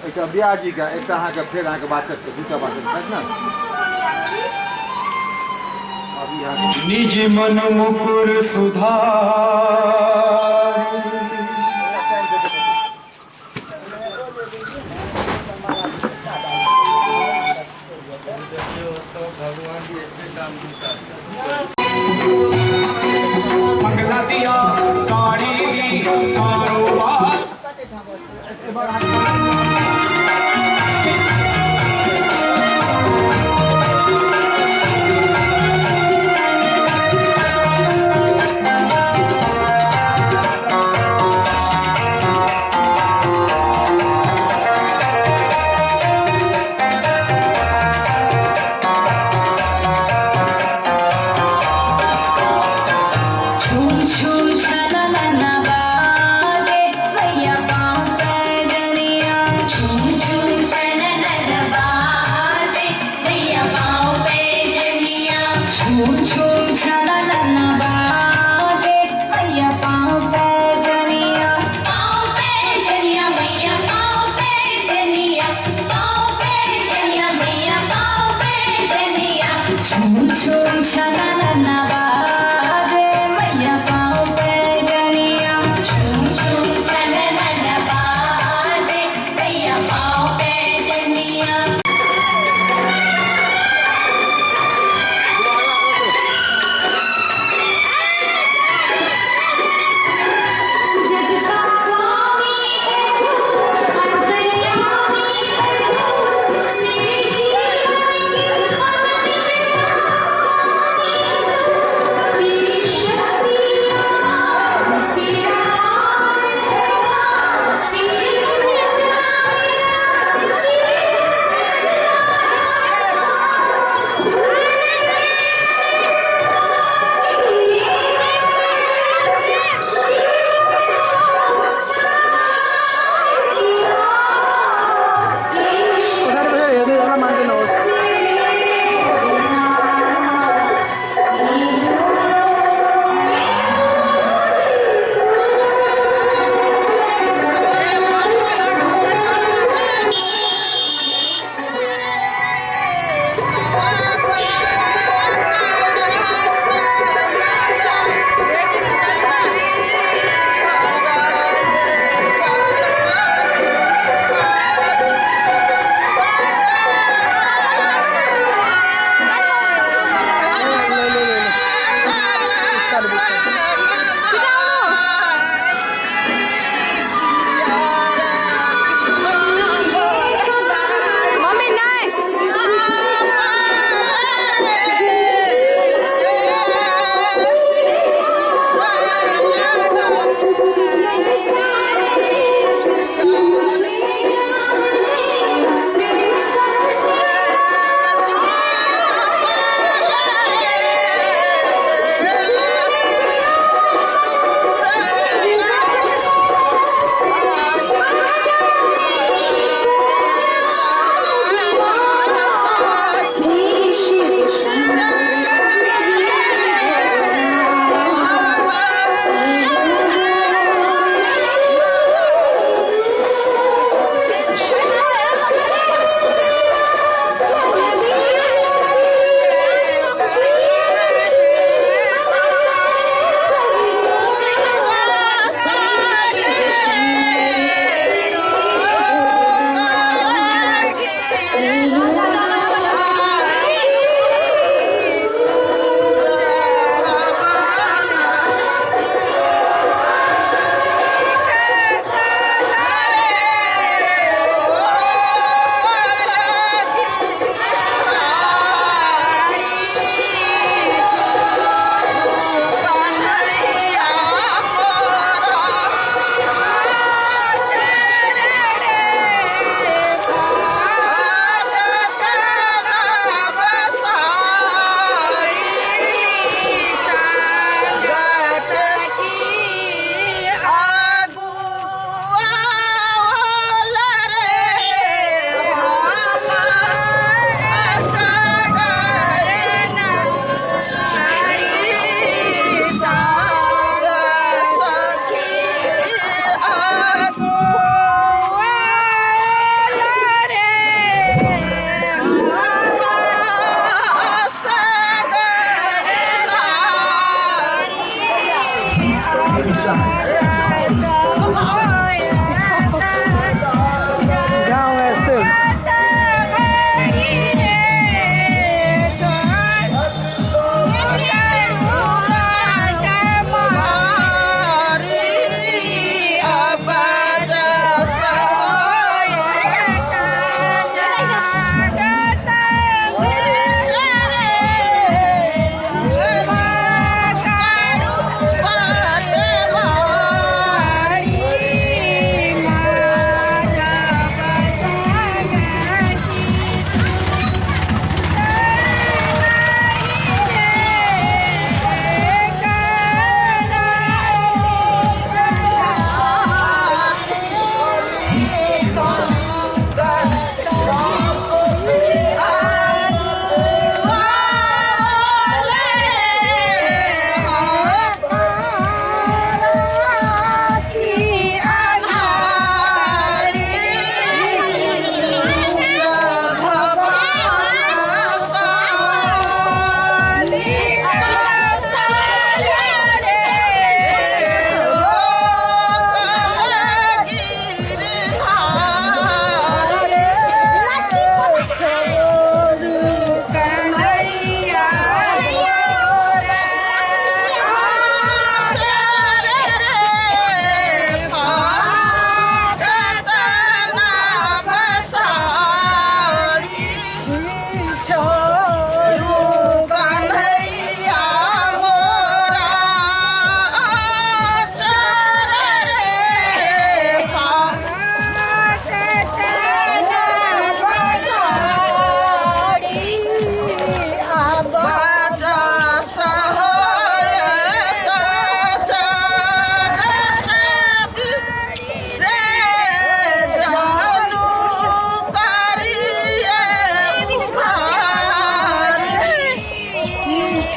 एकटा ब्याह जी का एकटा अहाँके फेर अहाँके बाचक के दूटा बाचक छै ने। अभी अहाँके निज मन मुकुर सुधार मंगला दिया काड़ी दी कारोबार। जग का स्वामी है तू, अंतर्यामी है तू, मेरे जीवन की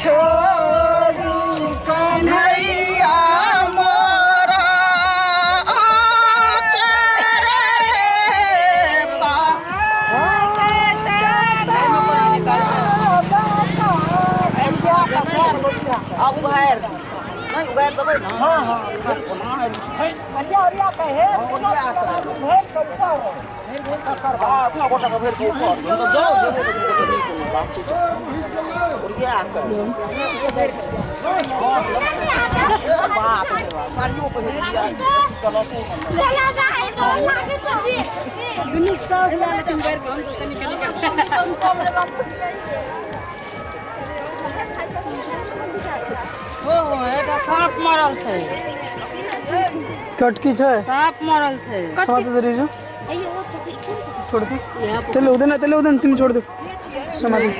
छोड़ू कन्हैया मोरा आचर रे पा अब उघारि नहीं उघारि देबै ने। हाँ हाँ कोना है बढ़िया बढ़िया कहे हाँ अपना गोटा के भरि के ऊपर तो जाओ जेबो तऽ दू गोटा नहि कोनो बात छै। ओरिया के ए बाप रे बाप साड़ियो पहिर लिया कलसो दुनू सास लाल तुम घर हम तो निकल ओ एकटा साँप मरल छै। कटकी छै साँप मरल छै। साथ दे रही छोड़ दे तेले उधर ना तेले उधर तुम छोड़ दो समाधि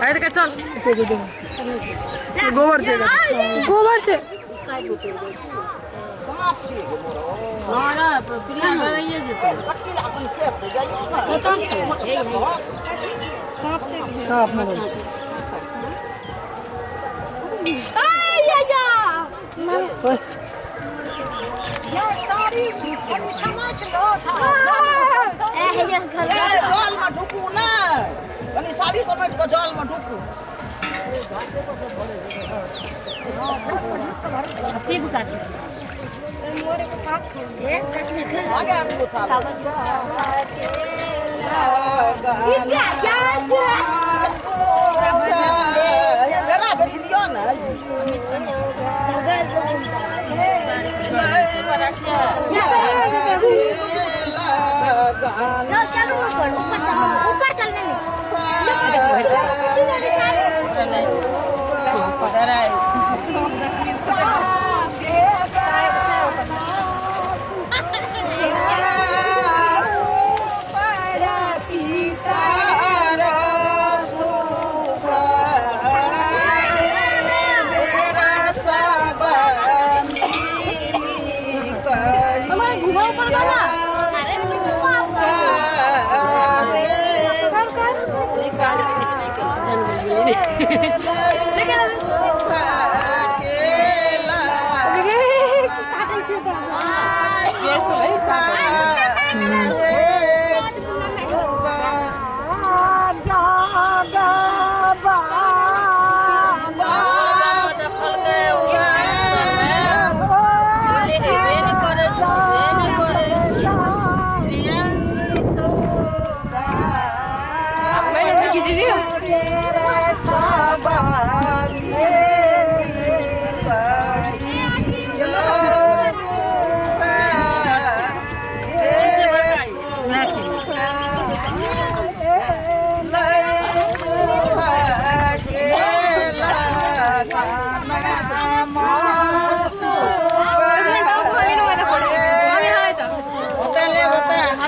अरे के चल दे दे गोबर छै गोबर छै साँप छै ना ना प्रिया डराइए जेतै कटकी ला अपन के जाइयो ना सांप छै साँप मरल छै। जल में ढुकू ना कनी साड़ी समेट के जल में ढुकू। आगे दियो साल बेरा बेरी लियो ना। चलो ऊपर ऊपर चलो ऊपर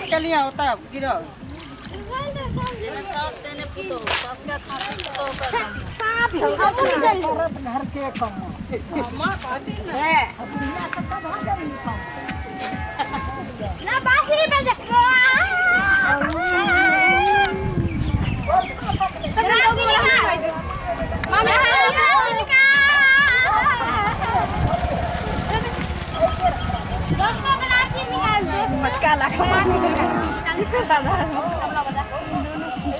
चलने होता गिरो घर के कम ना बांसुरी बजा मटका लगा चलू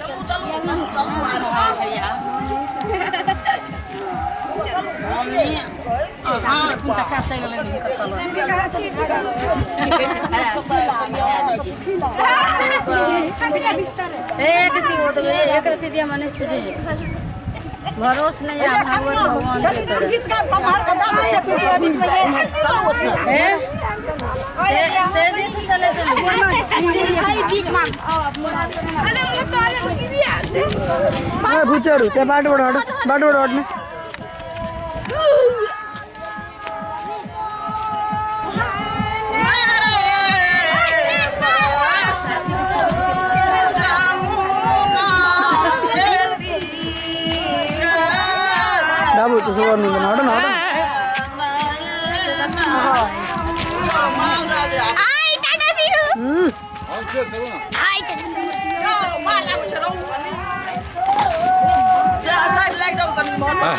चलू चलू चलू एक रति दिया मैंने सुझे भरोस नहीं है भगवान तेजी से चले चलो भूचारू क्या बाटोबाट हट बाटोबाट हट्ने बाबु त्यसो गर्नु हुँदैन हट न हट हेलो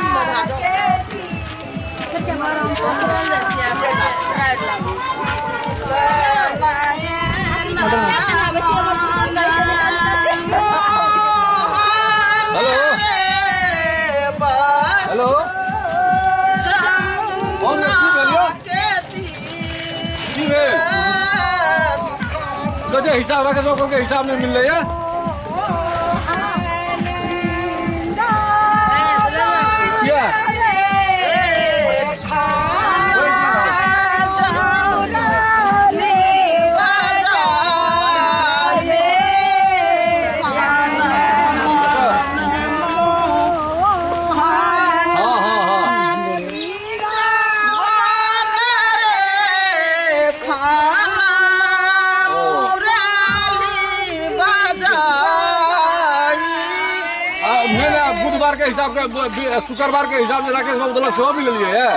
हेलो कौन की भेल यौ? की भेल तो हिसाब रखे तो के हिसाब नहीं मिल रही है। क्या बुधवार के हिसाब के शुक्रवार के हिसाब से राकेश बाबू दिलक सेहो मिललियै है।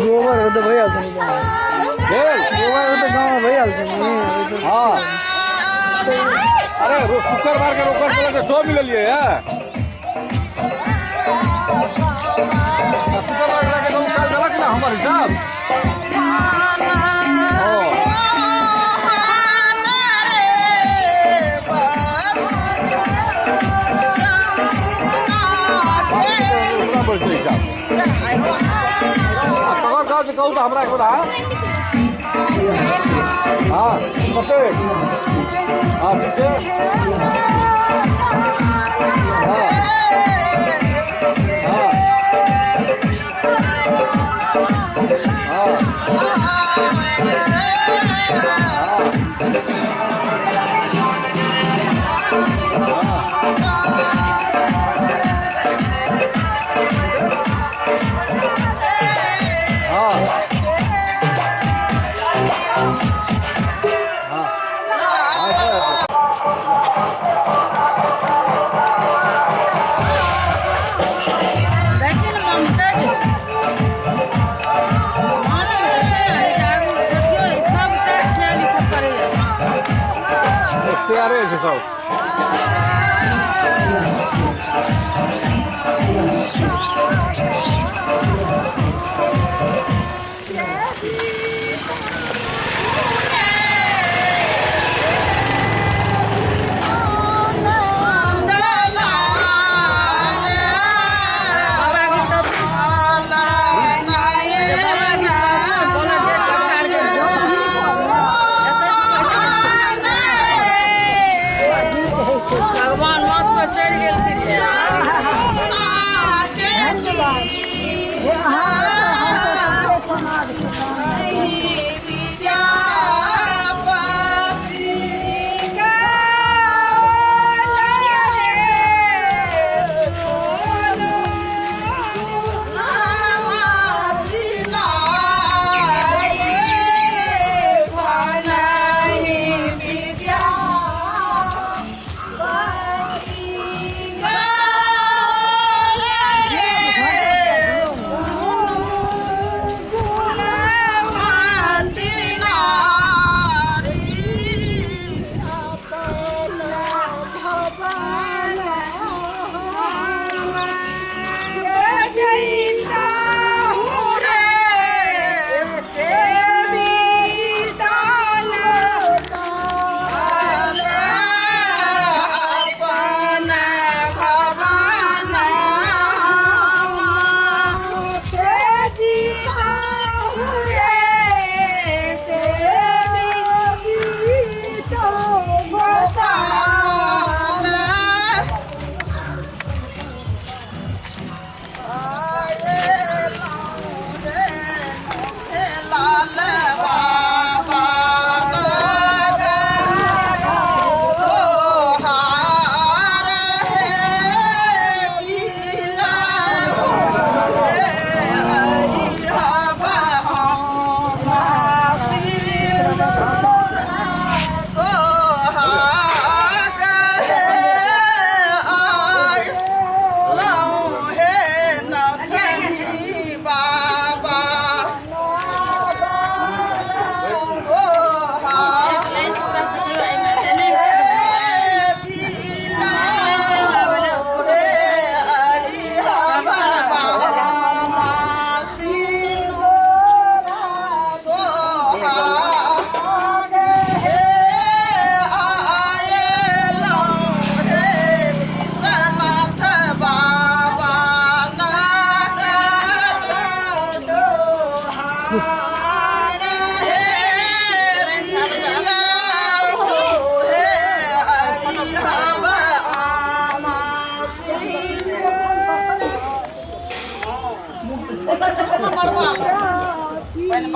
गोबर तो भइहाल्छ नि गोबर त गाउँमा भइहाल्छ नि। हाँ अरे शुक्रवार के रोकड़ के सो मिललियै है। शुक्रवार के राकेश बाबू काल्हि देलक ना हमर हिसाब। ककर गाँव से कहू तो हमरा एक बेर। हाँ कतेक हाँ ठीक छै। हाँ हाँ तैयारे छै सब। भगवान माथ पर चढ़ि गेलखिन।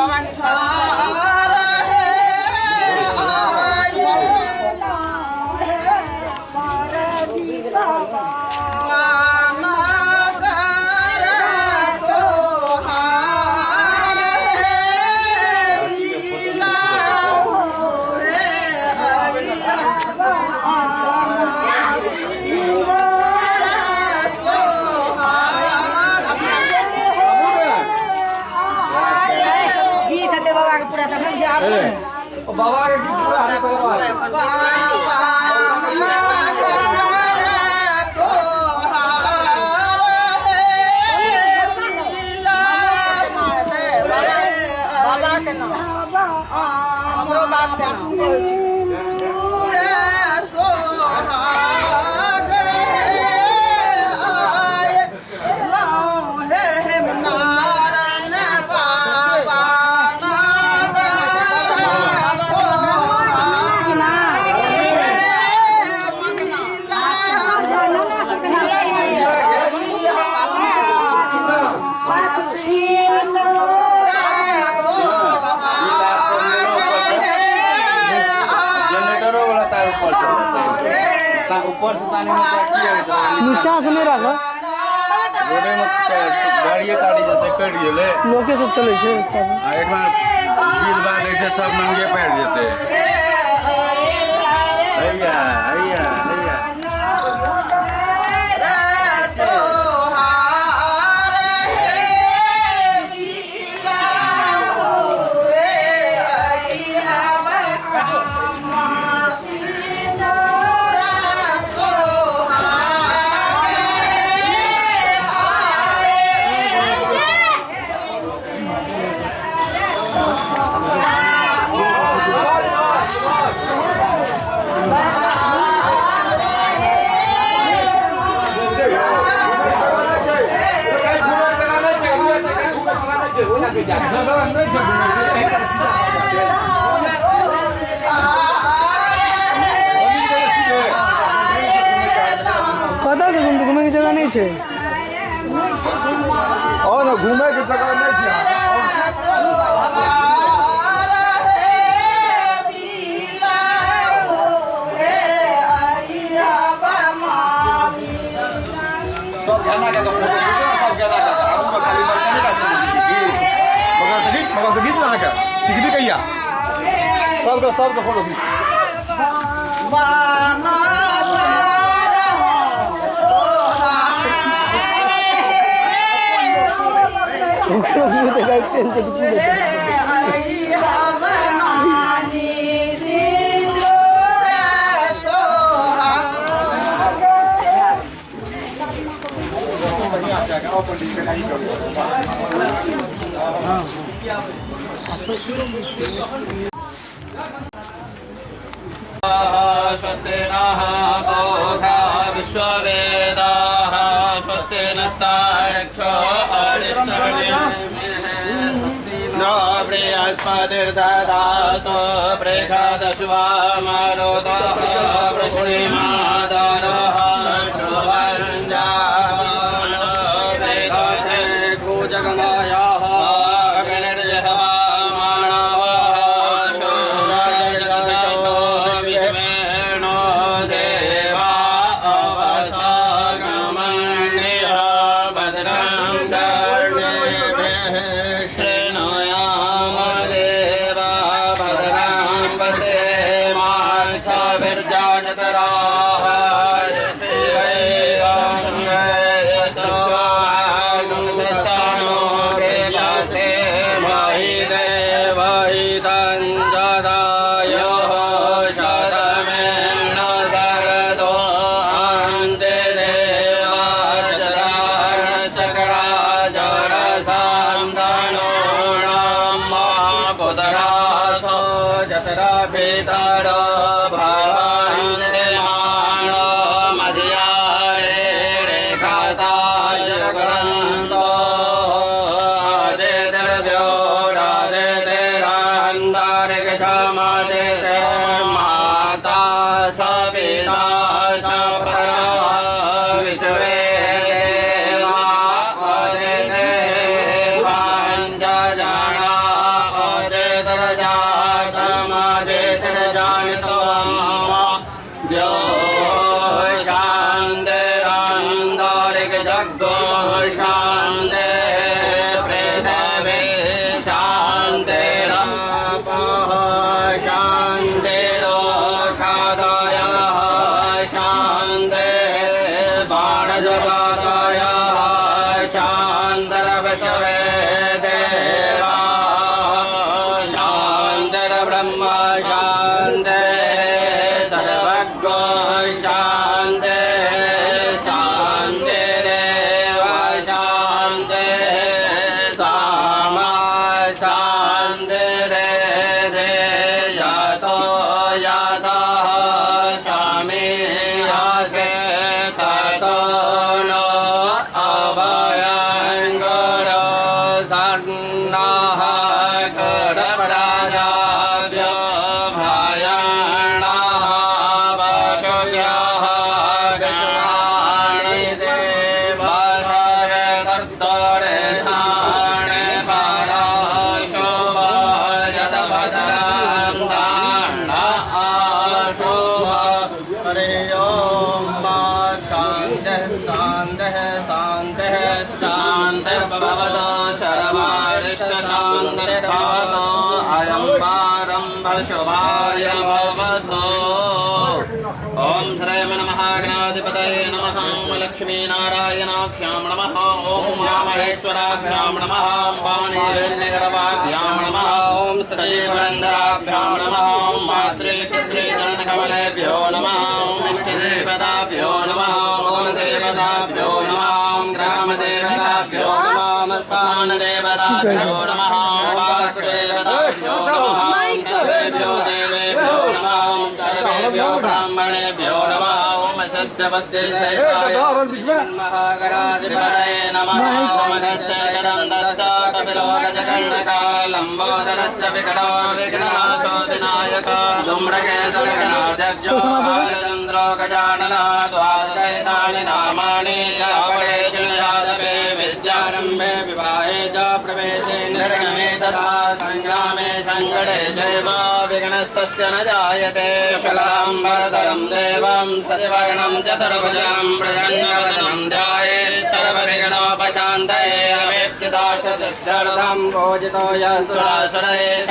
बाबा के बाबा के पूरा बाबा के नाम हमरो बाप के नाम ऊपर से ताने में नीचा से नहीं रखो रोडे में गाड़िए काटी जाते कट गेले लोके सब चले छै रास्ता पर आ एक बार गील बांधे छै सब नंगे पैर जेते। हैया हैया हैया कतऽ छै घूमते घूमे के जगह नहीं छै और घूमे के जगह नहीं छै। सब गाना के सब गाना के हम खाली बर्तन का मगर से गीत ना के सीखबी कहिया सबके सबके फोटो खींच। स्वस्ति नः पूषा विश्ववेदाः स्वस्ति नस्तार्क्ष्यो अरिष्टनेमिः नो बृहस्पतिर्दधातु बृहदश्वा मरुतः वृष्णिमादरः जगमायाः शान्ति सर्वज्ञो शान्ति शान्तिरेव शान्ति सामा शान्तिरेधे यतो यतः समीहसे ततो नो अभयं करो सन्नः करपराजाभ्यो भयाणाः पशुभ्यः विश्वाणि देवसवे कर्तरे धाणे पराशुभ यदभद्रं दाण्ड आशुभ। हरि ओम शान्तिः शान्तिः शान्तिः शान्तिर्भवतु सर्वारिष्ट शान्तिर्भवतु अयं वारं शुभाय भवतु। ॐ श्रीमन्महागणाधिपतये नमः। ॐ लक्ष्मीनारायणाभ्यां नमः। ॐ उमामहेश्वराभ्यां नमः। वाणीनिर्वाभ्यां नमः। ॐ सजीवन्दराभ्यां नमः। ॐ मातृपितृचरणकमलेभ्यो नमः। ॐ इष्टदेवताभ्यो नमः। ॐ देवताभ्यो नमः। ॐ ग्रामदेवताभ्यो नमः। स्थानदेवताभ्यो नमः। वासुदेवताभ्यो नमः। सर्वेभ्यो देवेभ्यो नमः। सर्वेभ्यो ब्राह्मणेभ्यो नमः। ॐ सत्यपत्यैः महागणाधिपतये नमः। समनस्य एकदन्तस्य कपिलो गजकर्णकः लम्बोदरश्च विकटो विघ्ननाशो विनायकः धूम्रकेतुर्गणाध्यक्षो बालचन्द्रो गजाननः द्वादशैतानि नामानि च पठे शृणुयादपे विद्यारम्भे विवाहे च प्रवेशे निर्गमे तथा सङ्ग्रामे सङ्कटे चैव विघ्नस्तस्य न जायते। शुक्लाम्बरधरं देवं शशिवर्णं चतुर्भुजं प्रसन्नवदनं ध्यायेत् सर्वविघ्नोपशान्तये अवेक्षितार्थसिद्ध्यर्थं पूजितो यः सुरासुरैः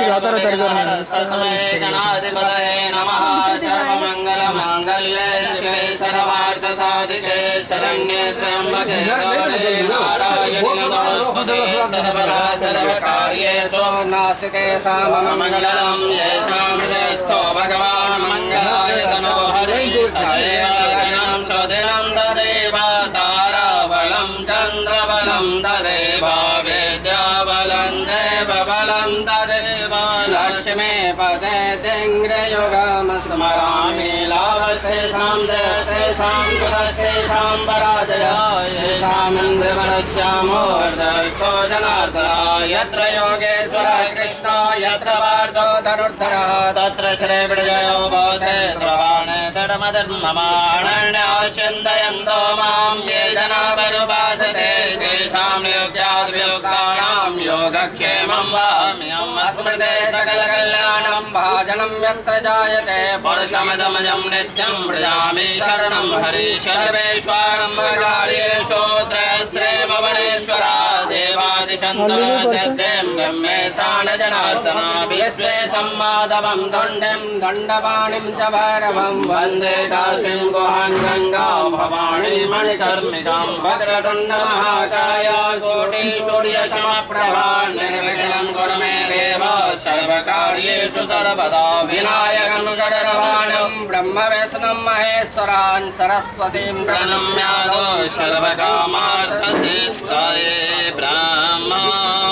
तस्मै गणाधिपतये नमः। सर्वमङ्गलमाङ्गल्ये शिवे सर्वार्थसाधिके शरण्ये त्र्यम्बके गौरी नारायणि नमोऽस्तुते। सर्वदा सर्वकार्येषु नासिके साममङ्गलं येषां हृदयस्थो भगवान् मङ्गलाय तनो हरिः तदेव लग्नं सुदिनं तदेव ताराबलं चन्द्रबलं तदेव विद्याबलं देवबलं तदेव लक्ष्मीपते तिङ्ग्रयुगं स्मरामि। लाभस्तेषां जयस्तेषां कुलस्तेषां पराजयायेषामिन्द्रबलस्यामोर्धस्थो जनार्दनः। यत्र योगेश्वरः कृष्णो यत्र पार्थो धनुर्धरः तत्र श्रीविजयो भवते द्रवाणे तडमधर्ममाणन्याश्चिन्तयन्तो मां ये जना परुपासते तेषां नियुक्त्याद्वियुक्तानां योगक्षेमं वाम्यहम् स्मृते सकलकल्याणं भाजनं यत्र जायते पुरुषमिदमजं नित्यं व्रजामि शरणं हरि सर्वेश्वरं कार्येषु त्रयस्त्रेमवनेश्वरा देवादिशन्तरसिद्धिं ब्रह्मेशान जनार्दना विश्वे संमाधवं दण्डं दण्डपाणिं च भैरवं वन्दे काशीं गुहां गङ्गां भवानी मणिकर्मिकां वक्रतुण्डमहाकाय कोटिसूर्यसमप्रभा निर्विघ्नं कुरु मे देव सर्वकार्येषु सर्वदा। विनायकं गणरवाणं ब्रह्मविष्णुं महेश्वरान् सरस्वतीं प्रणम्यादो सर्वकामार्थसिद्धये। ब्रह्मा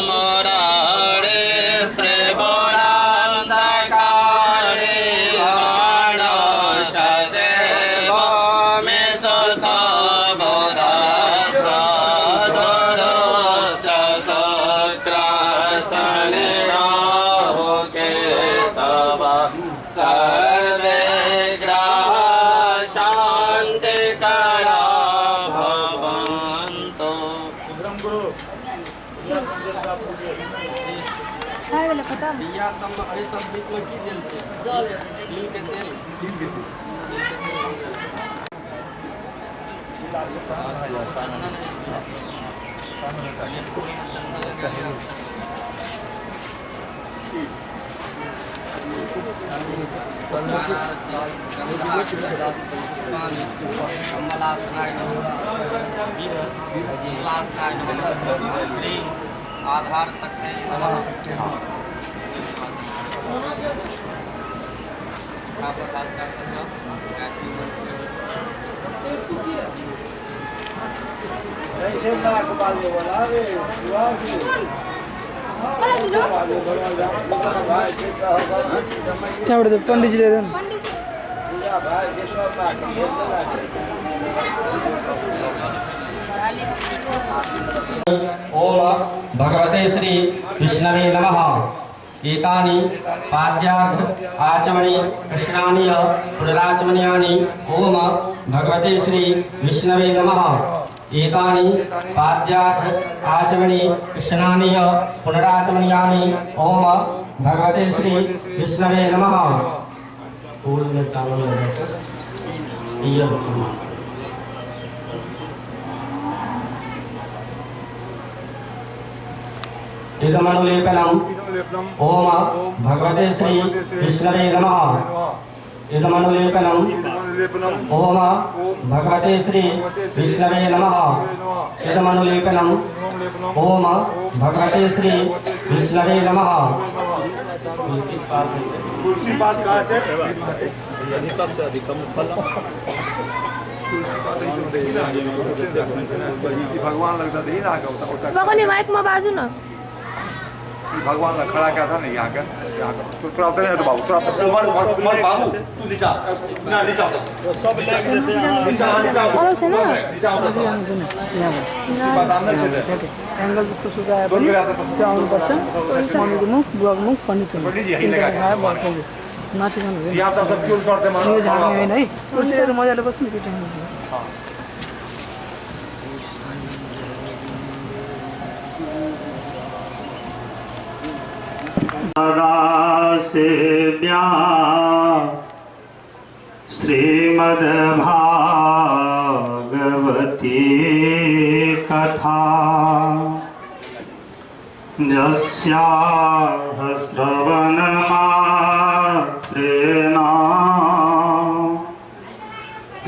मुरारे स्त्रीपुरान्धकारे हाणो शशे भूमि सुतो बुधश्च शुक्रशनि राहुकेतवः सर्वे ग्रहाः शान्तिकरा भवन्तु। बिया सब एहि सब बीच में की देल छै? तिल के तेल। आधार सकते। त्यहाँबाट त पण्डितजीले दियो नि। ओम भगवते श्री विष्णवे नमः। एतानि पाद्यार्घ आचमनि कृष्णानि पुनराचमनीयानि। ओम भगवते श्री विष्णवे नमः। एतानि पाद्यार्घ आचमनि कृष्णानि पुनराचमनीयानि। ओम भगवते श्री विष्णवे नमः। फूल में चावल लगाकर इदमनुलेपनम् ओम भगवते श्री विष्णवे नमः। इदमनुलेपनम् ओम भगवते श्री विष्णवे नमः। इदमनुलेपनम् ओम भगवते श्री विष्णवे नमः। तुलसी पात कहाँ से? भगवान लगता था ना, भगवान माइक में बाजू ना, भगवान खड़ा क्या था नहीं यहाँ का, यहाँ का तो थोड़ा उतर तो बाबू, थोड़ा मर बाबू तू नीचा ना, नीचा सब नीचा नीचा और ना नीचा एंगल जस्तो सुकाए पनि त्यो आउनुपर्छ। मम्मीको मुख, बुवाको मुख, पण्डितको मुख माथि जानु हुँदैन, झार्ने होइन है। कुर्सीहरू मजाले बस्नु नि, त्यो सेव्या श्रीमद्भागवती कथा जस्याः श्रवणमात्रेण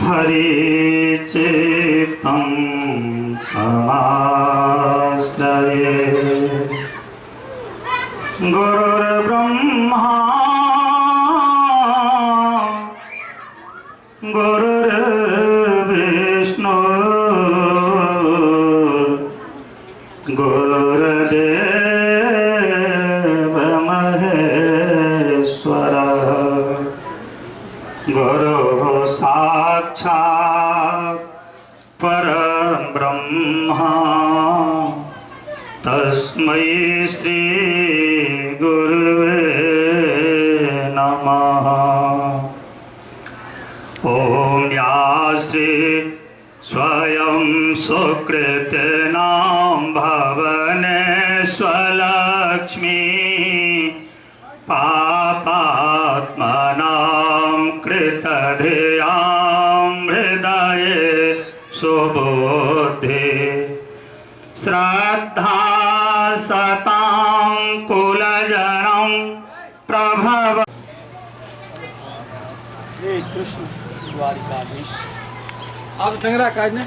हरिचित्तं समाश्रये। गुरुर्ब्रह्मा गुरुर्विष्णु गुरुर्देव महेश्वर गुरु साक्षात् परब्रह्मा तस्मै श्री गुरुवे नमः। ॐ या श्री स्वयं सुकृतिनां भवनेश्वलक्ष्मी पापात्मनां कृतधियां हृदये सुबुद्धि श्रद्धा सतां कुलजनं प्रभव। कृष्ण द्वारिकाधीश आप टंगरा काज ने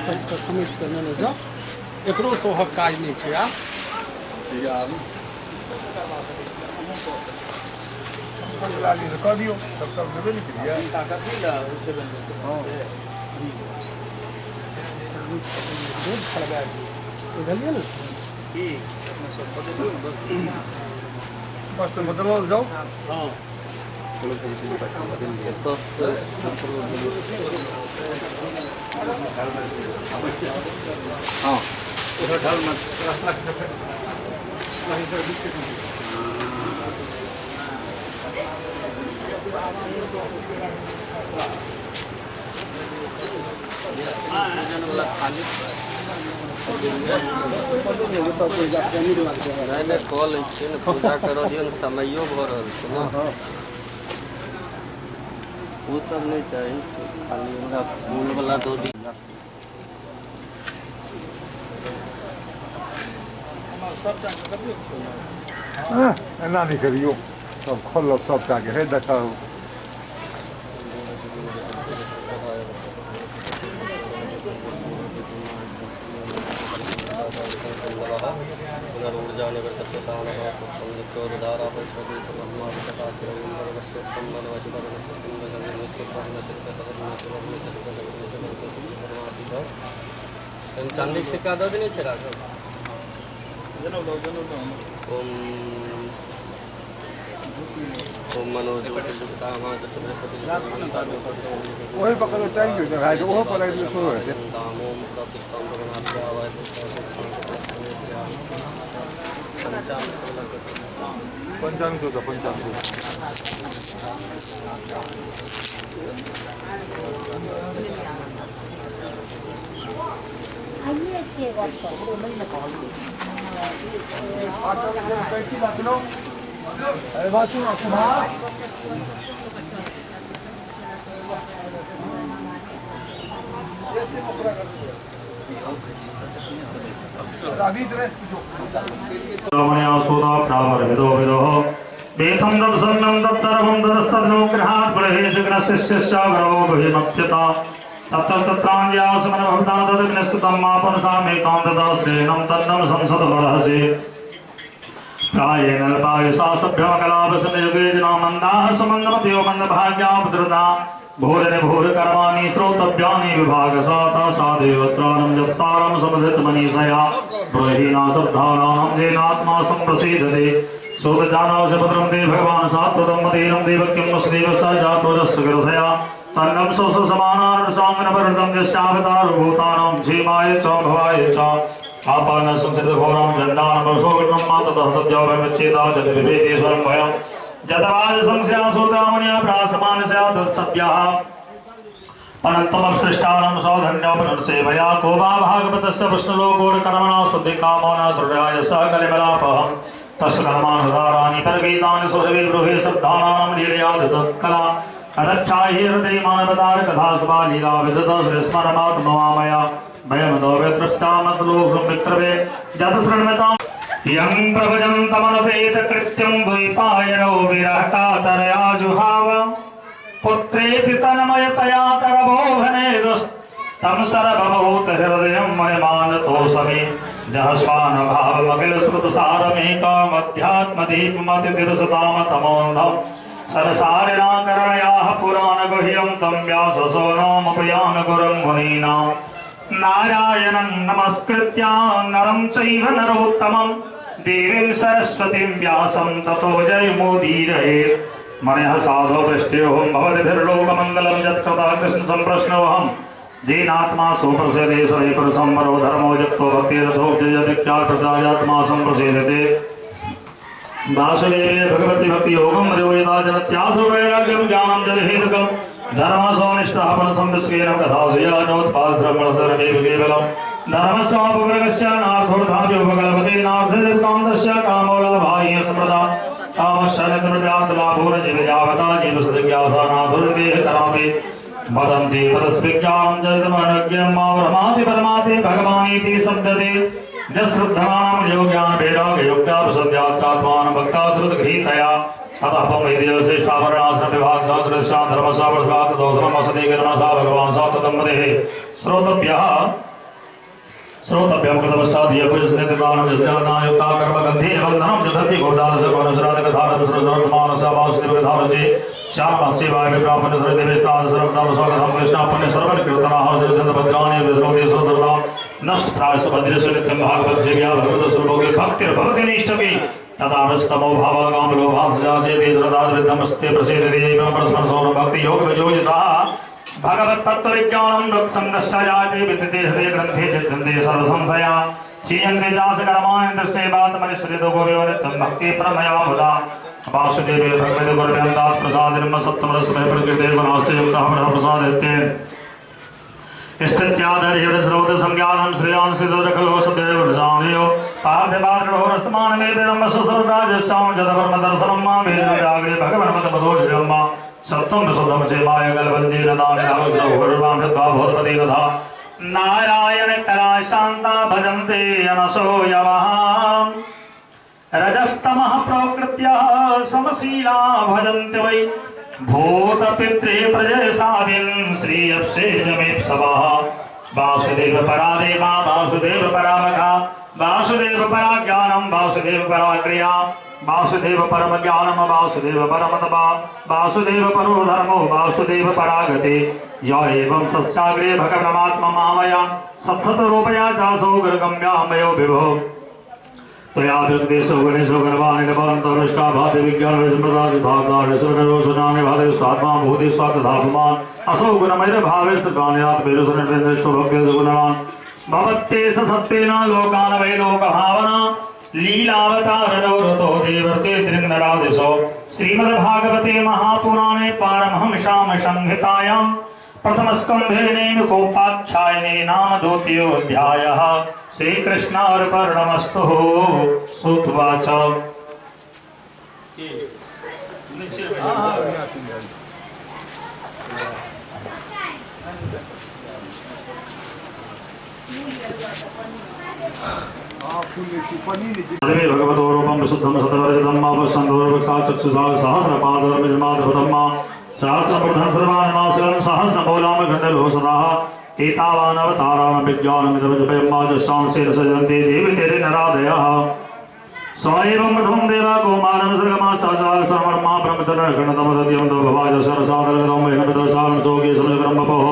सबके समेट के नेने जाओ, एकरो सभक काज नहीं छै। आब कह दियौ सब तब देबे नहीं करिए दूध फड़बा बुझलियै ने, बस तो बदलल जाओ। हाँ हाँ उधर ढल मत नहीं कऽ लै छियै ने, पूजा करऽ दियौ ने, समयो भऽ रहल छै ने। ओ सब नहीं चाही, खाली हमरा फूल वाला दऽ दियौ। एना नहीं करियौ, सब खोलक सबटा के हे देखाउ। पुनर्ऊर्जा चांदी के सिक्का दऽ देने छै राघव। ओम ओम मनोज ओहि पकड़ टाइम जो भाई ओहो पर शुरू हेतै। पंचांग तो पंचांग भूर कर्माणि श्रोतव्यानि विभागसा सादेवत्राणं यत्सारं समधितमनीषया ब्रूहिणा श्रद्धानां येनात्मा सम्प्रसीदते सोतजानाशपत्रं ते भगवान् सात्वतं मतीनं देवक्यं वसुदेव स जातो यस्य ग्रथया तन्नं सौसमानानुसाङ्गनपरिणतं यस्यावतारभूतानां क्षेमाय च भवाय च आपानसंसितघोरं दण्डानमसोगतं ततः सद्यो वयमुच्चेता जद्विभेदे स्वयं भयं जतवाज संस्या सोतामन्या प्रासमानस्या तत्सद्यः अनन्तमसृष्टानं सौधन्योपनसेवया को वा भागवतस्य विष्णुलोकोरकर्मणा शुद्धिकामो न सृजाय स कलिमलापहं तस्य कर्मानुधाराणि परगीतानि सुहृवे गृहे शब्दानां लीलया तत्कला अदक्षाहि हृदय मानवतार कथास्वा लीला विदत श्रीस्मरमात्मवामया भयमदो व्यतृप्तामतलोकं विक्रमे जतशृण्वतां यं प्रभजन्तमनपेतकृत्यं द्वैपायनो विरहकातरया जुहाव पुत्रेति तन्मयतया तरबोभनेदुस्तं सर्वभूत हृदयं मयमानतोऽसमि जहस्वानुभावमखिल श्रुतसारमेकमध्यात्मदीपमतितिरसतां तमोऽन्धं सरसारिणाकरणयाः पुराणगुह्यं तं व्याससोनोमुपयान गुरुं मुनीनां नारायणं नमस्कृत्य नरं चैव नरोत्तमं देवीं सरस्वतीं व्यासं ततो जयमुदीरयेत्। मनः साधो वृष्ट्योऽहं भवद्भिर्लोकमङ्गलं यत्कृता कृष्णसम्प्रश्नोऽहं दीनात्मा सुप्रसीदे सदैव पुरुषं धर्मो यत्तो भक्तिरथो जयदिख्यात्मा सम्प्रसीदते। वासुदेवे भगवति भक्तियोगं योगिता जनत्यासु वैराग्यं ज्ञानं जलहेतुकं धर्मसोनिष्ठः परसंविस्वेन कथासुयानोत्पादश्रवणसरमेव केवलं धर्मस्यापवर्गस्य नार्थोऽर्थाभ्युपकल्पते नार्थकान्तस्य कामोलाभाय समृदा कामशरणप्रजातलाभो न जीवजावता जीवसदज्ञासानाधुर्देह करामि वदन्ति तदस्विज्ञानं जयतमनज्ञं मा ब्रह्माति परमाति भगवानीति शब्दते यश्रद्धानां योग्यान् वैराग्ययुक्तापसद्यात्मानं भक्ताश्रुतगृहीतया अतः पमैदेवश्रेष्ठावरणाश्रम विभाग सहस्रशां धर्मसावसरातदोषमसदेकर्मसा भगवान् सात्वतम्पतेः श्रोतव्यः श्रोतव्यं कृतपश्चाद्यपुजस्निर्वाणं यज्ञानायुक्ता कर्मगन्धेन बन्धनं जधति गोदास गौरसरातकथारसरमानसा वासुदेवकथारचे श्यामसेवाय विप्रापन्न सर्वदेवेस्तादसर्वदामस्वागतं कृष्णापन्य सर्वकीर्तनाः श्रीचन्द्रभद्राणि विद्रोति सर्वदा नष्ट प्रायसभद्रेषु नित्यं भागवत सेव्या भगवत स्वरूपे भक्तिर्भवति निष्ठपि तदावस्तमो भावागाम लोभासजासेति सदावृद्धमस्ते प्रसीदति एवं परस्पर भक्ति योग वियोजितः भगवत तत्व विज्ञानं रत्संगस्य जायते विद्यते हृदय ग्रन्थे चिद्यन्ते सर्वसंशया क्षीयन्ते जासकर्माणि दृष्टे वातमनिश्रितो गोव्यो नित्यं भक्ति प्रमया मुदा वासुदेवे भगवते गुरुभ्यन्तात् प्रसादिर्म सप्तमरसमय प्रकृते गुणास्ते युक्तः प्रसादित्ये स्थित्याधर्हिवस्रोत संज्ञानं श्रेयांसितखलो सदैव पार्थिवाद्रहोरस्तमानमेतरं सुसर्दाजस्यां जतवर्मदर्शनं मां वेदजाग्रे भगवन्मतमदोषजं मा सत्यं विशुद्धं सेवाय कल्पन्ते नदामि कथा नारायण कला शान्ता भजन्ते अनसूयवः रजस्तमः प्रकृत्य समशीला भजन्ते वै भूतपितृ प्रजयसाधिन् श्रीयप्सेजमेप्सवः वासुदेव परादेवा वासुदेव परामखा वासुदेव परा ज्ञानम वासुदेव परा क्रिया वासुदेव परम ज्ञानम वासुदेव परम तपा वासुदेव परो धर्मो वासुदेव परागते य एवं सस्याग्रे भगवनमात्मा मामया सत्सतरूपया चासौ गृगम्यामयो विभो त्वया प्रकृतिषु गणेशो गणवानिकपान्तरुष्टाभाति विज्ञानविस्मृताजिधातारिसुररोषणानि भाति स्वात्मा भूति स्वातधापमान् असौ गुणमैर्भावेस्तकान्यात्मेरुसुरवेन्द्रेश्वभक्तिर्गुणवान् भवत्ते स सत्तेन लोकान् वै लोकभावना लीलावताररो देवर्ते त्रिंगरादिशो श्रीमद्भागवते महापुराणे पारमहंस्यां संहितायां प्रथमस्कन्धे नेमिकोपाख्यायने नाम द्वितीयोऽध्यायः। श्रीकृष्णार्पणमस्तु। श्रुत्वाच भगवतो रूपं विशुद्धं सतवर्जितं मापसन्दोर्वक्षा चक्षुषा सहस्रपादर्मिजमाद्भुतं सहस्रमूर्धं सर्वान्मासलं सहस्रमूलामखण्डलोसदाः एतावानवताराण विज्ञानमिदमजपयम्माजशांसेन सजन्ते देवी नरादयः स एवं प्रथमं देवा कौमारं सर्गमास्ताचार सर्वर्मा ब्रह्मचरणगणतमदत्यं भवाय सरसादरगतं वैनपदसारं सोगे समजगरं वपोः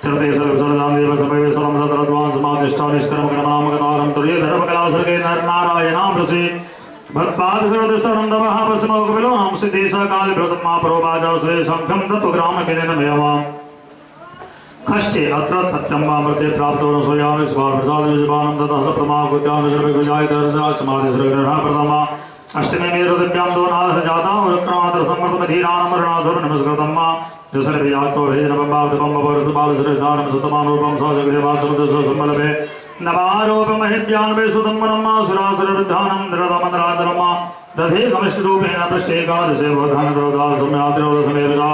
चरते सर्वसर्जां देव समये सर्वं सतरद्वां समाधिष्ठा निष्कर्म कर्मनामकतारं तुर्ये धर्मकलासर्गे नरनारायणां ऋषि भक्पादसरदसरं दवः पश्मोकपिलो नाम सिद्धेशकालभृतमा परोवाचाश्रे शङ्खं दत्तग्रामकिरणमयवाम् खष्टे अत्र तथ्यं वामृते प्राप्तो न सोयामि स्वाप्रसादविजमानं ततः सप्रमाकृत्यानुसर्गजायतर्जा प्रथमा अष्टमे मेरुदिव्यां दोनाथ जाता उरुक्रमात्र संवृतमधीराणमरुणासुर नमस्कृतं मा जसर्भियाचोभेजनबम्बावतबम्बवरतबालसुरसारं सुतमानूपं सहजगृहवासमुदसम्बलभे नवारोपमहिव्यान्वे सुतम्बरं सुरासुरवृद्धानं दृढमन्द्राचरं दधे कमिष्टरूपेण पृष्ठेकादशे वधानद्रवदासम्याद्रवदसमेवसा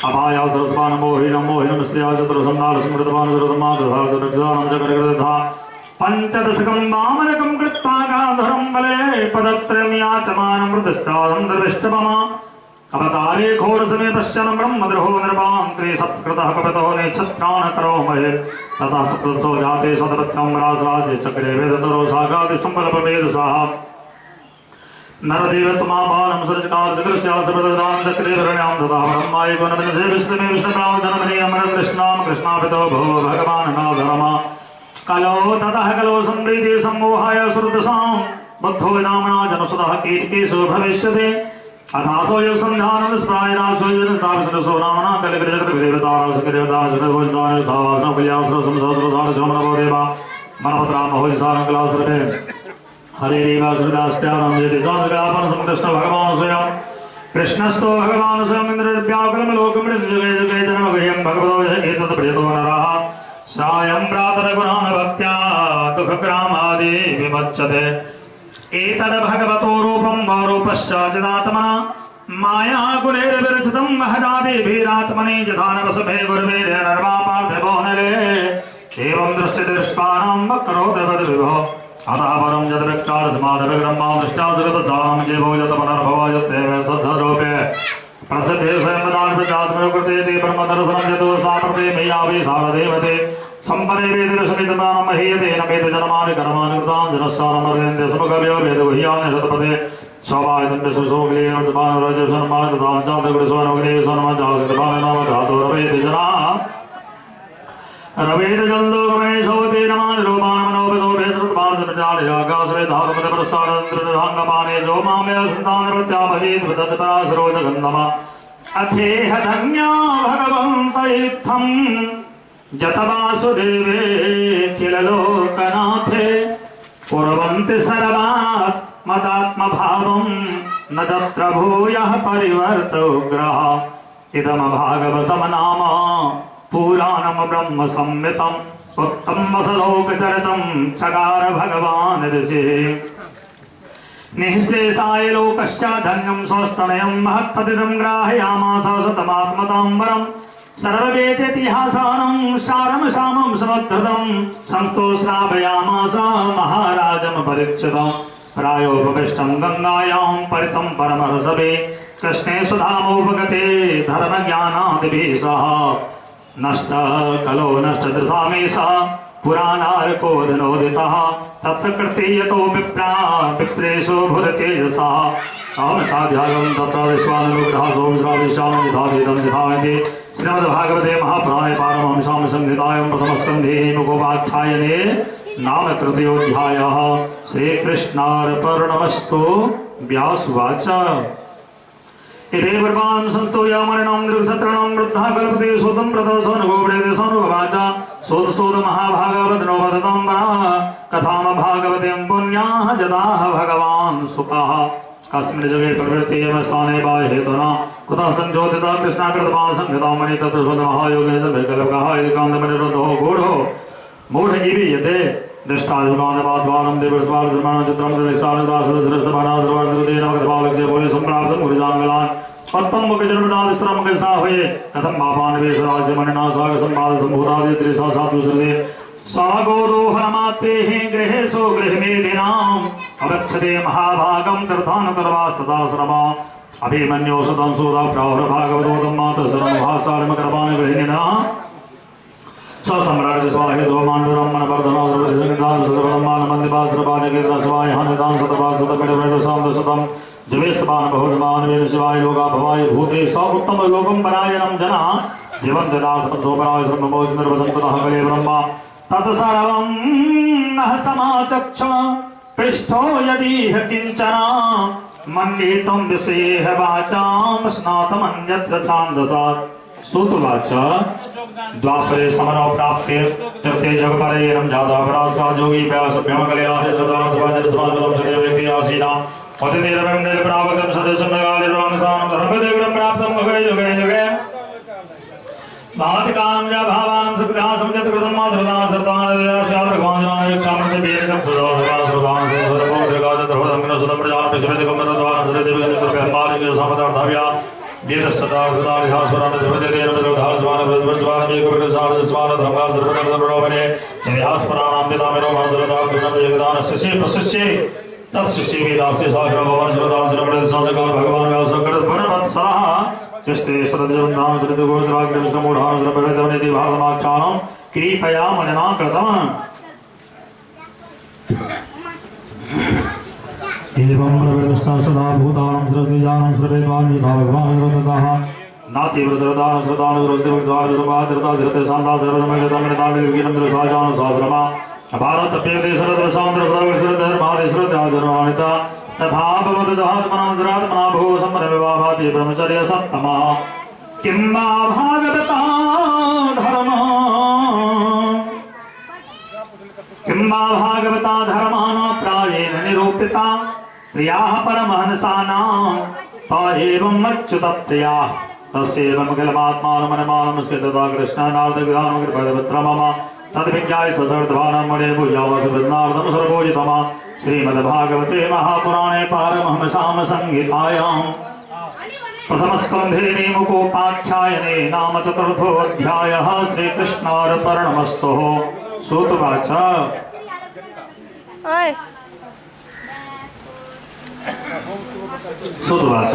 अपाया सरस्वान मोहिनं मोहिनं स्त्रिया चतुरसंनारसमृतवानुदृतमादधारसमृद्धानं च करकृतधा पञ्चदशकं वामनकं कृत्वा गाधरं बले पदत्रयं याचमानं मृतस्रादं द्रविष्टममा अवतारे घोरसमे पश्यन् ब्रह्मद्रहो नृपां त्रिसत्कृतः कपितो नेच्छत्राण करोमहे ततः सप्तसौ जाते सतपत्यं रासराजे चक्रे वेदतरो शाखादि सम्बलपमेधसाः नरदेव त्वमापानं सृजकालचक्रस्यासमृदां चक्रे वरुण्यां तथा ब्रह्माय गुणविनसे विष्णुमे विष्णुप्रां धनमने अमरकृष्णां कृष्णापितो भो भगवान् नाधर्म कलो ततः कलो समृद्धि सम्मोहाय सुहृदसां बुद्धो नाम्ना जनसुतः कीर्तिसु भविष्यति अथासो यो सन्धानं स्प्रायरासो नाम्ना कलिकृजगतविदेवतारासकदेवतासकदेवतासकदेवतासकदेवतासकदेवा मनपत्रामहोजिसारङ्कलासरभे हरे देवासुरदास्त्यानन्दे भगवान् स्वयं कृष्णस्तो भगवान् स्वयं इन्द्रव्याकुलमलोकमृदुजगेजनमगह्यं भगवतो एतत् प्रियतो नरः सायं प्रातरगुणान् भक्त्या दुःखग्रामादि विमुच्यते। एतद् भगवतो रूपं वारूपश्चाचिदात्मना माया गुणैर्विरचितं महदादिभिरात्मने यथानवसभे गुरुवीर्यनर्वापार्थिवो नरे एवं दृष्टिदृष्टानां वक्रोदवद्विभो अतः परं यद्विकारसमाधविक्रम्मा दृष्टा जगतसां जीवो यत् पुनर्भवायस्तेव सत्स्वरूपे प्रसिद्धे स्वयं ते ब्रह्मदर्शनं यतो साप्रते मय्यावि सारदेवते सम्पदे वेदविषमितमानं महीयते न वेद जन्मानि कर्माणि कृतां जनस्सारमर्यन्ते समुखव्यो वेदगुह्यानि हृत्पदे स्वभावितं विश्वसोऽग्लेन वर्तमानरजसन्मातदाञ्चातगुरुस्वनोग्ले जनाः रवेदजन्दोगमे सौते नमानि रूपाणमनोपसोभेतृत्पादप्रचारयाकाशवे धातुपदप्रसादन्द्रहाङ्गपाने जो मामय सन्तानप्रत्याभजेत् तत्पराशरोजगन्धम अथेह धन्या भगवन्त इत्थं जत वासुदेवेऽखिललोकनाथे कुर्वन्ति सर्वात् मदात्मभावं न तत्र भूयः परिवर्त उग्रः। इदं भागवतं नाम पुराणं ब्रह्म संहितम् उत्तमसलोकचरितं चकार भगवान् ऋषिः। निःश्लेषाय लोकश्च धन्यं स्वस्तनयं महत्पतितं ग्राहयामास सतमात्मताम्बरं सर्ववेदेतिहासानं सारं सामं समुद्धृतं सन्तो श्रावयामास महाराजं परीक्षितं। प्रायोपविष्टं गङ्गायां परितं परमहंसवे कृष्णे सुधामोपगते धर्मज्ञानादिभिः सह नष्ट कलो नष्टदृशामेष पुराणार्कोधनोदितः तत्र कृते यतो विप्रा विप्रेशो भुरतेजसा अहं साध्यागं तत्र विश्वानुग्रह सोमश्राविश्यामं यथावेदं यथावेदे श्रीमद्भागवते महापुराणे पारमहंसां संहितायां प्रथमस्कन्धे मुखोपाख्यायने नाम तृतीयोऽध्यायः। श्रीकृष्णार्पणमस्तु। व्यासुवाच इति ब्रह्मां संस्तूयमानां दृक्सत्राणां वृद्धा कल्पते सोतं प्रतसोनुगोप्रेते सोनुवाच सोत सोत महाभागवतनो वदतं वराः कथां भागवतीं पुण्याः जदाह भगवान् सुखः कस्मिन् जगे प्रवृत्तियम स्थाने बाह्येतुना कुतः संज्योतिता कृष्णाकृतवान् संहितामणि तत्र स्वतमहायोगे सभेकल्पकः एकान्तमनिरुद्धो गूढो मूढ इवीयते दृष्टायुगान्तपाद्वारं देवस्वारधर्माणं चित्रं तदेशानुदासदृष्टमानाद्रवार्धृतेन बोले सम्प्राप्तं गुरुजाङ्गलान् पत्तं मुखजन्मदादिश्रमकसाहये कथं पापान्वेषराज्यमणिना सागसम्पादसम्भूतादि त्रिसा साधुश्रुते सागोरोहणमात्रेः गृहेषु गृहमेधिनाम् अवक्षते महाभागं तीर्थानुकर्वास्तदाश्रमा अभिमन्यो सतं सुधा प्राहुर्भागवतोतं मातसरमहासारमकर्माणि गृहिणिनः ससम्राट स्वाहे दोमाण्डुरं मनवर्धनो जवेस्तपान शिवाय लोका भवाय भूते स उत्तम लोकं परायणं जना जीवन्तदार्थसोपराय ब्रह्मोचन्द्रवदन्ततः कले ब्रह्म तत्सर्वं नः समाचक्ष पृष्ठो यदीह किञ्चन मन्येतं विषयेह वाचां स्नातमन्यत्र छान्दसात्। सुतुवाच द्वापरे समनो प्राप्ते तृतीये जगपरे जातापरास्वा जोगी व्यास भ्यमकलेलासे सदास्वाजस्वाजलं सदेवैक्यासीना पतितेरवं निर्प्रावकं सदसंगालिरोंसानं धर्मदेवं प्राप्तं भगे युगे युगे भातिकां या भावां सुखदासं जतकृतं मातृदा सर्तानदयास्याद्रघाञ्जनाय क्षामते वेदं सुदासुदासुदां सुदपोद्रगाजद्रवदं सुदं प्रजापतिसुवेदकं रद्वारं सदेवैक्यं समदार्थव्या कृपया मनना कृतम। एवं प्रवृत्तः सदा भूतानां श्रुतिजानां श्रुतिवान् यथा भगवान् श्रुतः नातिव्रतदान श्रुतान श्रुतिवद्वारधृता शान्ता सर्वमयतमृताविगिनं दृशाजान सहस्रमा भारत प्रियते सर्वश्रुतधर्मादिश्रुताधर्माणिता तथा भवदधात्मना श्रात्मना भो सम्प्रविवाभाति ब्रह्मचर्य सत्तमः किं वा भागवता धर्मः किं वा भागवता धर्मः न प्रायेण निरूपिता प्रियाः परमहंसानां ता एवं अच्युतप्रियाः तस्यैवं किलमात्मानमनमानं स्थितता कृष्णनारदज्ञानकृपदमित्रमम तद्विज्ञाय ससर्द्वानं मणे भूयावसुवृन्नारदं सर्वोजितमा श्रीमद्भागवते महापुराणे पारमहंसां संहितायां प्रथमस्कन्धे नेमुकोपाख्यायने नाम चतुर्थोऽध्यायः। श्रीकृष्णार्पणमस्तु। सुतवाच सुतवाच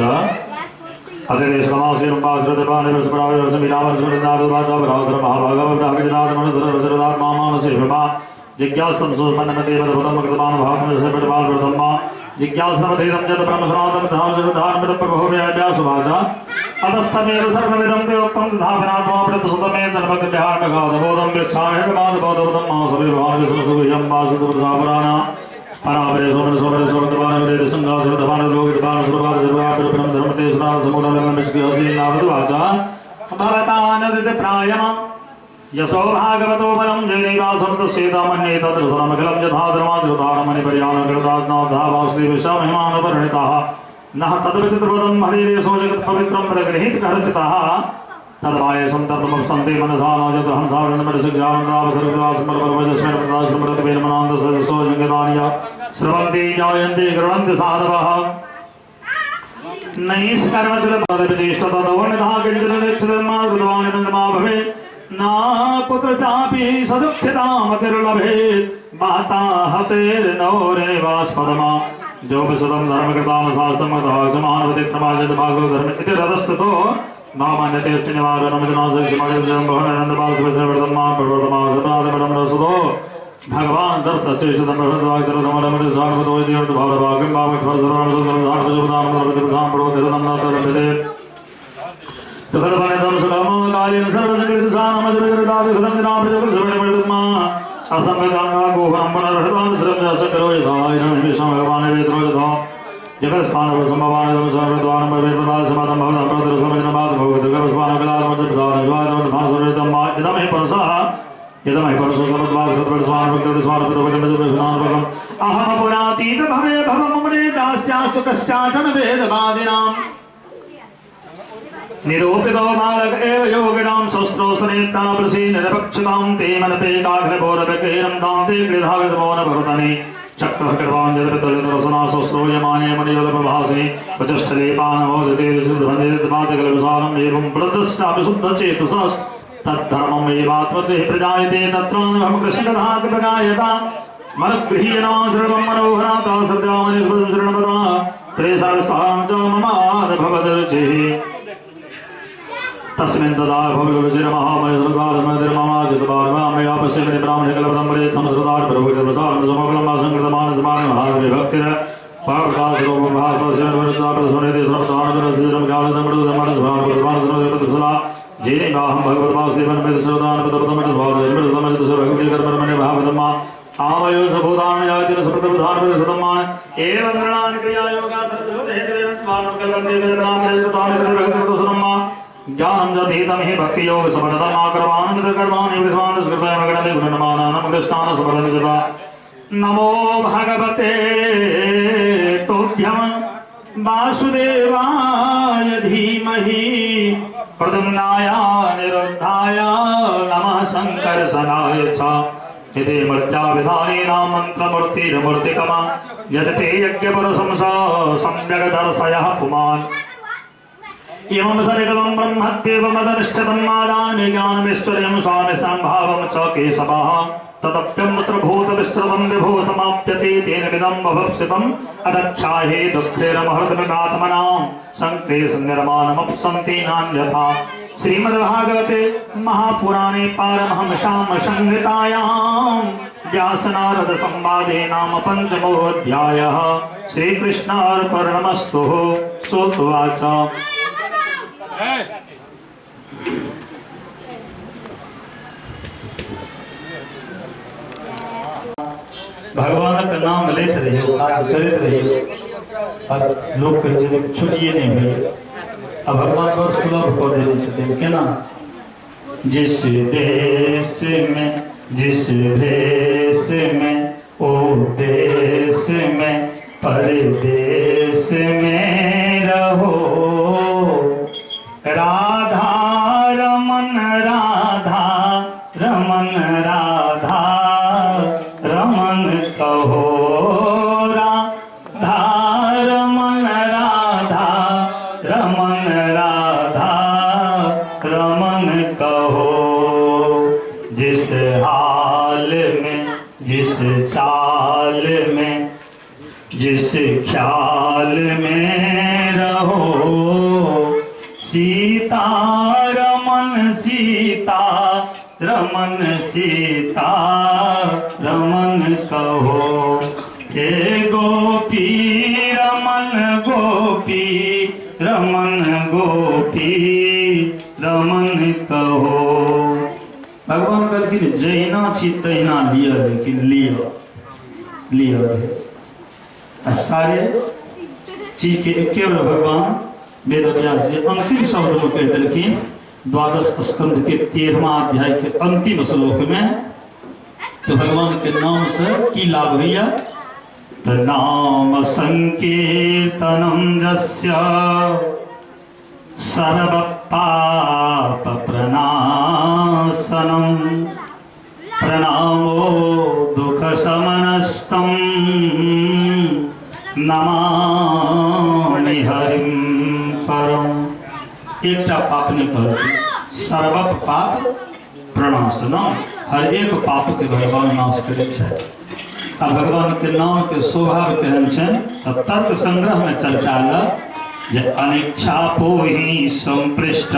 परावरे सोमन सोमन सोमन वेद संगासुरधवान लोकितवान सुरवाद सर्वापरम धर्मते सुराल समुदलम विष्णुहसि नारदवाचा भवतानदित प्रायम यशो भागवतो बलं जयदैवासं तस्येतमन्ये तद्रसमखिलं यथा धर्माधृतारमणि पर्याणकृताज्ञाधावाश्रीविश्वमहिमानपरिणितः नः तद्विचित्रपदं हरिरेशो जगत्पवित्रं प्रगृहीत करचितः तद्वाय सन्तर्तमप्सन्ते मनसा स्रवन्ति जायन्ते गृह्णन्ति साधवः नैष्कर्मचलपदविचेष्टततो किञ्चन निच्छिदर्मा कृतवान् भवेत् न कुत्र चापि सदुःखितामतिर्लभेत् वाताहतेर्नौरेवास्पदमा जोपसदं धर्मकृतां शास्त्रमतः समानवतिक्रमाजत भागवत धर्म इति रथस्थितो नामान्यते भगवान अहमपुरातीत भवे भवमुने दास्यास्तु कस्याचन वेदवादिनाम् निरूपितो मालक एव योगिनां शस्त्रोसनेत्रापृषि निरपक्षतां ते मनपेकाघ्रभोरभकेरं तां ते गृधागसमोन भवतने चक्रः कृपां जगतलितरसना शस्त्रोयमाने मणिजलप्रभासिनि वचष्ठलेपानमोदते सिद्धवन्दितपादकलविसारम् एवं प्रदस्यापि शुद्धचेतसः तद्धर्मम् एवात्मतिः प्रजायते तत्रानुभवं कृष्णकथा कृपगायता मनगृहीणाश्रमं मनोहराता सृजामनिस्मृतं शरणपदा त्रेसर्वसां च ममादभवदरुचिः तस्मिन् तदा ज्ञानं जधीतं हि भक्तियोग समरतमाकरवान् कर्माणि विश्वान् स्कृतयमगणते गुणमानानं कृष्णान स्मरणि सदा नमो भगवते तुभ्यं वासुदेवाय धीमहि प्रद्युम्नाय निरुद्धाय नमः शङ्करसनाय च इति मृत्याभिधानेन मन्त्रमूर्तिर्मूर्तिकमा यजते यज्ञपुरुषं स सम्यग्दर्शयः पुमान् एवं सनिकलं ब्रह्मत्येवमदनिष्ठितं मादानमे ज्ञानमीश्वर्यं स्वामि सम्भावं च केशवः तदप्यं सर्वभूतविस्तृतं विभो समाप्यते तेन विदं बभप्सितम् अदक्षाहे दुःखैरमहृतमिवात्मनां सङ्क्लेशनिर्माणमप्सन्ति नान्यथा श्रीमद्भागवते महापुराणे पारमहंस्यां संहितायां व्यासनारद संवादे नाम पञ्चमोऽध्यायः। श्रीकृष्णार्पणमस्तु। सोवाच। भगवान का नाम लेते रहियो, करते रहियो। अब लोग कहै छै छुट्टिए नहीं होइए। अब भगवान बड़ सुलभ कऽ देने छथिन केना, जिस देश में जिस भेष में ओ देश में परदेश में रहो, राधा रमन राधा रमन राधा रमन कहो, राधा रमन राधा रमन राधा रमन कहो। जिस हाल में जिस चाल में जिस ख्याल में रहो, सीता रमन सीता रमन सीता रमन कहो, हे गोपी रमन गोपी रमन गोपी रमन कहो। भगवान कहलखिन जहिना छी तहिना लिअ, लेकिन लिअ लिअ आ सारे चीज के एके बेर भगवान वेदव्यास जी अंतिम शब्द में कहि देलखिन द्वादश स्कंध के 13वां अध्याय के अंतिम श्लोक में। तो भगवान के नाम से की लाभ होइया, तो नाम संकीर्तनम जस्य सर्व पाप प्रणाशनम प्रणामो दुख शमनस्तं नमामि हरिं परम। एकटा पाप नहीं कहलखिन, सर्व पाप प्रणाशनम, हर एक पाप के भगवान नाश करै छै। आ भगवान के नाम के शोभा केहन छै, तर्क संग्रह में चर्चा ल जे अनिच्छा पोहि संपृष्ट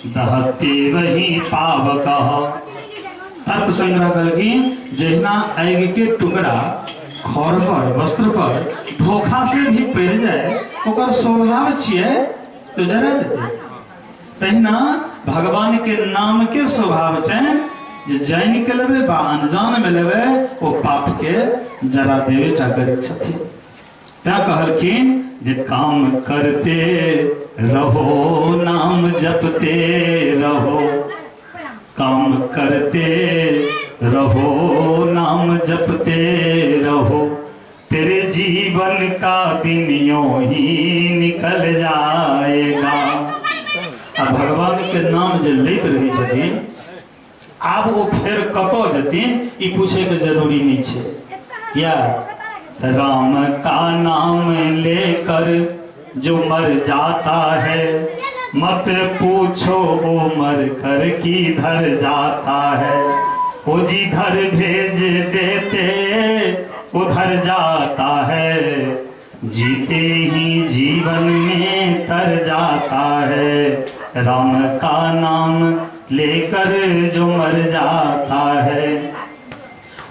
दहते वही पावक। तर्क संग्रह कहलखिन जहिना आगि के टुकड़ा खर पर वस्त्र पर धोखा से भी पड़ जाए ओकर स्वभाव छियै तो जरा देते, तहिना भगवान के नाम के स्वभाव छै जे जानि के लेबै बा अनजान में लेबै ओ पाप के जरा देवे टा करै छथिन। तैं कहलखिन जे काम करते रहो नाम जपते रहो, काम करते रहो नाम जपते रहो, तेरे जीवन का दिन यूं ही निकल जाएगा। आ भगवान के नाम जे लैत रहै छथिन आब ओ फेर कतऽ जेथिन ई पूछे के जरूरी नहीं छै। किया राम का नाम लेकर जो मर जाता है मत पूछो वो मर कर किधर जाता है, वो जिधर भेज देते उधर जाता है, जीते ही जीवन में तर जाता है, राम का नाम लेकर जो मर जाता है।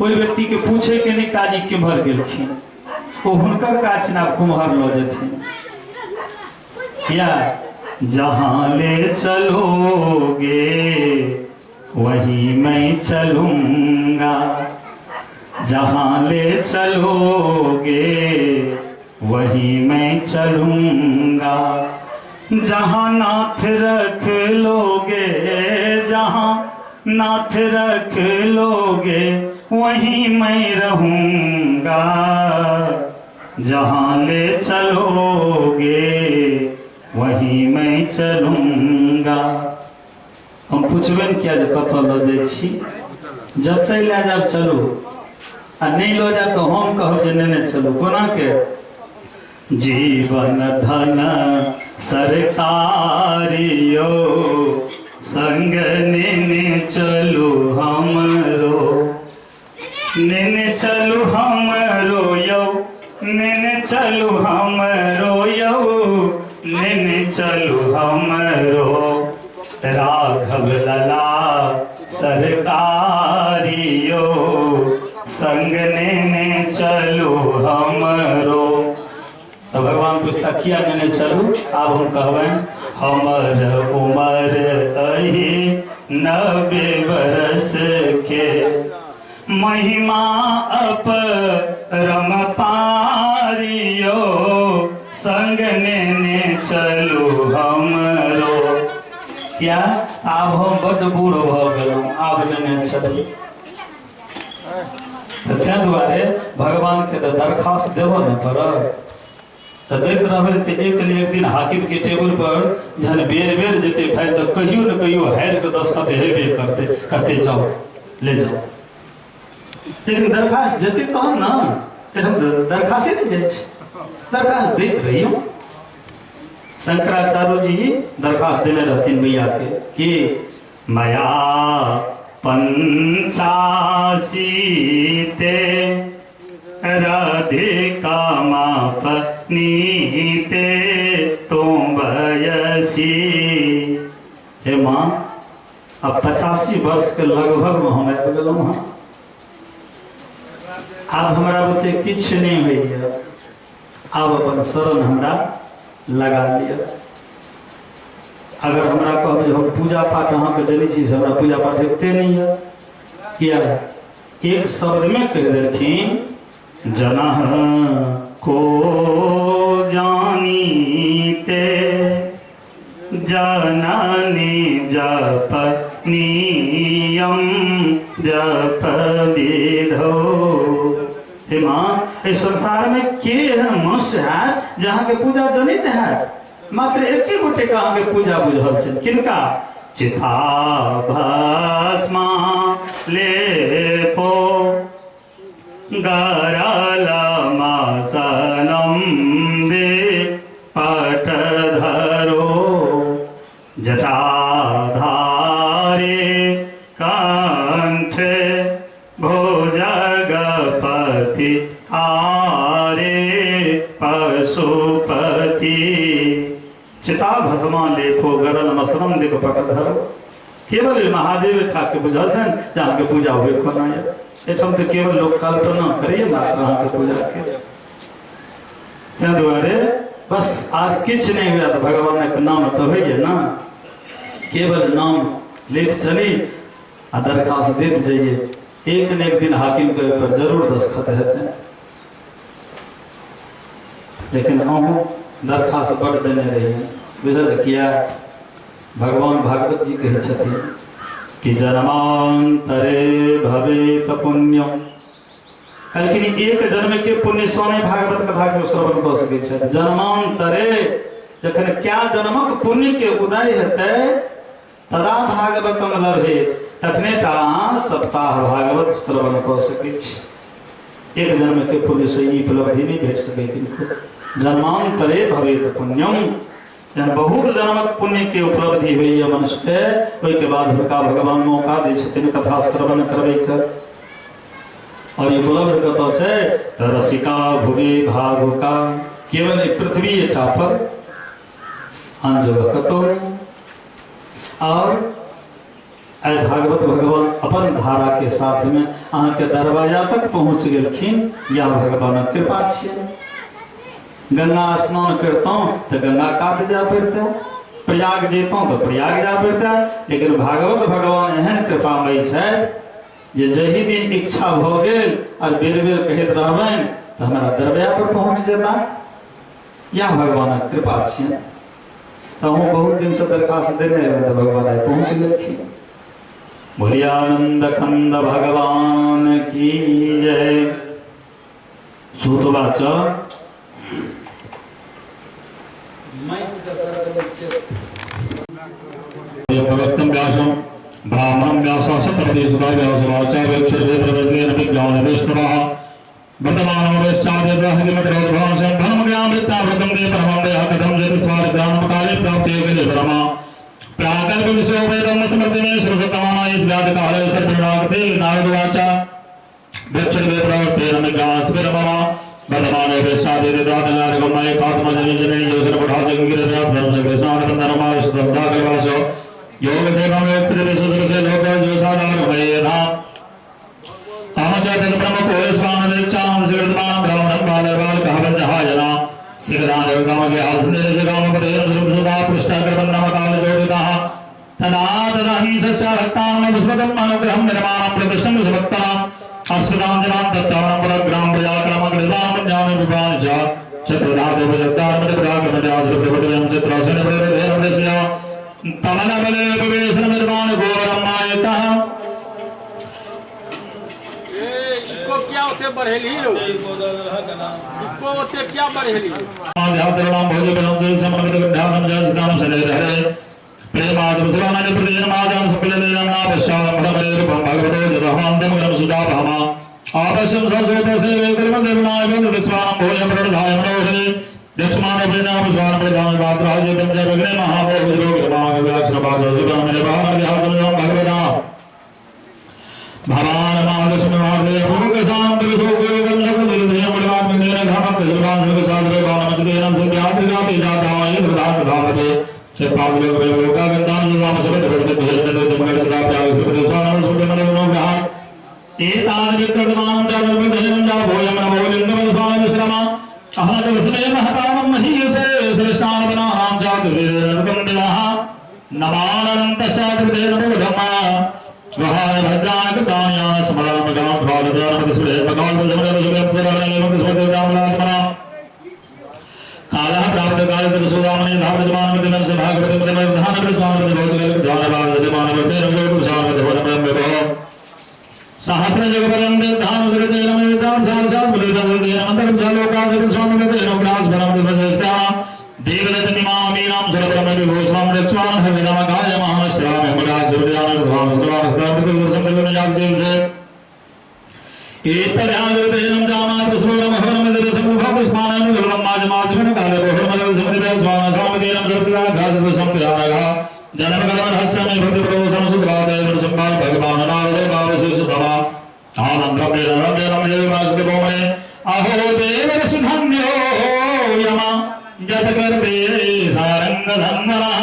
ओहि व्यक्ति के पूछे के नहीं काजी किम्हर गेलखिन, ओ हुनकर काज छनि आब कुम्हर लऽ जेथिन। किया जहाँ ले चलोगे वही मैं चलूंगा, जहाँ ले चलोगे वही मैं चलूंगा, जहाँ नाथ रख लोगे, जहाँ नाथ रख लोगे वहीं मैं रहूंगा, जहाँ ले चलोगे वहीं मैं चलूंगा। हम पूछबे ने किया जे कतऽ लऽ जाइ छी, जतऽ लए जायब चलू आ नहीं लऽ जायब तऽ हम कहब जे नेने चलू। कोना के जीवन धन सरकारियो संग नेने चलू हमरो, नेने चलू हमरो यौ, नेने चलू हमरो यौ, नेने चलू हमरो, राघव लला सरकारियो संग नेने चलू हमरो। तो भगवान पूछता किया नेने चलू, आब हम कहबनि हमर उमर अही 90 बरस के, महिमा अपरम पारियो संग नेने चलू हमरो। क्या आब हम बड्ड बूढ़ भऽ गेलहुँ, आब नेने चलू। तऽ ताहि दुआरे भगवान के तऽ दरखास्त देबऽ ने पड़त, तऽ दैत रहबै तऽ एक ने एक दिन हाकिम के टेबुल पर जहन बेर बेर जेतै फाइल तऽ कहियो ने कहियो हारि कऽ दस्तखत हेबे करतै, कहतै जाओ ले जाओ। लेकिन दरखास्त जेतै तहन ने, एहिठाम दरखास्ते नहि जाइ छै, दरखास्त दैत रहियौ। शंकराचार्य जी दरखास्त देने रहथिन मैया के कि मया 85 ते राधिका माप नीते तुम बयसी। हे माँ, अब 85 वर्ष के लगभग में हम आबि गेलहुँ हँ, आब हमरा बुते किछु नहीं होइए, आब अपन शरण हमरा लगा लिअ। अगर हमरा कहब जे हम पूजा पाठ अहाँके जनै छी से हमरा पूजा पाठ होइते नहीं है, किया एक शब्द में कहि देलखिन जनह को जानीते जननी जप नियम जप विधो। हे माँ, इस संसार में के एहन मनुष्य है जहाँ के पूजा जनित है, मात्र एके गोटे के अहाँ के पूजा बुझल छै, किनका? चिता भस्मा लेपो गरल मासनम बे पटधरो जटाधारे कंठ भोजगपति आरे पशुपति। देखो गरल मसरम देख पकड़ केवल महादेव खा के बुझल छनि जे अहाँके पूजा हुए कोना यऽ। एहिठाम तऽ केवल लोक कल्पना करैए मात्र अहाँके पूजा के। ताहि दुआरे बस आर किछु नहि हुए तऽ भगवानक नाम तऽ होइए ना, केवल नाम लैत चली आ दरखास्त दैत जाइए, एक न एक दिन हाकिम के पर जरूर दस्तखत हेतै। लेकिन अहूँ दरखास्त बड़ देने रहिए, बुझल किया? भगवान भागवत जी कहै छथिन कि जन्मांतरे भवेत पुण्यम, कहलखिन एक जन्म के पुण्य सँ नहि भागवत कथा के श्रवण कऽ सकै छथि। जन्मांतरे जखन क्या जन्मक पुण्य के उदय हेतै तदा भागवतम लभे, तखने टा सप्ताह भागवत श्रवण कऽ सकै छी। एक जन्म के पुण्य से ई उपलब्धि नहीं भेट सकै किनको। जन्मांतरे भवेत पुण्यम, जहन बहुत जन्मक पुण्य के उपलब्धि होइए मनुष्य के, ओहिके बाद हुनका भगवान मौका दै छथिन कथा श्रवण करबैके। और ई उपलब्ध कतऽ छै? तऽ रसिका भुवि भावुका, केवल पृथ्वी पर, आन जगह कतौ नहि। और आइ भागवत भगवान अपन धारा के साथ में अहाँके दरवाजा तक पहुँच गेलखिन, यह भगवानक कृपा छियै। गंगा स्नान करतहुँ तऽ गंगा कात जाय पड़तै, प्रयाग जैतहुँ तऽ प्रयाग जाय पड़तै, लेकिन भागवत भगवान एहन कृपामयी छथि जे जही दिन इच्छा भऽ गेल और बेर बेर कहैत रहबनि तऽ हमरा दरवाजा पर पहुँच जेता। यह भगवानक कृपा छियै। तऽ अहूँ बहुत दिन से दरखास्त देने रहै तऽ भगवान आइ पहुँच गेलखिन। बोलियानंद खंद भगवान की जय। सुतवाच ब्राह्मणं व्यासं सतपति सुधा व्यासवाचा वेक्षरवेप्रवेदेन वर्तमानो वैश्चादेवहरिमतिरोद्भवंसं धर्मज्ञामृतावृतं दे परमं देह कथं जति स्वार्ज्ञानमकाले प्राप्ते गले परमा प्राकल्प विषयोपेदं स्मृतिमे सुरसतमानाय व्याधिकाले सर्वनागते नारदवाच वेक्षरवेप्रवर्तेन ज्ञानस्विरममा वर्तमानो वैश्चादेवदातनारगमय कात्मजनि जननी योसरपठाचंगिरव्याभ्रंसकृष्णानन्दनमाविशुद्धाकलवासो योगदेवं वेत्रिविशुसुरसे लोकजोषादारमयेधा क्या उसे बढ़ेली रो इको उसे क्या बढ़ेली। सारंगधन्वनः।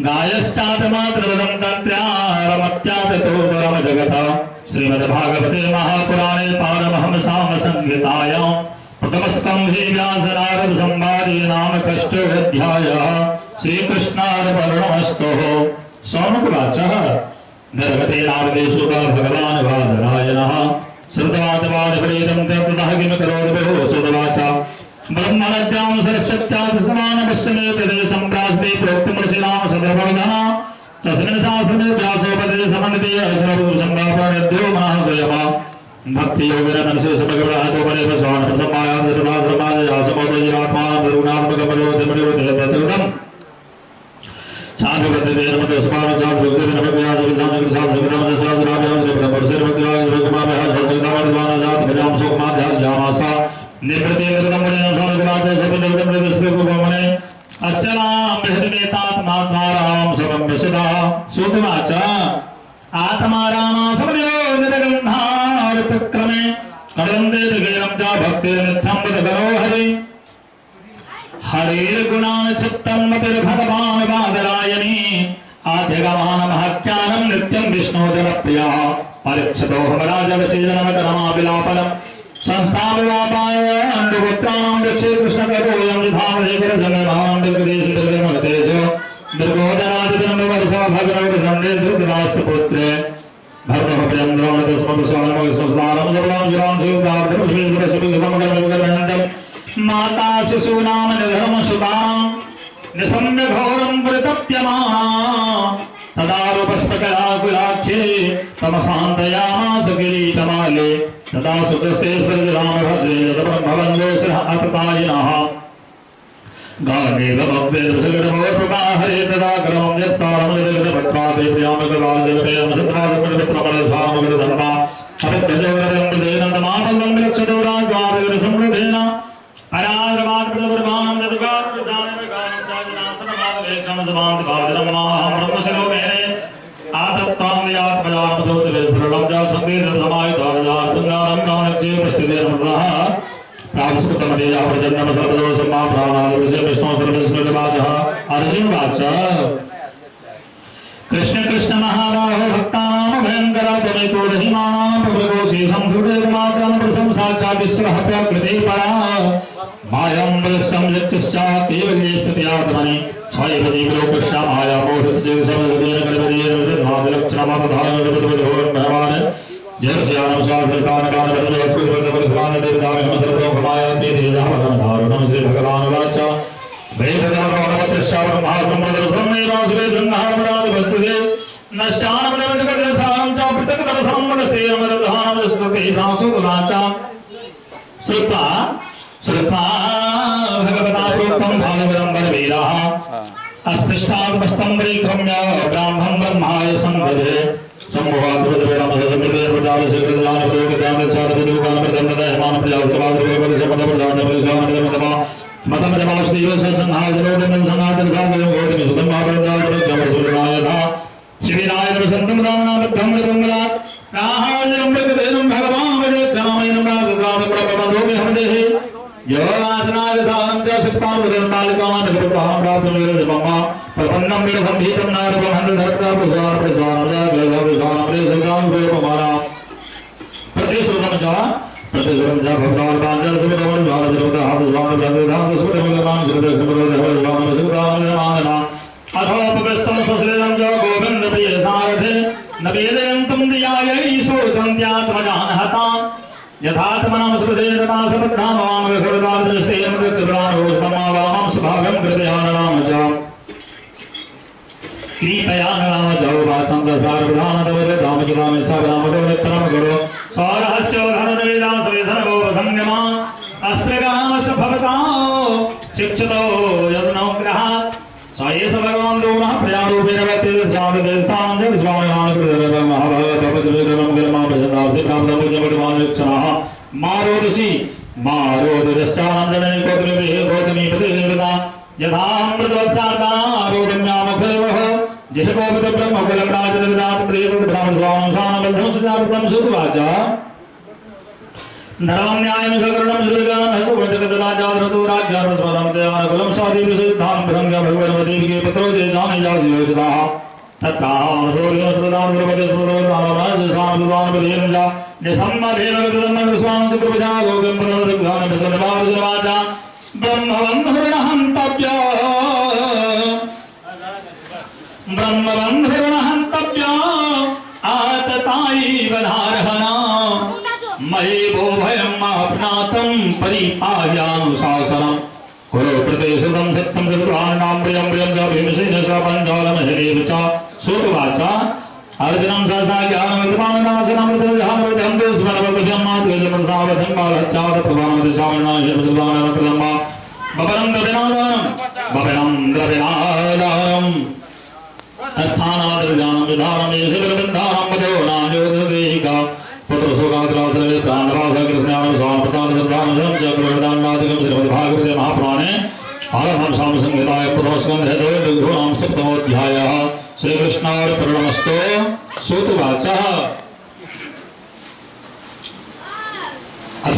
गायश्चात्मात्रवदं तन्त्र्यारमत्याततो परम जगत श्रीमद्भागवते महापुराणे पारमहंसां संहितायां प्रथमस्कन्धे व्यासनारद संवादे नाम कष्टोऽध्यायः। श्रीकृष्णार्पणमस्तु। सौनकुवाचः निर्गते नारदेषु भगवान् बादरायणः श्रुतवादवादप्रेतं ततः किं करोति विभो सुतवाच ब्रह्मणद्यां सरस्वत्यादि समानपश्यमेतदे सम्प्रास्ते प्रोक्तमृषीणां सदर्भगः तस्मिन् शास्त्रे व्यासोपदे समन्विते सर्वसंभावनद्यो मनः स्वयं भक्तियोगेन मनसे समग्रहातो परेव स्वानसमायासमोदयिरात्मानं आत्मा रामा समयो निरगन्धारक्रमे करन्दे जगेरं च भक्तिर्नित्यं वदकरो हरि हरेर्गुणान् चित्तं मतिर्भगवान् बादरायणी आद्यगमानमहाख्यानं नित्यं विष्णोजनप्रियः परिच्छतो हमराजवशीजनमकरमाविलापनं संस्थापिवापाय अण्डुपुत्राणां रक्षे कृष्णप्रभोऽयं धामधेकरजनभावं दुर्गदेश दुर्गोदरादिब्रह्मवर्षा भगवद्गन्धे धृतराष्ट्रपुत्रे माता शिशूनां निधनं सुतां निशम्य घोरं प्रतप्यमाना तदारूपस्तकलाकुलाक्षे तमसान्तयामास किरीटमाले तदा सुतस्ते रामभद्रे ब्रह्मवन्दो अततायिनः गानेवमव्यसगरमोपगाहरे तदा करमं यत्सारं जगदपत्राते प्रियामकलाजलपेयं सत्रादपत्रपरसामकरधर्मा अवध्यजोरम्बदेनन्दमापल्लं विलक्षदौराज्वादविसमृद्धेन अराद्रवाद्प्रदप्रभानं ददगात्रजानकानं ब्रह्मशिरोमेरे आतत्प्रान्यात्मजात्मजोतिरेश्वरं च सन्देहसमायुधारजासङ्गारं कानक्षेपस्थितिर्मृतः अर्जुनवाच कृष्ण कृष्ण महाबाहो भक्तानां भयंकर त्वमेको रहिमानां प्रभुकोशे संस्कृतेर्मात्रं प्रशंसा चातिस्रः प्रकृते परा मायां बलस्यं यच्चातेवल्ये स्थित्यात्मनि स्वयं जीवलोकस्य माया मोहितजीवसमृद्धेन कल्पदेन भगवान् अस्पृष्टात्मस्तम्भीक्रम्य ब्राह्मं ब्रह्माय संदधे धर्मं न्यायं सकरणं श्रीगानं हसुभजगदराजाधरतो राज्ञानुस्मरं दयानुकुलं सादेवी सुधां भृङ्ग भगवद्वदेवी पुत्रो देशानि जासियोजिताः ब्रह्मबन्धुर्णहन्तव्या आततायि वधार्हणा मयि वो भयम् आपनातं परिपायानुशासनम् कुरु प्रदेशं सत्यं चतुर्वाणां प्रियं प्रियं च भीमसेन स पञ्चालमहदेव च सूतवाच अर्जुनं सहसा ज्ञानमृतमाननाशनमृतविधानमृतं स्मरणमृतं मातृजमृसावधं बालहत्यादप्रभामृतसामृणाशमृतवानमृतम् बबलं द्रविणादानं बबलं द्रविणादानम् स्थानाद्रजानं विधानं येषुबन्धानं पदो नान्योदेहिका पुत्रशोकाद्रासनवे प्राणवासकृष्णानं स्वामप्रदानश्रद्धानं च प्रदानवाचकं श्रीमद्भागवते महापुराणे पारमहंसां संहिताय प्रथमस्कन्धे द्वयोर्नाम सप्तमोऽध्यायः। श्रीकृष्णार्पणमस्तु। सूतवाच अथ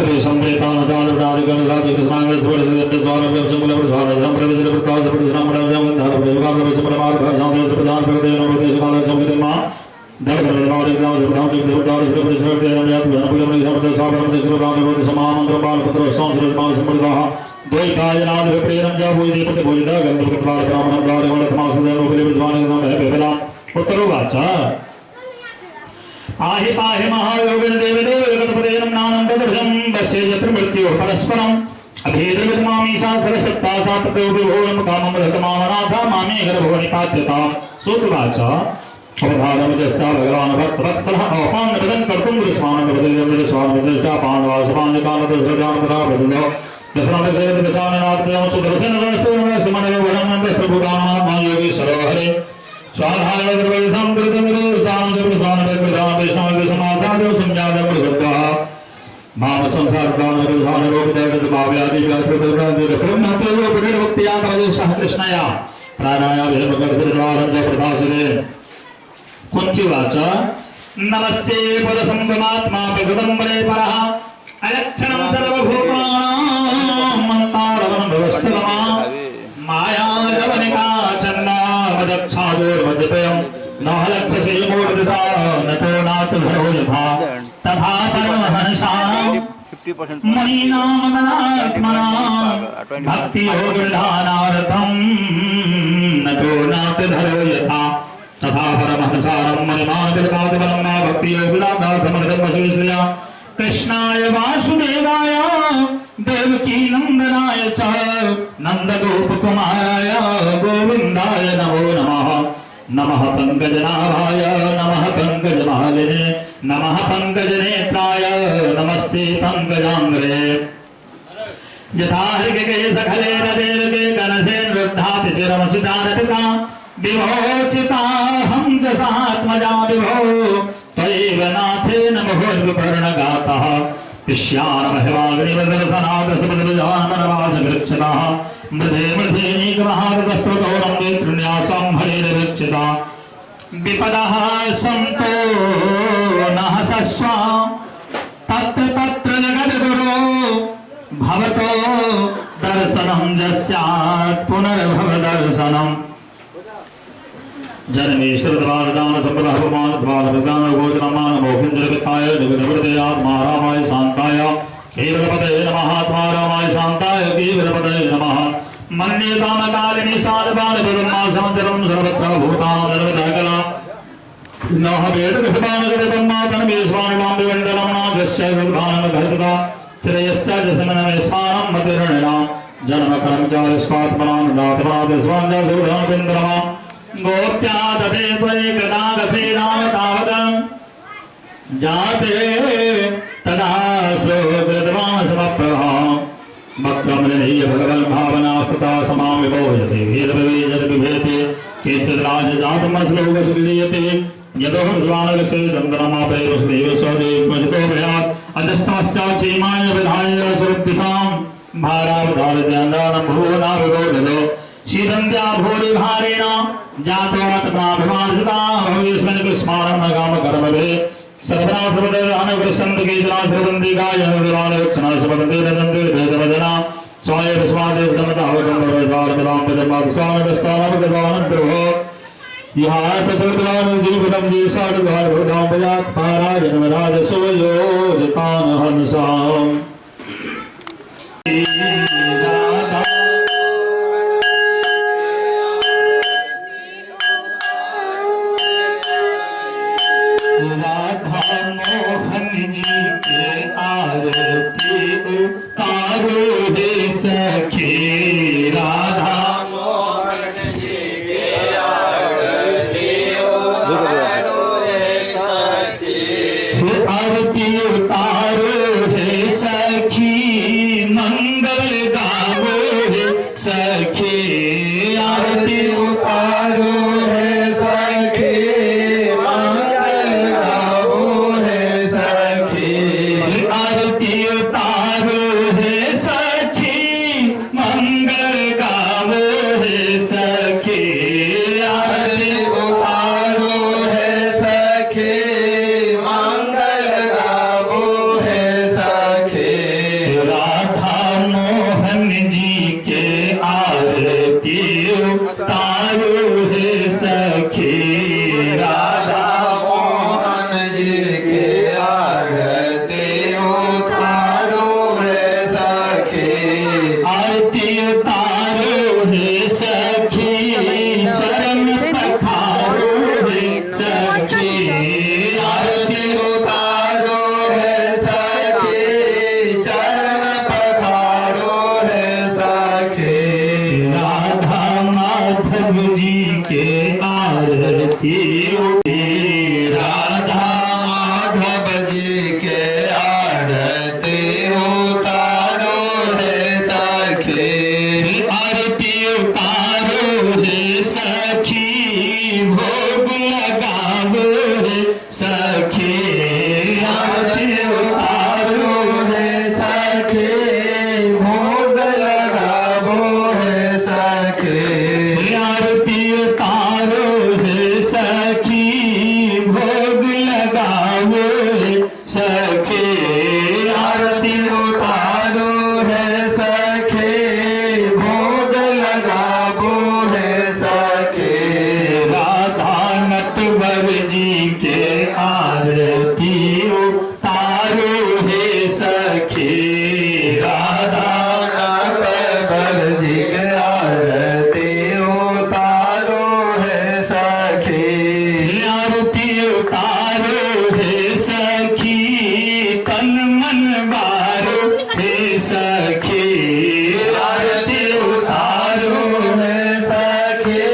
उत्तरोवाच आहि पाहि महायोगिन देवदेव जगत्पदेनं नानन्ददर्शं वश्ये यत्र मृत्युः परस्परम् अभेदविद्मामीशा सरसत्ता सा ततो विभोरं कामं रहतमामनाथ मामे गर्भो निपात्यता। सूत्रवाच अवधारमजस्सा भगवान् भक्तवत्सलः अपान्नपदं कर्तुं दृश्मानपदं पाण्डवासपाण्डकामतसर्गानपदापदो दशनामयोगी हरे कृष्णया कुंतीवाच नमस्ते परसंगमात्मा प्रकृतं परः अलक्षणं सर्वभूतानां मन्तारवं व्यवस्थितमा मायाजवनिका चन्दावदक्षादोर्वजपयं न हलक्षसे मूर्धसा नतो नातधरो यथा तथा परमहंसानां मुनीनां मनात्मनां भक्तियोगविधानार्थं नतो नातधरो यथा तथा परमहंसानं मुनिमानविर्वादिबलं मा भक्तियोगविधानार्थमृतं कृष्णाय वासुदेवाय देवकी नंदनाय च नंदगोपकुमाराय गोविंदाय नमो नमः। नमः पंकजनाभाय नमः पंकजमालिने नमः पंकजनेत्राय नमस्ते पंकजांग्रे। यथा हृगे सखलेन देवके कनसेन वृद्धाति चिरमसितारपिता विभोचिताहं जसात्मजा विभो त्वयैव नाथेन मुहुर्विपर्णगातः पिष्यानमहिवाग्निवदर्शनादशबदलजानमनवासगृच्छताः मृधे मृधे नीकमहादस्रोतोरं नेतृण्यासां हरेरवीक्षिता विपदः सन्तो नः सस्वा तत्र तत्र जगद्गुरो भवतो दर्शनं यस्यात् पुनर्भवदर्शनम्। जन्मेश्वरद्वारदान सम्प्रदान द्वारदान गोचरमान मोहिन्द्रवित्ताय जगद्गुरुदयात्मा रामाय शान्ताय केवलपदये नमः। आत्मा रामाय शान्ताय केवलपदये नमः। मन्ये कामकालिनी साधवानपदमासाचरं सर्वत्र भूतानर्वदकला नः वेदविषमानगणतन्मातन्वेष्वानुलाम्बिमण्डलं नाथस्य विभानमघर्तता श्रेयस्य जसमनमेष्मानं मतिर्णिना जन्मकर्मचारिस्वात्मनानुदात्मादिस्वान्धर्धुर्धनपिन्द्रमा गोप्यादते त्वयि कृतागसे नाम तावत् जाते तदा श्लोकृतवान् समप्रभा वक्त्रमृणीय भगवन् भावनास्तथा समां विभोजते वेदविवेदविभेति केचिद्राजजातमश्लोकसुलीयते यतो स्वानलक्षे चन्द्रमापे वसुदेव स्वदेवतो भयात् अजस्तमस्याचीमाय विधाय सुरद्दिशां भारावधारजानां भुवना विरोधो शीतन्त्या भूरि भारेण जातोऽत्माभिमानसता भवेस्मन् कृष्माणं न कामकर्मभे सर्वना सर्वदानुग्रसन्दकेशनाश्रवन्ति गायनुरानुक्षणाश्रवन्ति रन्दे स्वाय प्रभो यः चतुर्दानुजीवितं राधा मोहन जी के आरती उतारो हे सखी। राधा मोहन जी के आरती उतारो हे सखी। आरती उतारो हे सखी, मंगल गावो हे सखी। आरती उतारो हे सखी, मंगल गावो हे सखी। आरती उतारो हे सखी, मंगल गावो हे सखी। आरती उतारो हे सखी, मंगल गावो हे सखी। राधा मोहन जी के आरती उतारो हे सखी। राधा मोहन जी के आरती उतारो हे सखी। आरती उतारो हे सखी, चरण पखारो हे सखी। आरती उतारो हे सखी, चरण पखारो हे सखी। राधा माधव जी के आरती राधा माधव जी के आरती उतारो हे सखी। आरती उतारो हे सखी, भोग लगावो हे सखी। आरती उतारो हे सखी, भोग लगावो हे सखी। आरती उतारो हे सखी, भोग लगावो हे सखी। आरती उतारो हे सखी, भोग लगावो हे सखी। राधा नटवर जी के आरती उतारो हे सखी। राधा नटवर जी के आरती उतारो हे सखी। आरती उतारो हे सखी, तन मन बारो हे सखी। आरती उतारो हे सखी,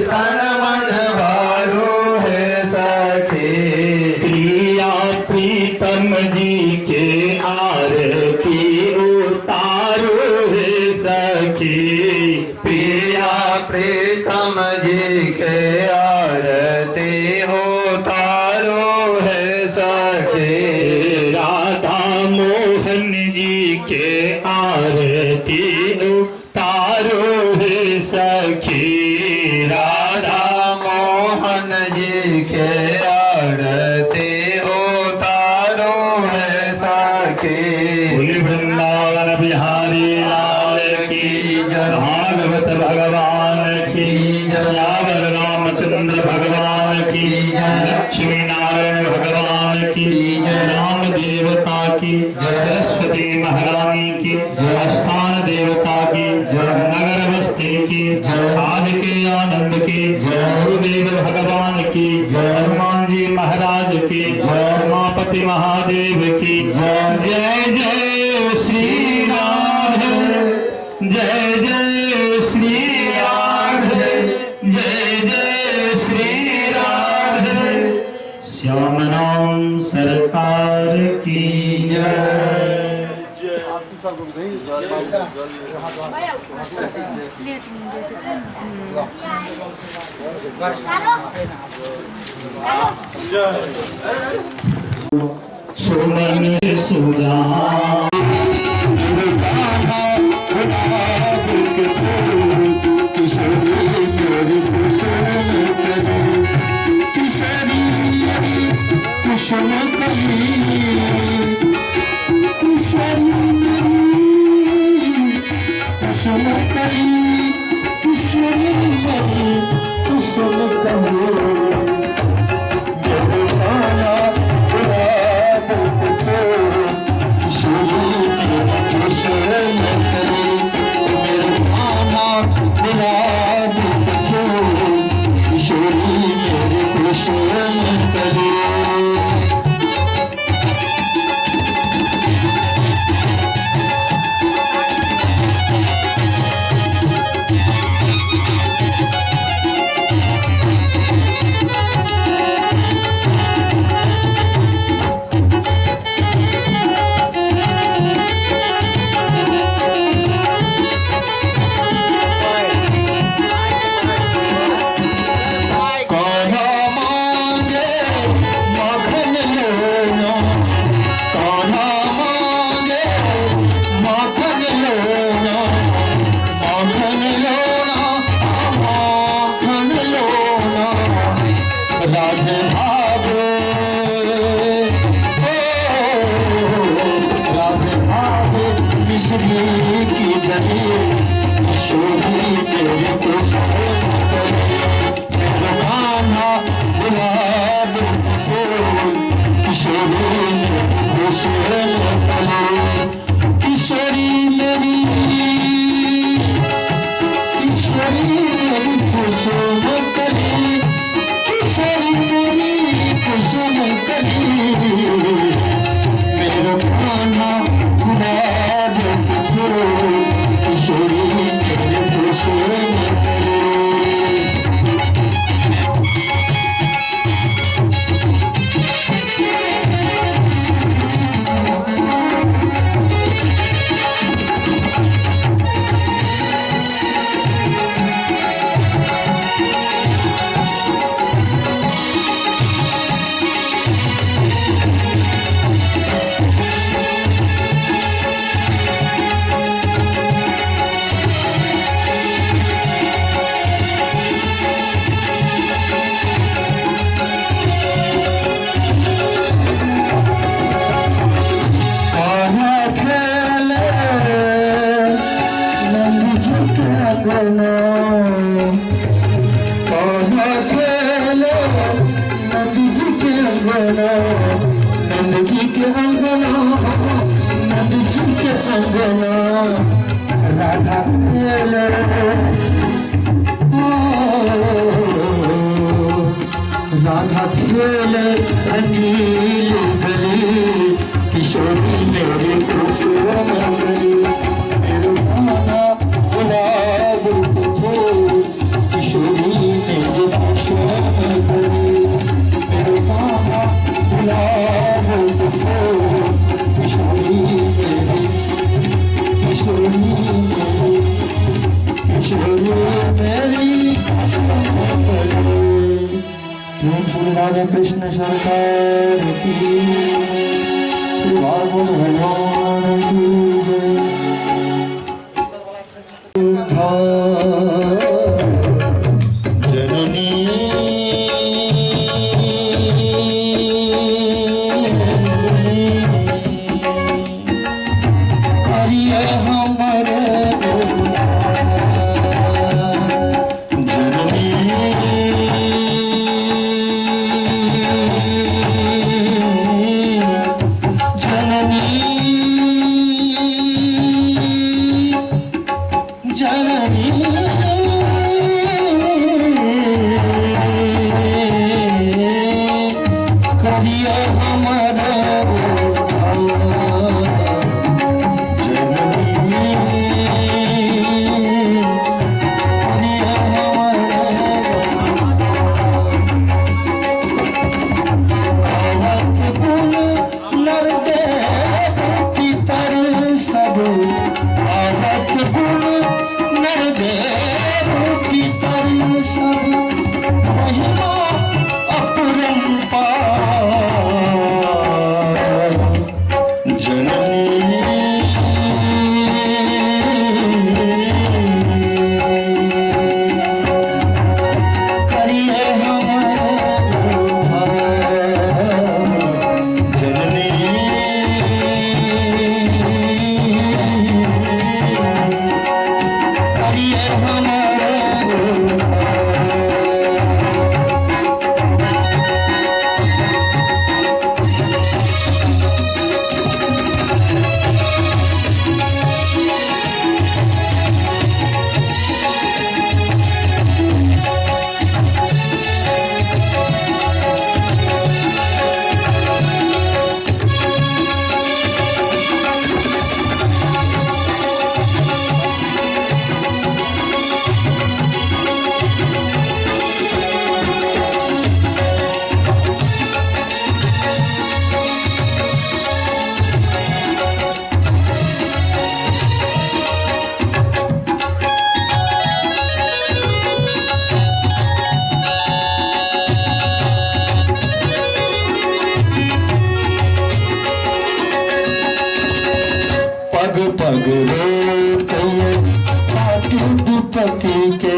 तन मन बारो हे सखी। प्रिया प्रीतम जी के आरती उतारो हे सखी। प्रिया प्रीतम जी के आरती उतारो हे सखी। राधा मोहन जी के आरती उतारो हे सखी। राधा मोहन जी के आरती उतारो हे सखी। बोले वृंदावन बिहारी लाल की जय, भागवत भगवान की जय, रामचंद्र भगवान की जय, लक्ष्मी नारायण भगवान की जय, राम देवता की जय, सरस्वती महारानी की जय, स्थान देवता की जय, नगर बस्ती की जय, आज के आनंद की जय, गुरुदेव भगवान की जय, हनुमान जी महाराज की जय, उमापति महादेव की जय। जय जय श्री राधे, जय जय श्री राधे, जय जय श्री राधे। श्याम नाम सरकार की जय। सुमन सुजा किशोरी कुसुम कली किशोरी मेरी कुसुम कली किशोरी मेरी कुसुम कली मेरे कान्हा गुलाब फूल किशोरी मेरी कुसुम कली मेरे कान्हा गुलाब फूल किशोरी मेरी कुसुम कली। किशोरी मेरी किशोरी मेरी कुसुम कली किशोरी मेरी कुसुम कली मेरा कान्हा गुलाब फूल किशोरी मेरी कुसुम कली। नंद जी के अंगना नंद जी के अंगना राधा खेले राधा खेले रंगीली गली किशोरी मेरी कुसुम कली मेरे कान्हा गुलाब फूल किशोरी मेरी कुसुम कली मेरे कान्हा गुलाब फूल किशोरी मेरी किशोरी मेरी किशोरी मेरी कुसुम कली। श्री राधे कृष्ण सरकार की श्री भागवत भगवान की जय। जननी करिए हमारे जननी जननी जननी। पग रोकैये बाट विपत्ति के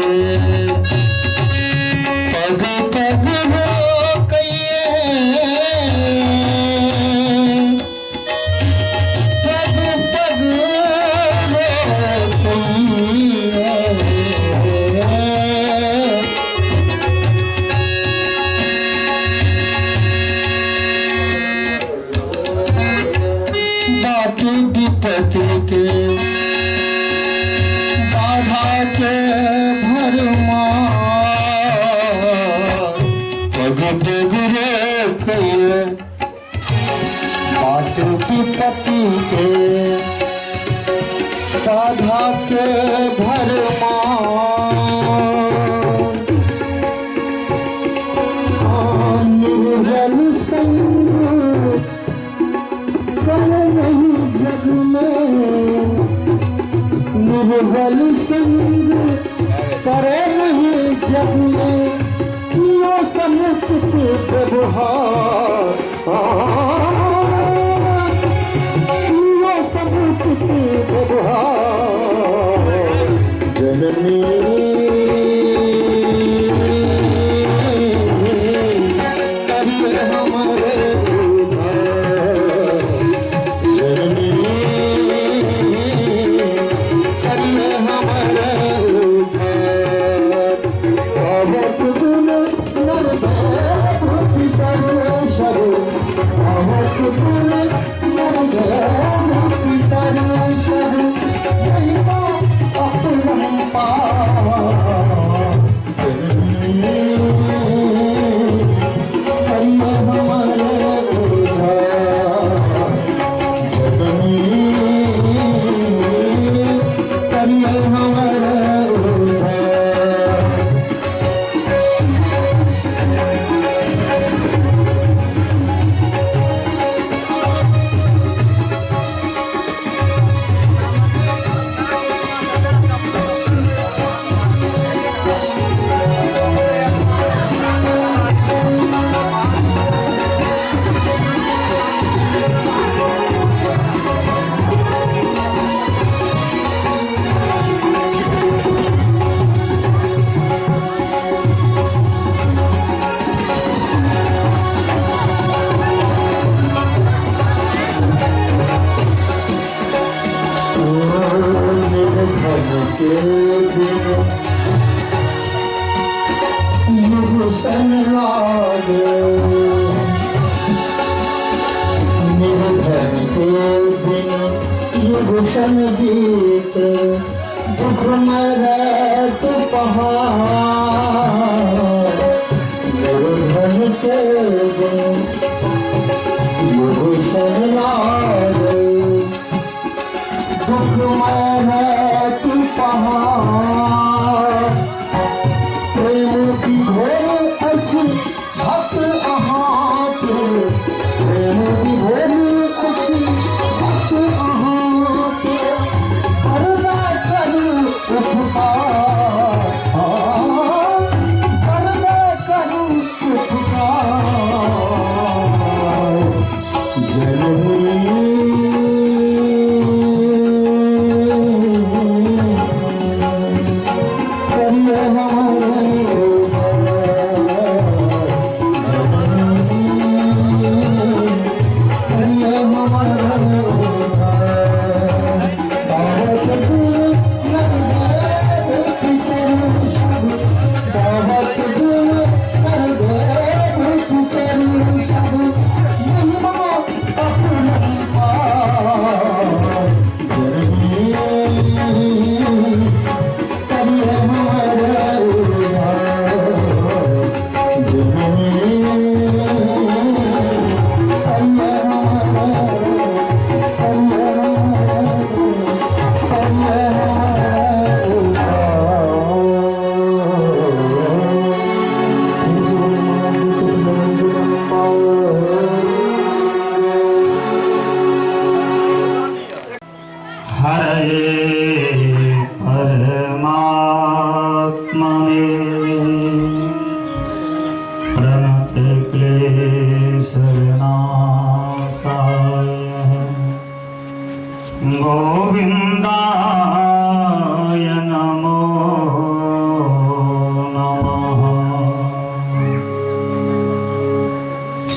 पग पग रोकैये पग पग रोकैये बाट विपत्ति के बाधा के भरमा पग पग रोकैये बाट विपत्ति के बाधा के भरमा निर्बल संग कर नहीं जग में निर्बल संग करे नहीं जग में कियो समुचित व्यवहार कियो समुचित व्यवहार जननी करिए हमारे उद्धार जननी करिए हमारे उद्धार आवत गुण नरदेव पितर सर आवत गुण नरदेव पितर सर महिमा अपरंपार जननी करिए हमारे उद्धार जननी करिए हमारे उद्धार। निर्धन के बिन युग सन लागे निर्धन के बिन युग सन बीत दुख मरत पहाड़ निर्धन के बिन युग सन लागे दुख मरत पहाड़ प्रेम की घोर अछि भक्त अहाँके प्रेम की घोर अछि भक्त अहाँके करुणा करू उपकार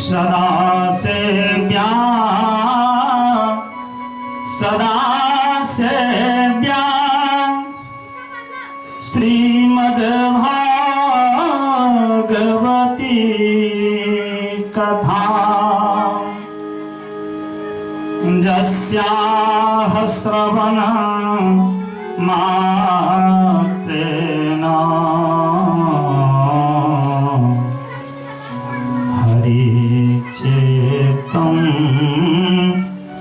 सदा सेव्या सदा सेव्या श्रीमद् भागवती कथा जस्याः श्रवण मात्रेण हरिचेतं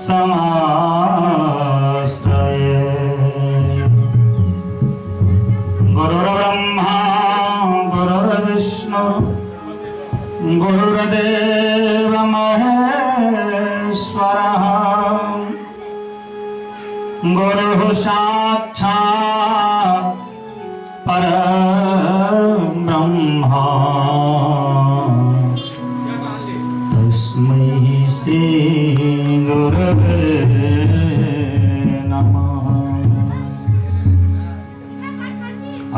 समाश्रये। गुरुर्ब्रह्मा गुरुर्विष्णु गुरुर्देव महेश्वरः गुरुः साक्षात् परब्रह्मा तस्मै श्री गुरवे नमः।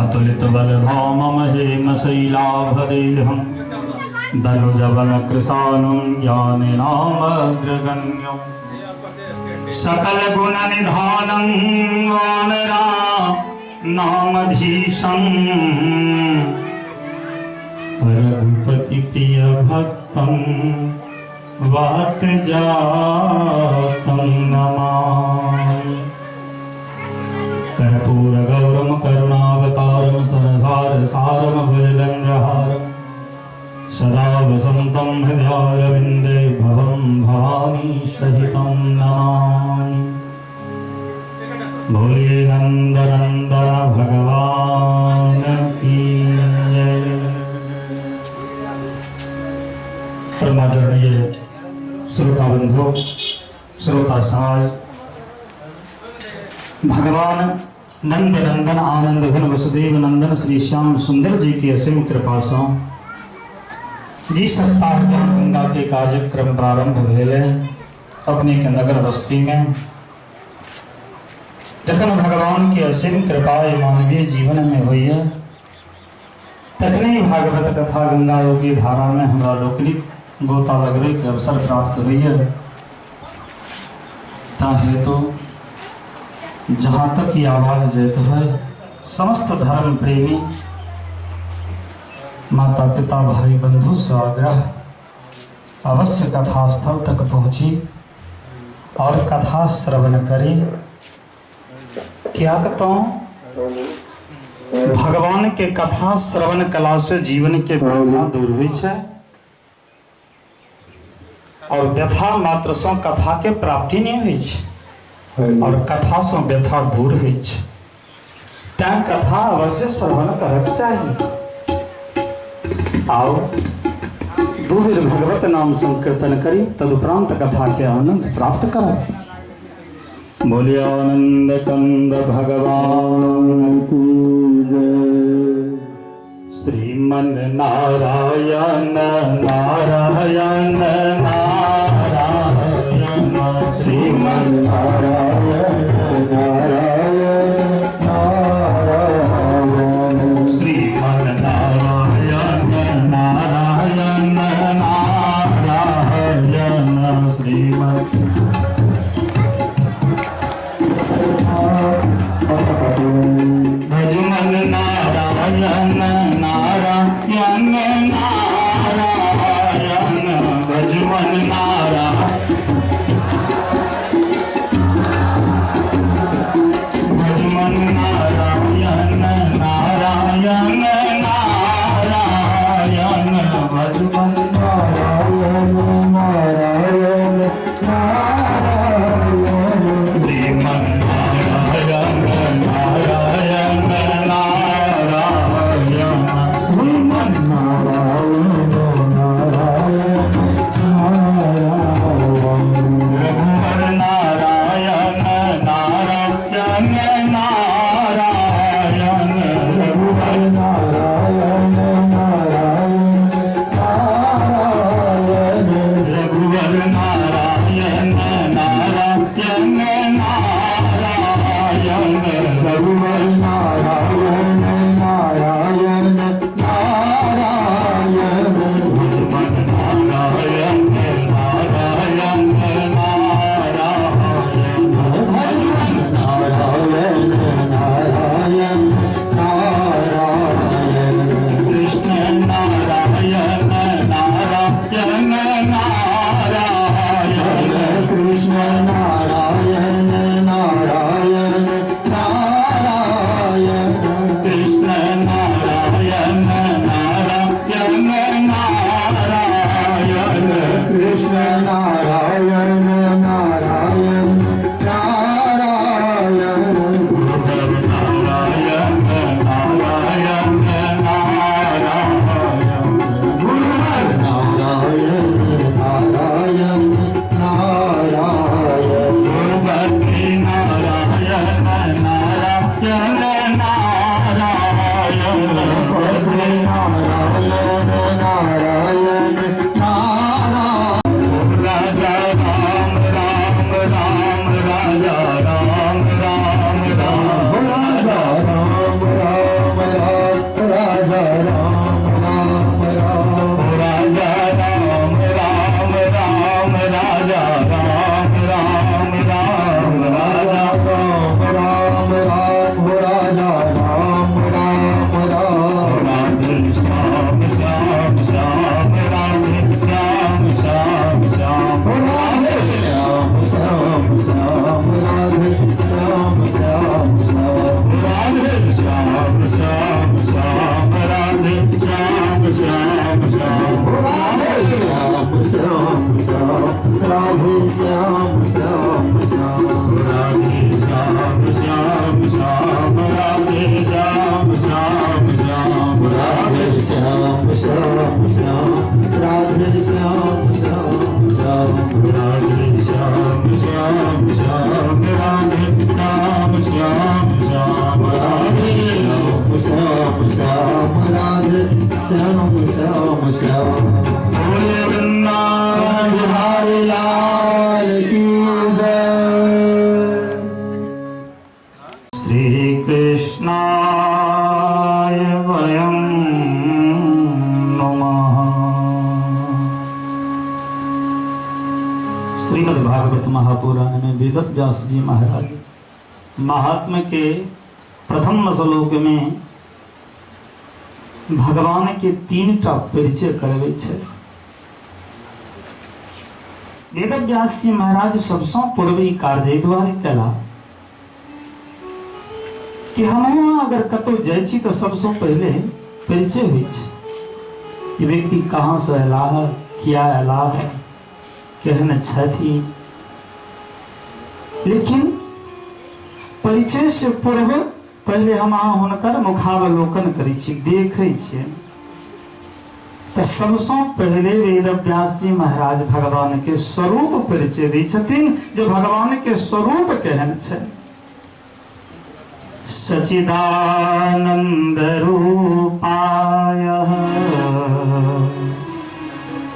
अतुलित बलधामं हेमशैलाभदेहं दनुजवन कृशानुं ज्ञानिनामग्रगण्यं सकल गुण निधानं वानरा नामधीशं रघुपति प्रिय भक्तं वात जातं नमामि। कर्पूर गौरम करुणावतारं संसार सारम भुजगेन्द्रहारं सदा वसन्तं हृदयारविन्दे भवं भवानी सहितं नमामि। बोलिए नंदनंदन भगवान की जय। परमादरणीय श्रोता बंधु, श्रोता समाज, भगवान नंद नंदन आनंद घन वसुदेव नंदन श्री श्याम सुंदर जी की असीम कृपा से जी सप्ताह ज्ञान गंगा के कार्यक्रम प्रारंभ भेले अपने के नगर बस्ती में। जखन भगवान के असीम कृपा मानवीय जीवन में हुई है तखने भागवत कथा गंगा योगी धारा में हमरा लोकनिक गोता लगबे के अवसर प्राप्त हुई है। ता हेतु जहाँ तक ये आवाज जेत है समस्त धर्म प्रेमी माता पिता भाई बंधु से आग्रह अवश्य कथा स्थल तक पहुँची और कथा श्रवण करी। क्या कहता हूँ, भगवान के कथा श्रवण कला से जीवन के व्यथा दूर हुई है और व्यथा मात्र से कथा के प्राप्ति नहीं हुई है और कथा से व्यथा दूर हुई है। तैं कथा अवश्य श्रवण करक चाहिए। आओ दू बेर भगवत नाम संकीर्तन करी तदुपरांत कथा के आनंद प्राप्त करो। बोलिए आनंद कंद भगवान की जय। श्रीमन नारायण नारायण नारायण श्रीमन नारायण नारायण नारायण श्रीमन नारायण नारायण नारायण श्रीमन भजमन नारायण नारायण नारायण भजमन नारायण भजमन नारायण नारायण नारायण भजमन नारायण नारायण नारायण श्रीमन नारायण नारायण नारायण श्रीमन नारायण। श्याम श्याम राधे श्याम श्याम श्याम राधे श्याम श्याम श्याम राधे श्याम श्याम श्याम राधे श्याम श्याम श्याम राधे श्याम श्याम श्याम राधे श्याम श्याम श्याम राधे श्याम श्याम श्याम राधे श्याम श्याम श्याम राधे श्याम श्याम श्याम राधे श्याम श्याम श्याम। बोले वृंदावन बिहारी लाल की जय। श्री कृष्णाय वयं नमः। श्रीमद् भागवत महापुराण में वेद व्यास जी महाराज महात्म्य के प्रथम श्लोक में भगवान के तीन टा परिचय करबै छै। वेद व्यास जी महाराज सबसँ पूर्व ई कार्य एहि दुआरे कयला कि हमहूँ अगर कतौ जाइ छी तऽ सबसँ पहिले परिचय होइ छै, ई व्यक्ति कहाँसँ अयलाह, किया अयलाह, केहन छथि। लेकिन परिचय से पूर्व पहिले हम अहाँ हुनकर मुखावलोकन करै छी, देखै छियै। तऽ सबसँ पहिले वेद व्यास जी महाराज भगवान के स्वरूप परिचय दै छथिन जे भगवान के स्वरूप केहन छै। सचिदानंद रूपाय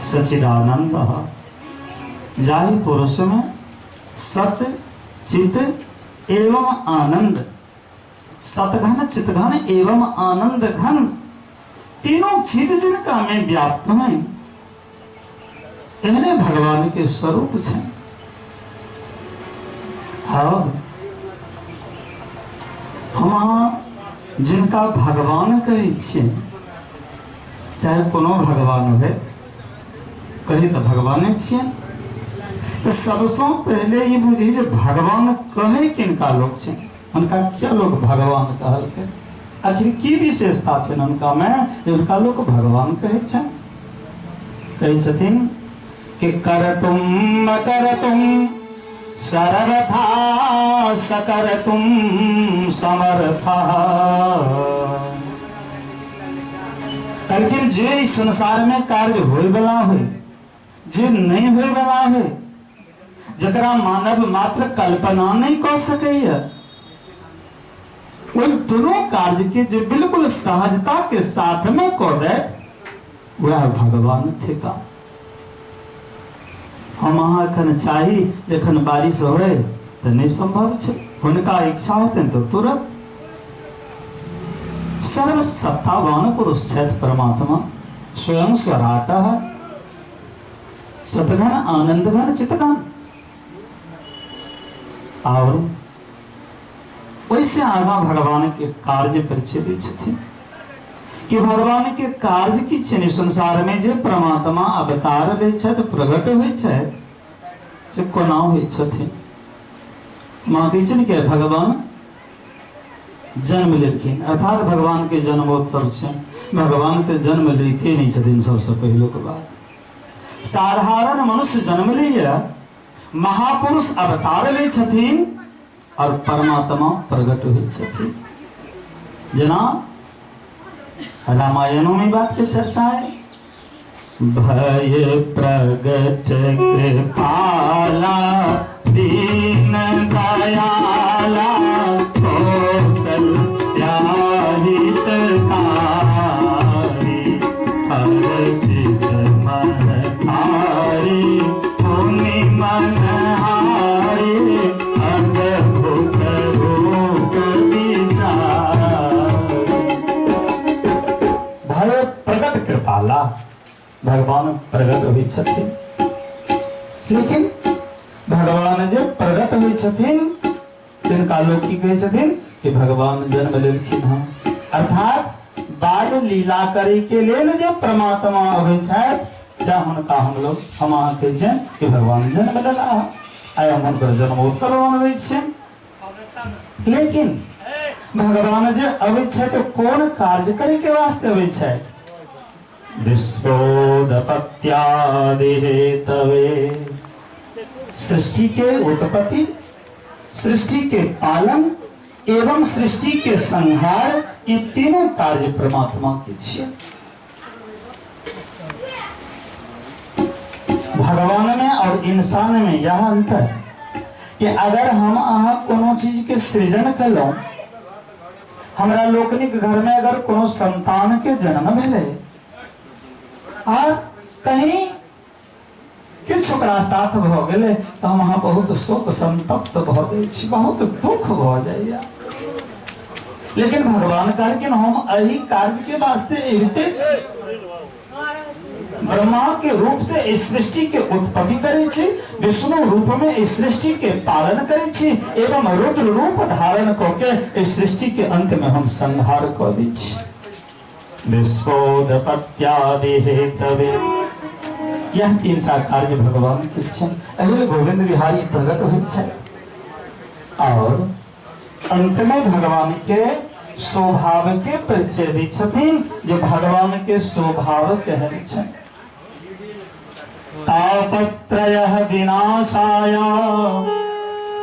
सचिदानंद, जाहि पुरुष में सत चित एवं आनंद, सतघन चितघन एवं आनंद घन तीनों चीज जिनका में व्याप्त हैं, एहने भगवान के स्वरूप छे। हाँ, हम अहाँ जिनका भगवान कहै छियै, चाहे कोनो भगवान होय, कही तऽ भगवाने छियै। तऽ सबसँ पहिले ई बुझी जे भगवान कहै किनका लोक छै, हुनका किया लोक भगवान कहलकै, आखिर की विशेषता छै हुनका में जे हुनका लोक भगवान कहै छै। कहै छथिन कि करतुम करतुम सर्वथा सकरतुम समर्था। कहलखिन जे इस संसार में कार्य होय वाला होय, जे नहीं होय वाला होय, जकरा मानव मात्र कल्पना नहीं कऽ सकैया, ओहि दोनों कार्य के जे बिल्कुल सहजता के साथ में कऽ देत वह भगवान थिका। हम अहाँ एखन चाही जखन बारिश होय तऽ नहि संभव छै, हुनका इच्छा हेतनि तऽ तुरंत। सर्वसत्तावान पुरुष छथि परमात्मा, स्वयं स्वराट सतघन आनंद घन चितघन। और ओहिसे आगाँ भगवान के कार्य परिचय दै छथिन कि भगवान के कार्य की छनि। संसार में जे परमात्मा अवतार लै छथि, प्रकट होइ छथि, से कोना होइ छथिन। माँ कहै छै ने कि भगवान जन्म लेलखिन, अर्थात भगवान के जन्मोत्सव छै। भगवान तऽ जन्म लैते नहि छथिन। सबसँ पहिलुक बात, साधारण मनुष्य जन्म लैया, महापुरुष अवतार लै छथिन और परमात्मा प्रकट होइ छथिन। जेना रामायणों में बात के चर्चा है, भय प्रगट कृपाला दीन दयाला कौशल्या हितकारी, हर्षित मन हारी पुनि मन हारी, अद्भुत रूप विचार। भय प्रगट कृपाला, भगवान प्रगट होइ छथिन। लेकिन भगवान जे प्रगट होइ छथिन तिनका लोक की कहै छथिन कि भगवान जन्म लेलखिन हँ। अर्थात बाल लीला करे के लेल जे परमात्मा अबै छथि, तैं हुनका हम लोग हम अहाँ कहै छियनि कि भगवान जन्म लेला हँ, आइ हम हुनकर जन्मोत्सव मनबै छियनि। लेकिन भगवान जे अबै छथि कोन कार्य करे के वास्ते अबै छथि? विश्वोदपत्यादिहेतवे। सृष्टि के उत्पत्ति, सृष्टि के पालन एवं सृष्टि के संहार, ये तीनों कार्य परमात्मा के छियै। भगवान में और इंसान में यह अंतर कि अगर हम अहाँ कोनो चीज के सृजन कलौं, हमरा लोकनिक घर में अगर कोनो संतान के जन्म भेलै आ कहीं किछु ओकरा साथ भऽ गेलै तऽ हम अहाँ बहुत शोक संतप्त भऽ जाइ छी, बहुत दुख भऽ जाइया। लेकिन भगवान कहलखिन हम एहि कार्य के वास्ते अबिते छी। ब्रह्मा के रूप से इस सृष्टि के उत्पत्ति करै छी, विष्णु रूप में इस सृष्टि के पालन करै छी एवं रुद्र रूप धारण कऽ के इस सृष्टि के अंत में हम संहार कऽ दै छी। विश्वोदपत्यादिहेतवे, यह तीनटा कार्य भगवान के छनि। एहि गोविंद बिहारी प्रकट होइ छनि और अंत में भगवान के स्वभाव के परिचय दै छथिन जे भगवान के स्वभाव केहन छनि। तापत्रय विनाशाय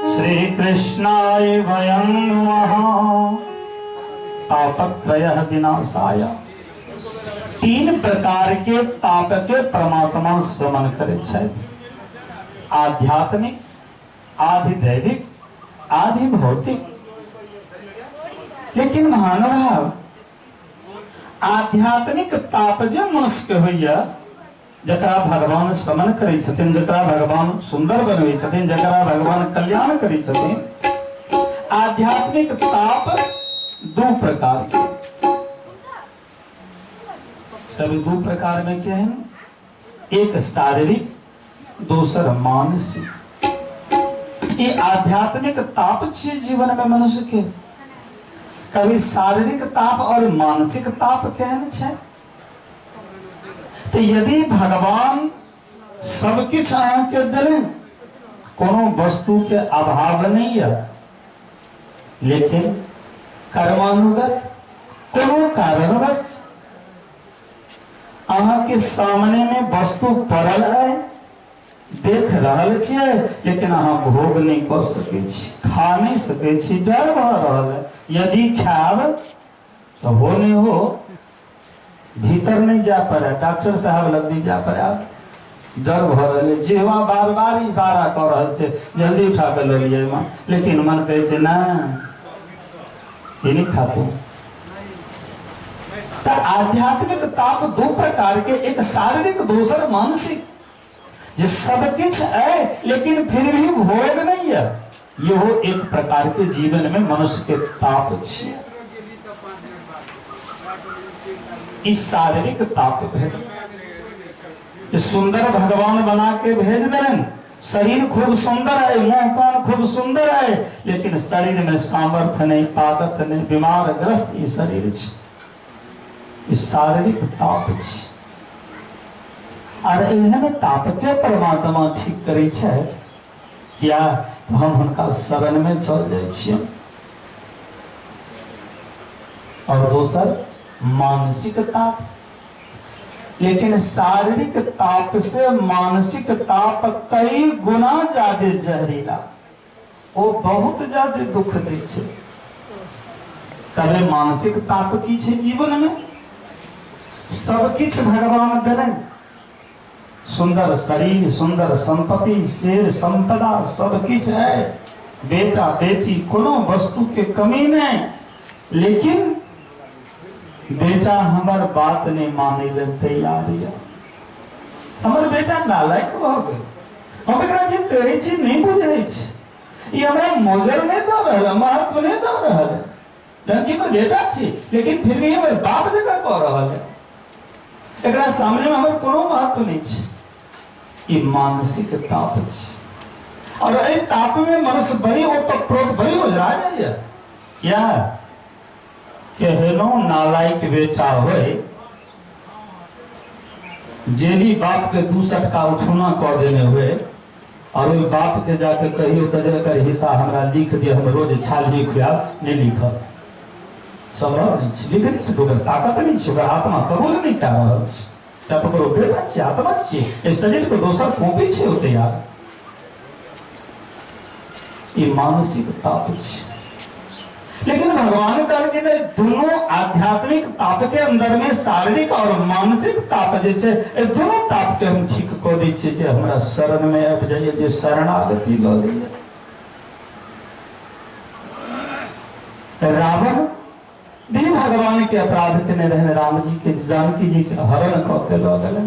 श्री कृष्णाय वयं नमः। तापत्रय विनाशाय, तीन प्रकार के ताप के परमात्मा शमन करै छथि, आध्यात्मिक, आधिदैविक, आधिभौतिक। लेकिन महानुभाव, आध्यात्मिक ताप जे मनुष्य के होइया, जकरा भगवान शमन करै छथिन, जकरा भगवान सुंदर बनबै छथिन, जकरा भगवान कल्याण करै छथिन, आध्यात्मिक ताप दू प्रकार के। तब दू प्रकार में केहन? एक शारीरिक, दोसर मानसिक। ये आध्यात्मिक ताप छियै जीवन में मनुष्य के। कभी शारीरिक ताप और मानसिक ताप केहन छै? तो यदि भगवान सब किछु अहाँके देलनि, कोनो वस्तु के अभाव नहीं है, लेकिन कर्मानुगत कोनो कारणवश अहाँ के सामने में वस्तु पड़ल है, देख रहल छियै, लेकिन अहाँ भोग नहीं कऽ सकै छी, खा नहीं सकै छी, डर भऽ रहल है। यदि खायब तो हो नहीं हो, भीतर नहीं जा पड़े, डॉक्टर साहब लग नहीं जा पड़े, डर भऽ रहल है। जिहवा बार बार इशारा कऽ रहल छै जल्दी उठा कऽ लऽ लिअ, लेकिन मन कहै छै ना ई नहीं खातू। तो आध्यात्मिक ताप दो प्रकार के, एक शारीरिक, दोसर मानसिक। जे सब किछु है लेकिन फिर भी भोग नहीं है, यहो एक प्रकार के जीवन में मनुष्य के ताप छियै। इस शारीरिक ताप भेल, सुंदर भगवान बना के भेज देलन, शरीर खूब सुंदर है, मुंह कान खूब सुंदर है, लेकिन शरीर में सामर्थ्य नहीं, ताकत नहीं, बीमार ग्रस्त ई शरीर छै, ई शारीरिक ताप छै। और एहन ताप के परमात्मा ठीक करै छै किया? हम हुनका शरण में चल जाइ छियै। और दोसर मानसिक ताप, लेकिन शारीरिक ताप से मानसिक ताप कई गुना ज्यादा जहरीला, वो बहुत ज्यादा दुख दै छै। कभी मानसिक ताप की छै जीवन में? सब किछु भगवान देलनि, सुंदर शरीर, सुंदर संपत्ति, शेर संपदा सब किछु है, बेटा बेटी, कोनो वस्तु के कमी नहीं, लेकिन बेटा हमर बात नहीं माने ले तैयार है, हमर बेटा नालायक भऽ गेल, हम एकरा जे कहै छी नहीं बुझै छै, ई हमरा मोजर नहीं दऽ रहल है, महत्व नहीं दऽ रहल है, जबकि हमर बेटा छी लेकिन फिर भी हमर बाप जकाँ कऽ रहल है, एकरा सामने में हमर कोनो महत्व नहीं छै। ई मानसिक ताप छै और एहि ताप में मनुष्य बड़ी ओतप्रोत, बड़ी ओझरा जाइए। क्या केहनो नालायक बेटा होय, जेली बाप के दू सटका उठौना कऽ देने हुए और ओहि बाप के जाके कहियो तऽ जे एकर हिस्सा हमरा लिख दिअ, हम रोज छाली खुआब, नहीं लिखल, संभव नहीं छै, लिख नहि सकै, ओकर ताकत नहीं छै, ओकर आत्मा कबूल नहीं कए रहल छै। या तो करो बेटा छियै, आत्मा छियै, एहि शरीर के दोसर कॉपी छै ओते यार। ई मानसिक ताप छै। लेकिन भगवान कहलखिन दोनों आध्यात्मिक ताप के अंदर में शारीरिक और मानसिक ताप जे छै, ए दोनों ताप के हम ठीक कऽ दै छियै जे हमरा शरण में आबि जाइए, जे शरणागति लऽ लैए। रावण भी भगवान के अपराध केने रहन, राम जी के जानकी जी के हरण कऽ के लऽ गेलै,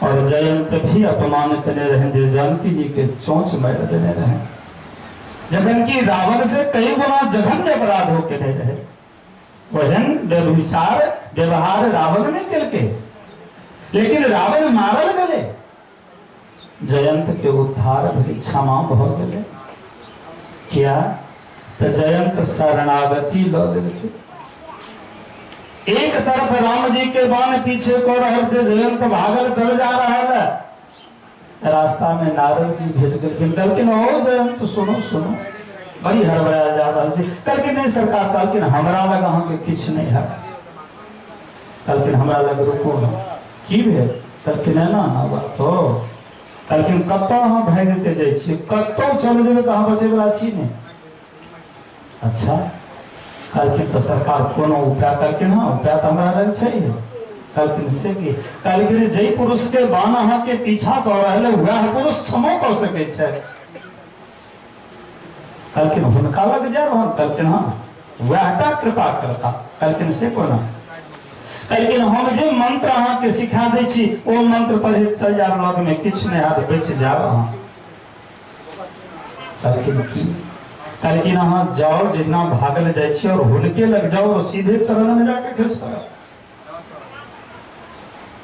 और जयंत भी अपमान केने रहन जे जानकी जी के चोंच मारि देने रहन, जखन कि रावण से कई गुना जघन्य अपराध हो के नहीं रहे। वहन व्यभिचार व्यवहार रावण ने केलके, लेकिन रावण मारल गेले, जयंत के उद्धार भेलै, क्षमा भऽ गेलै। किया? तो जयंत शरणागति लऽ लेलकै। एक तरफ राम जी के बाण पीछे कऽ रहल छै, जयंत भागल चल जा रहल है। रास्ता में नारद जी भेट गेलखिन, कहलखिन ओ जयंत सुनो सुनो, बड़ी हड़बड़ायल जा रहल छी। कहलखिन नहीं सरकार, कहलखिन हमरा लग अहाँके किछु नहीं है। कहलखिन हमरा लग रुको ना। की भेल? कहलखिन एना ना बात हो। कहलखिन कतऽ अहाँ भागि के जाइ छियै, कतौ चल जेबै तऽ अहाँ बचैवला छी नहि। अच्छा, कहलखिन तऽ सरकार कोनो उपाय? कहलखिन हाँ उपाय तऽ हमरा लग छै। कहलखिन से की? कहलखिन जै पुरुष के बाण अहाँ के पीछा कऽ रहल है वएह पुरुष क्षमो कऽ सकै छै। कहलखिन हुनका लग जायब हम? कहलखिन हाँ वएह टा कृपा करता। कहलखिन से कोना? कहलखिन हम जे मंत्र अहाँ के सिखा दै छी ओ मंत्र पढ़ैत चलि जायब, लग में किछु नहि हैत, बचि जायब अहाँ। कहलखिन की? कहलखिन अहाँ जाओ जितना भागल जाइ छी और हुनके लग जाओ और सीधे चरण में जाके खसि पड़ब।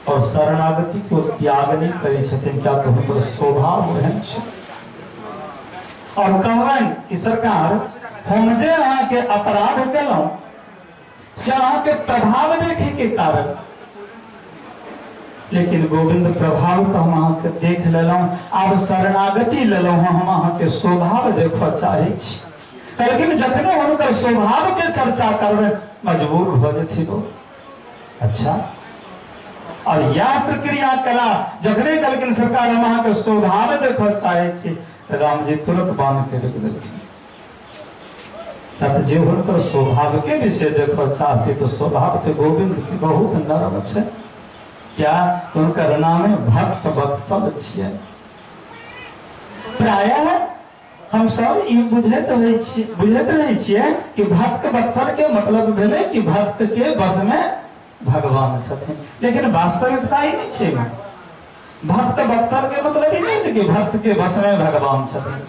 और शरणागति को त्याग नहीं करै छथिन, क्या तो हुनकर स्वभाव ओहन छै। और कहबनि कि सरकार हम जे अहाँके अपराध केलहुँ से अहाँके प्रभाव देखे के कारण, लेकिन गोविंद प्रभाव तो हम अहाँके देख लेलहुँ, आब शरणागति लेलहुँ, हम अहाँके स्वभाव देखऽ चाहै छी। कहलखिन जखने हुनकर स्वभाव के चर्चा करबै मजबूर भऽ जेथिन ओ। अच्छा, और यह प्रक्रिया कला जखने कहलखिन सरकार हम अहाँके स्वभाव देखऽ चाहै छी, राम जी तुरंत बाण के रोकि देलखिन। जे हुनकर स्वभाव के विषय देखऽ चाहते तो स्वभाव तो गोविंद के बहुत नरम छै। क्या हुनकर नामे भक्त वत्सल छियै। प्रायः हम सब ई बुझैत रहै छियै कि भक्त वत्सल के मतलब भेलै कि भक्त के बस में भगवान छथिन, लेकिन वास्तविकता ई नहीं छै। भक्त वत्सल के मतलब ई नहीं कि भक्त के बस में भगवान छथिन।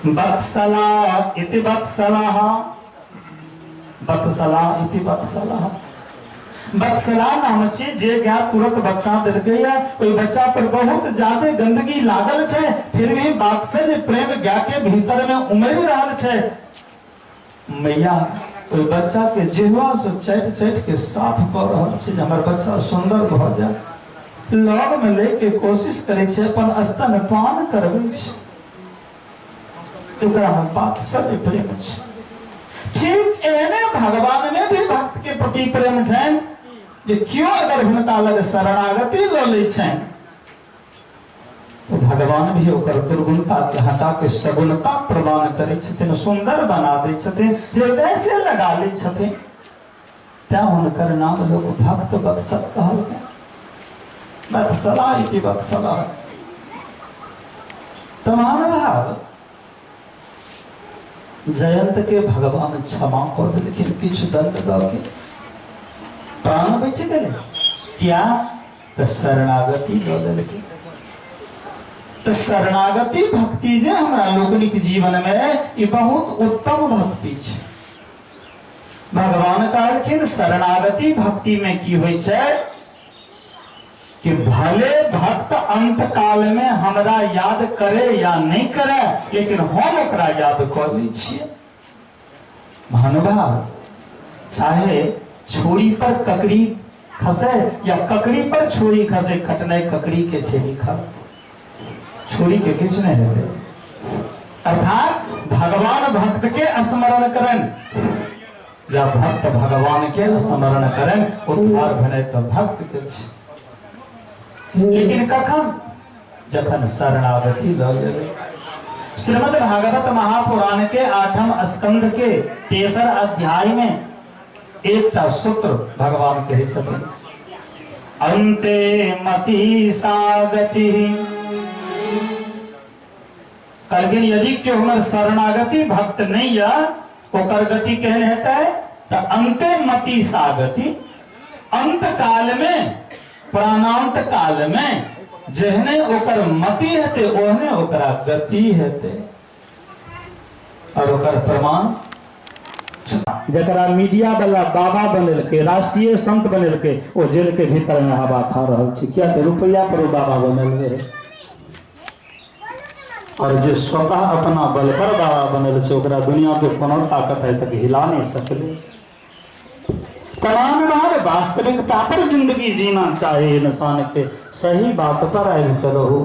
वत्सला इति वत्सलः, वत्सला इति वत्सलः। वत्सला नाम छै जे गाय तुरंत बच्चा देलकै है, ओहि बच्चा पर बहुत ज्यादा गंदगी लागल छै, फिर भी वात्सल्य प्रेम गाय के भीतर में उमड़ि रहल छै। मैया ओहि बच्चा के जिह्वा से चटि चटि के साफ कऽ रहल छै जे हमर बच्चा सुंदर भऽ जाय। लग में ले के कोशिश करै छै, अपन स्तन पान करबै छै, ओकरा में वात्सल्य प्रेम छै। ठीक एहने भगवान में भी भक्त के प्रति प्रेम छनि जे क्यों अगर हुनका लग शरणागति लऽ लै छनि तो भगवान भी ओकर दुर्गुणता के हटा के सगुणता प्रदान करै छथिन, सुंदर बना दै छथिन, हृदय से लगा लै छथिन। तैं हुनकर नाम लोग भक्त वत्सल कहलकै। वत्सला इति वत्सला। तो महानुभाव जयंत के भगवान क्षमा कऽ देलखिन, किछु दंड दऽ के प्राण बचि गेलै। क्या? तऽ शरणागति लऽ लेलखिन। तऽ शरणागति भक्ति जे हमरा लोकनिक जीवन में ई बहुत उत्तम भक्ति छै। भगवान कहलखिन शरणागति भक्ति में की होइ छै कि भले भक्त अंत काल में हमरा याद करे या नहीं करे, लेकिन हम ओकरा याद कऽ लै छियै। महानुभाव, चाहे छुरी पर ककड़ी खसे या ककड़ी पर छुरी खसे, कटनाइ ककड़ी के छै लिखल, छुरी के किछु नहि हेतै। अर्थात भगवान भक्त के स्मरण करन, या भक्त भगवान के स्मरण करें उद्धार भेनाइ तऽ भक्त के छै। लेकिन कखन? जखन शरणागति लऽ लेबै। श्रीमद् भागवत महापुराण के 8म स्कंध के 3 अध्याय में एकटा सूत्र भगवान कहै छथिन, अन्ते मति सागति। कहलखिन यदि केओ हमर शरणागति भक्त नहीं या ओकर गति केहन हेतै? तऽ अन्ते मति सागति, अंत काल में, प्राणांत काल में जेहने ओकर मति हेतै ओहने ओकरा गति हेतै। और ओकर प्रमाण जकरा मीडिया वाला बाबा बनेलकै, राष्ट्रीय संत बनेलकै, ओ जेल के भीतर में हवा खा रहल छै। किया? तऽ रुपैआ पर ओ बाबा बनल रहे। और जे स्वतः अपना बल पर बाबा बनल छै ओकरा दुनिया के कोनो ताकत आइ तक हिला नहीं सकलै। तमाम बार वास्तविकता पर जिंदगी जीना चाहे इंसान के, सही बात पर आबि के रहू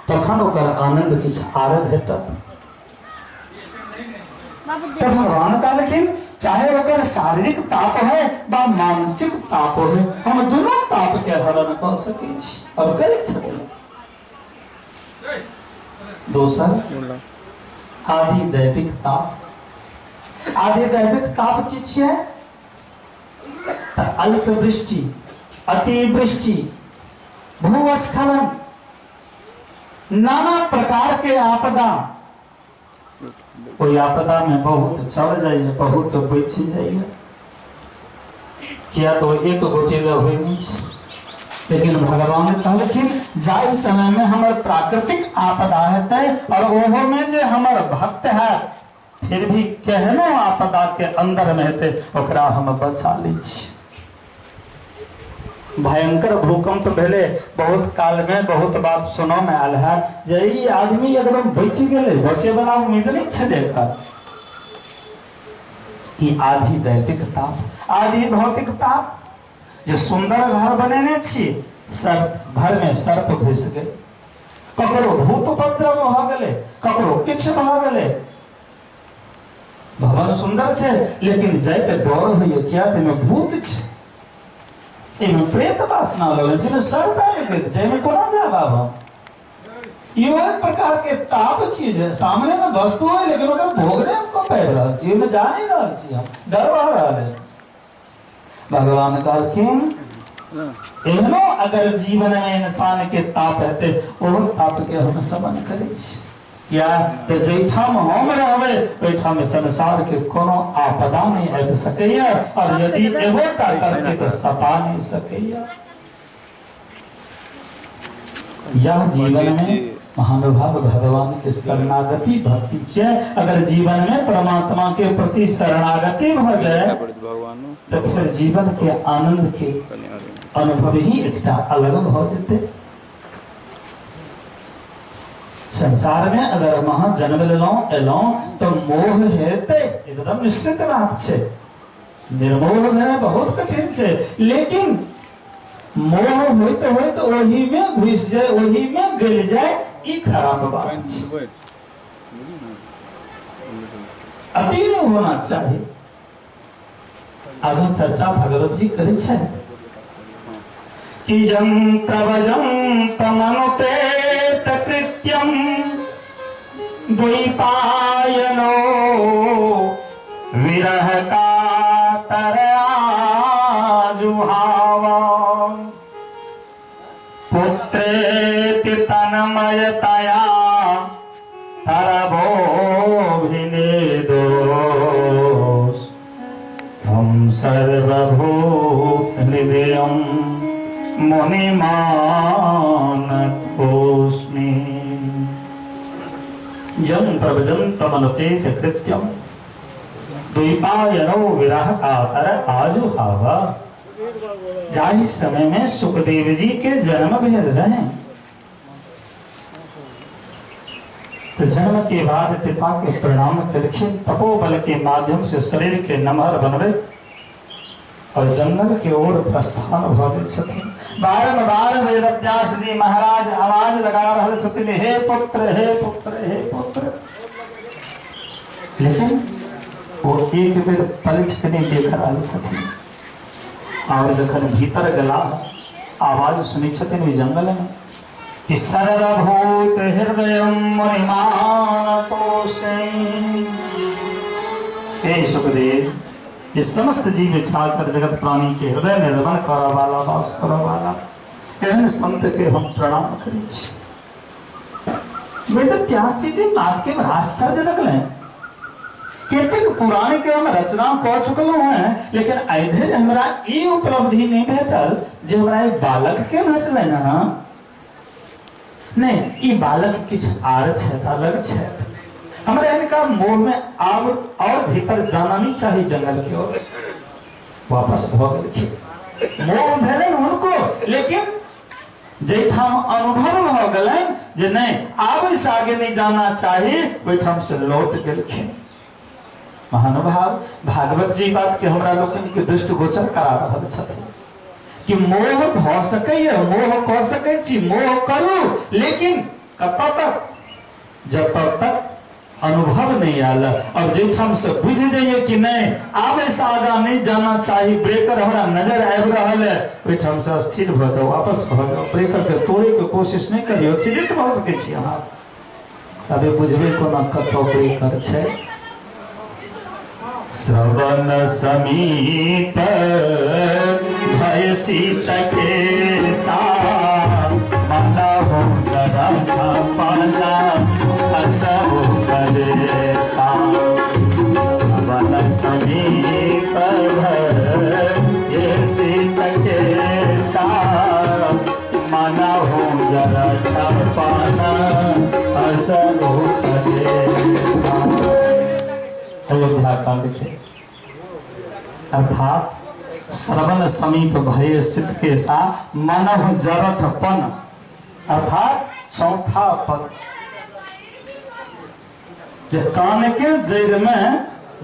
तखन ओकर आनंद किछु आर भेटत। तो भगवान कहलखिन चाहे ओकर शारीरिक ताप है बा मानसिक ताप है, हम दोनों ताप के हरण कऽ सकै छी और करै छथिन। दोसर आदि दैविक ताप। आदि दैविक ताप की छियै? अल्पवृष्टि, अतिवृष्टि, भूस्खलन, नाना प्रकार के आपदा। ओहि आपदा में बहुत चल जाइए, बहुत बचि जाइए, किया तो एक गोटे लए होइ नहीं छै। लेकिन भगवान कहलखिन जाहि समय में हमर प्राकृतिक आपदा हेतै और ओहो में जे हमर भक्त है फिर भी केहनो आपदा के अंदर में हेतै ओकरा हम बचा लै छी। भयंकर भूकंप भेले बहुत काल में, बहुत बात सुनो में आयल है जे ई आदमी एकदम बचि गेलै, बचे वाला उम्मीद नहीं छलै एकर। ई आधि दैविक ताप, आधि भौतिक ताप। जे सुंदर घर बनेने छी, सर्प घर में सर्प घुसि गेल, ककरो भूत उपद्रव भऽ गेलै, ककरो किछु भऽ गेलै। भवन सुंदर छै लेकिन जाइत डर होइए, किया? तऽ भूत छै, एहिमे प्रेत वासना लगल छै, एहिमे सर्प आबि गेल छै, एहिमे कोना जायब आब हम? इहो एक प्रकार के ताप छियै जे सामने में वस्तु है लेकिन ओकर भोग नहि हम कऽ पाबि रहल छी, ओहिमे जा नहि रहल छी, हम डर भऽ रहल है। भगवान कहलखिन एहनो अगर जीवन में इंसान के ताप हेतै ओहो ताप के हम शमन करै छी। किया? तऽ जाहिठाम हम रहबै ओहिठाम संसार के कोनो आपदा नहीं आबि सकैया, और यदि एगो टा करतै तऽ सता नहीं सकैया। यह जीवन में महानुभाव भगवान के शरणागति भक्ति छै। अगर जीवन में परमात्मा के प्रति शरणागति भ जाए तो फिर जीवन के आनंद के अनुभव ही एकटा अलग भ जेतै। संसार में अगर महा जन्म लेलहुँ एलहुँ तो मोह हेतै, एकदम निश्चित बात छै। निर्मोह भेनाइ बहुत कठिन छै, लेकिन मोह होइत होइत ओही में घुसि जाय, ओही में गलि जाय, ई खराब बात छै। अति नहीं होना चाही। आगू चर्चा भगवत जी करै छथि कि जं प्रवजं तमनुपेत कृत्यं द्वैपायनो विरह कातर आजुहाव पुत्रेति तन्मयतया तरभोभिनेदोस् तं सर्वभूत हृदयं मुनिमानतोऽस्मि। जं प्रभजं तमनुपेत कृत्यं द्वैपायनो विरह कातर आजुहाव। जाहि समय में सुखदेव जी के जन्म भेल रहे तो जन्म के बाद पिता के प्रणाम कलखिन, तपोबल के माध्यम से शरीर के नमहर बनबे और जंगल के ओर प्रस्थान भऽ गेल छथिन। बारम्बार वेदव्यास जी महाराज आवाज लगा रहल छथिन, हे पुत्र, हे पुत्र, हे पुत्र। लेकिन वो एक बेर पलट के नहीं देख रहल छथिन। और जखन भीतर गला आवाज सुनै छथिन ओहि जंगल में कि सर्वभूत हृदय मुनिमानतोषे। हे सुखदेव, जे समस्त जीव चराचर जगत प्राणी के हृदय में रमण करऽ वाला, वास करऽ वाला एहन संत के हम प्रणाम करै छी। वेद व्यास जी के बात के आश्चर्य लगल। कतेक पुराण के हम रचना कऽ चुकलहुँ हैं, लेकिन आइ धरि हमरा ई उपलब्धि नहीं भेटल जे हमरा ई बालक के भेटलै ना। नहीं, ई बालक किछु आर छथि, अलग छथि। हमरा इनका मोह में आब और भीतर जाना नहीं चाही, जंगल की ओर वापस भऽ गेलखिन। मोह भेलनि हुनको, लेकिन जाहिठाम अनुभव भऽ गेलनि जे नहीं आब से आगे नहीं जाना चाही, ओहिठाम से लौट गेलखिन। महानुभाव भागवत जी बात के हमरा लोकनि के दृष्टिगोचर करा रहल छथिन कि मोह भऽ सकैए, मोह कऽ सकै छी, मोह करू, लेकिन कतऽ तक? जतऽ तक अनुभव नहीं आयल। और जाहिठाम से बुझि जाइए कि नहीं आब से आगा नहीं जाना चाही, ब्रेकर हमरा नजर आबि रहल है, ओहिठाम से स्थिर भऽ जाउ, वापस भऽ जाउ, ब्रेकर के तोड़े के कोशिश नहीं करियौ, एक्सीडेंट भऽ सकै छी अहाँ। तबे बुझबै कोना कतऽ ब्रेकर छै। श्रवण समीप भय सीत के सा मनहु जरा पाला असहु कलेसा। श्रवण समीप भय सीत के सा मनहु जरा पाला असहु कलेसा। अयोध्या कांड के अर्थात श्रवण समीप भय सिद्ध के साथ मनः जरठ पन, अर्थात चौथा पद जे कान के जड़ में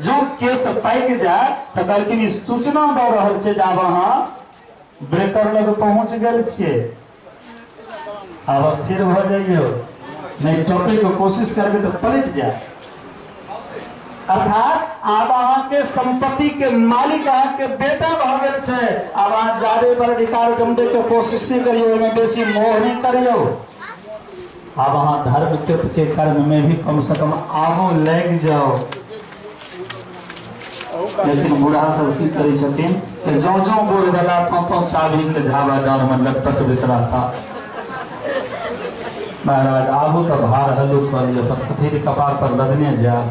जो केस पाकि जाए तो कहलखिन ई सूचना दऽ रहल छै जे आब अहाँ ब्रेकर लग पहुंच गेल छियै, आब स्थिर भऽ जाइयौ, नहीं टपै के कोशिश करबै तऽ पलटि जाए। अर्थात आब अहाँ के संपत्ति के मालिक अहाँ के बेटा भऽ गेल छै, आब अहाँ जादे पर अधिकार जमबै के कोशिश नहीं करियौ, ओहिमे बेसी मोह नहीं करियौ। आब अहाँ धर्म कृत के कर्म में भी कम से कम आबो लागि जाओ। लेकिन बूढ़ा सब की करै छथिन तऽ जौं जौं बूढ़ भेला तौं तौं चाभी के झाबा डाँड़ में लटपटबैत रहता। महाराज आबू तऽ भार हल्लुक कऽ लिअ, पर कथी कपार पर लदने जायब।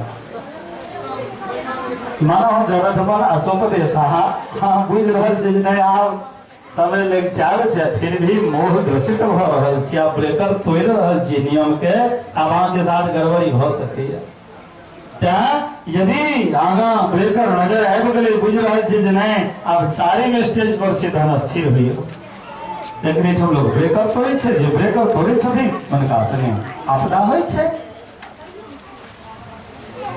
मानो जरूरत पर असोपदेश। हाँ बुझि रहल छी जे नहीं आब समय लग चाल छै, फिर भी मोह ग्रसित भऽ रहल छी, आब ब्रेकर तोड़ि रहल छी नियम के, आब अहाँके साथ गड़बड़ी भऽ सकैए। तें यदि आगाँ ब्रेकर नजर आबि गेलै, बुझि रहल छी जे नहीं आब चारिम स्टेज पर छी, तहन स्थिर होइयौ। लेकिन एहिठाम लोक ब्रेकर तोड़ै छै, जे ब्रेकर तोड़ै छथिन हुनका संगे आपदा होइ छै।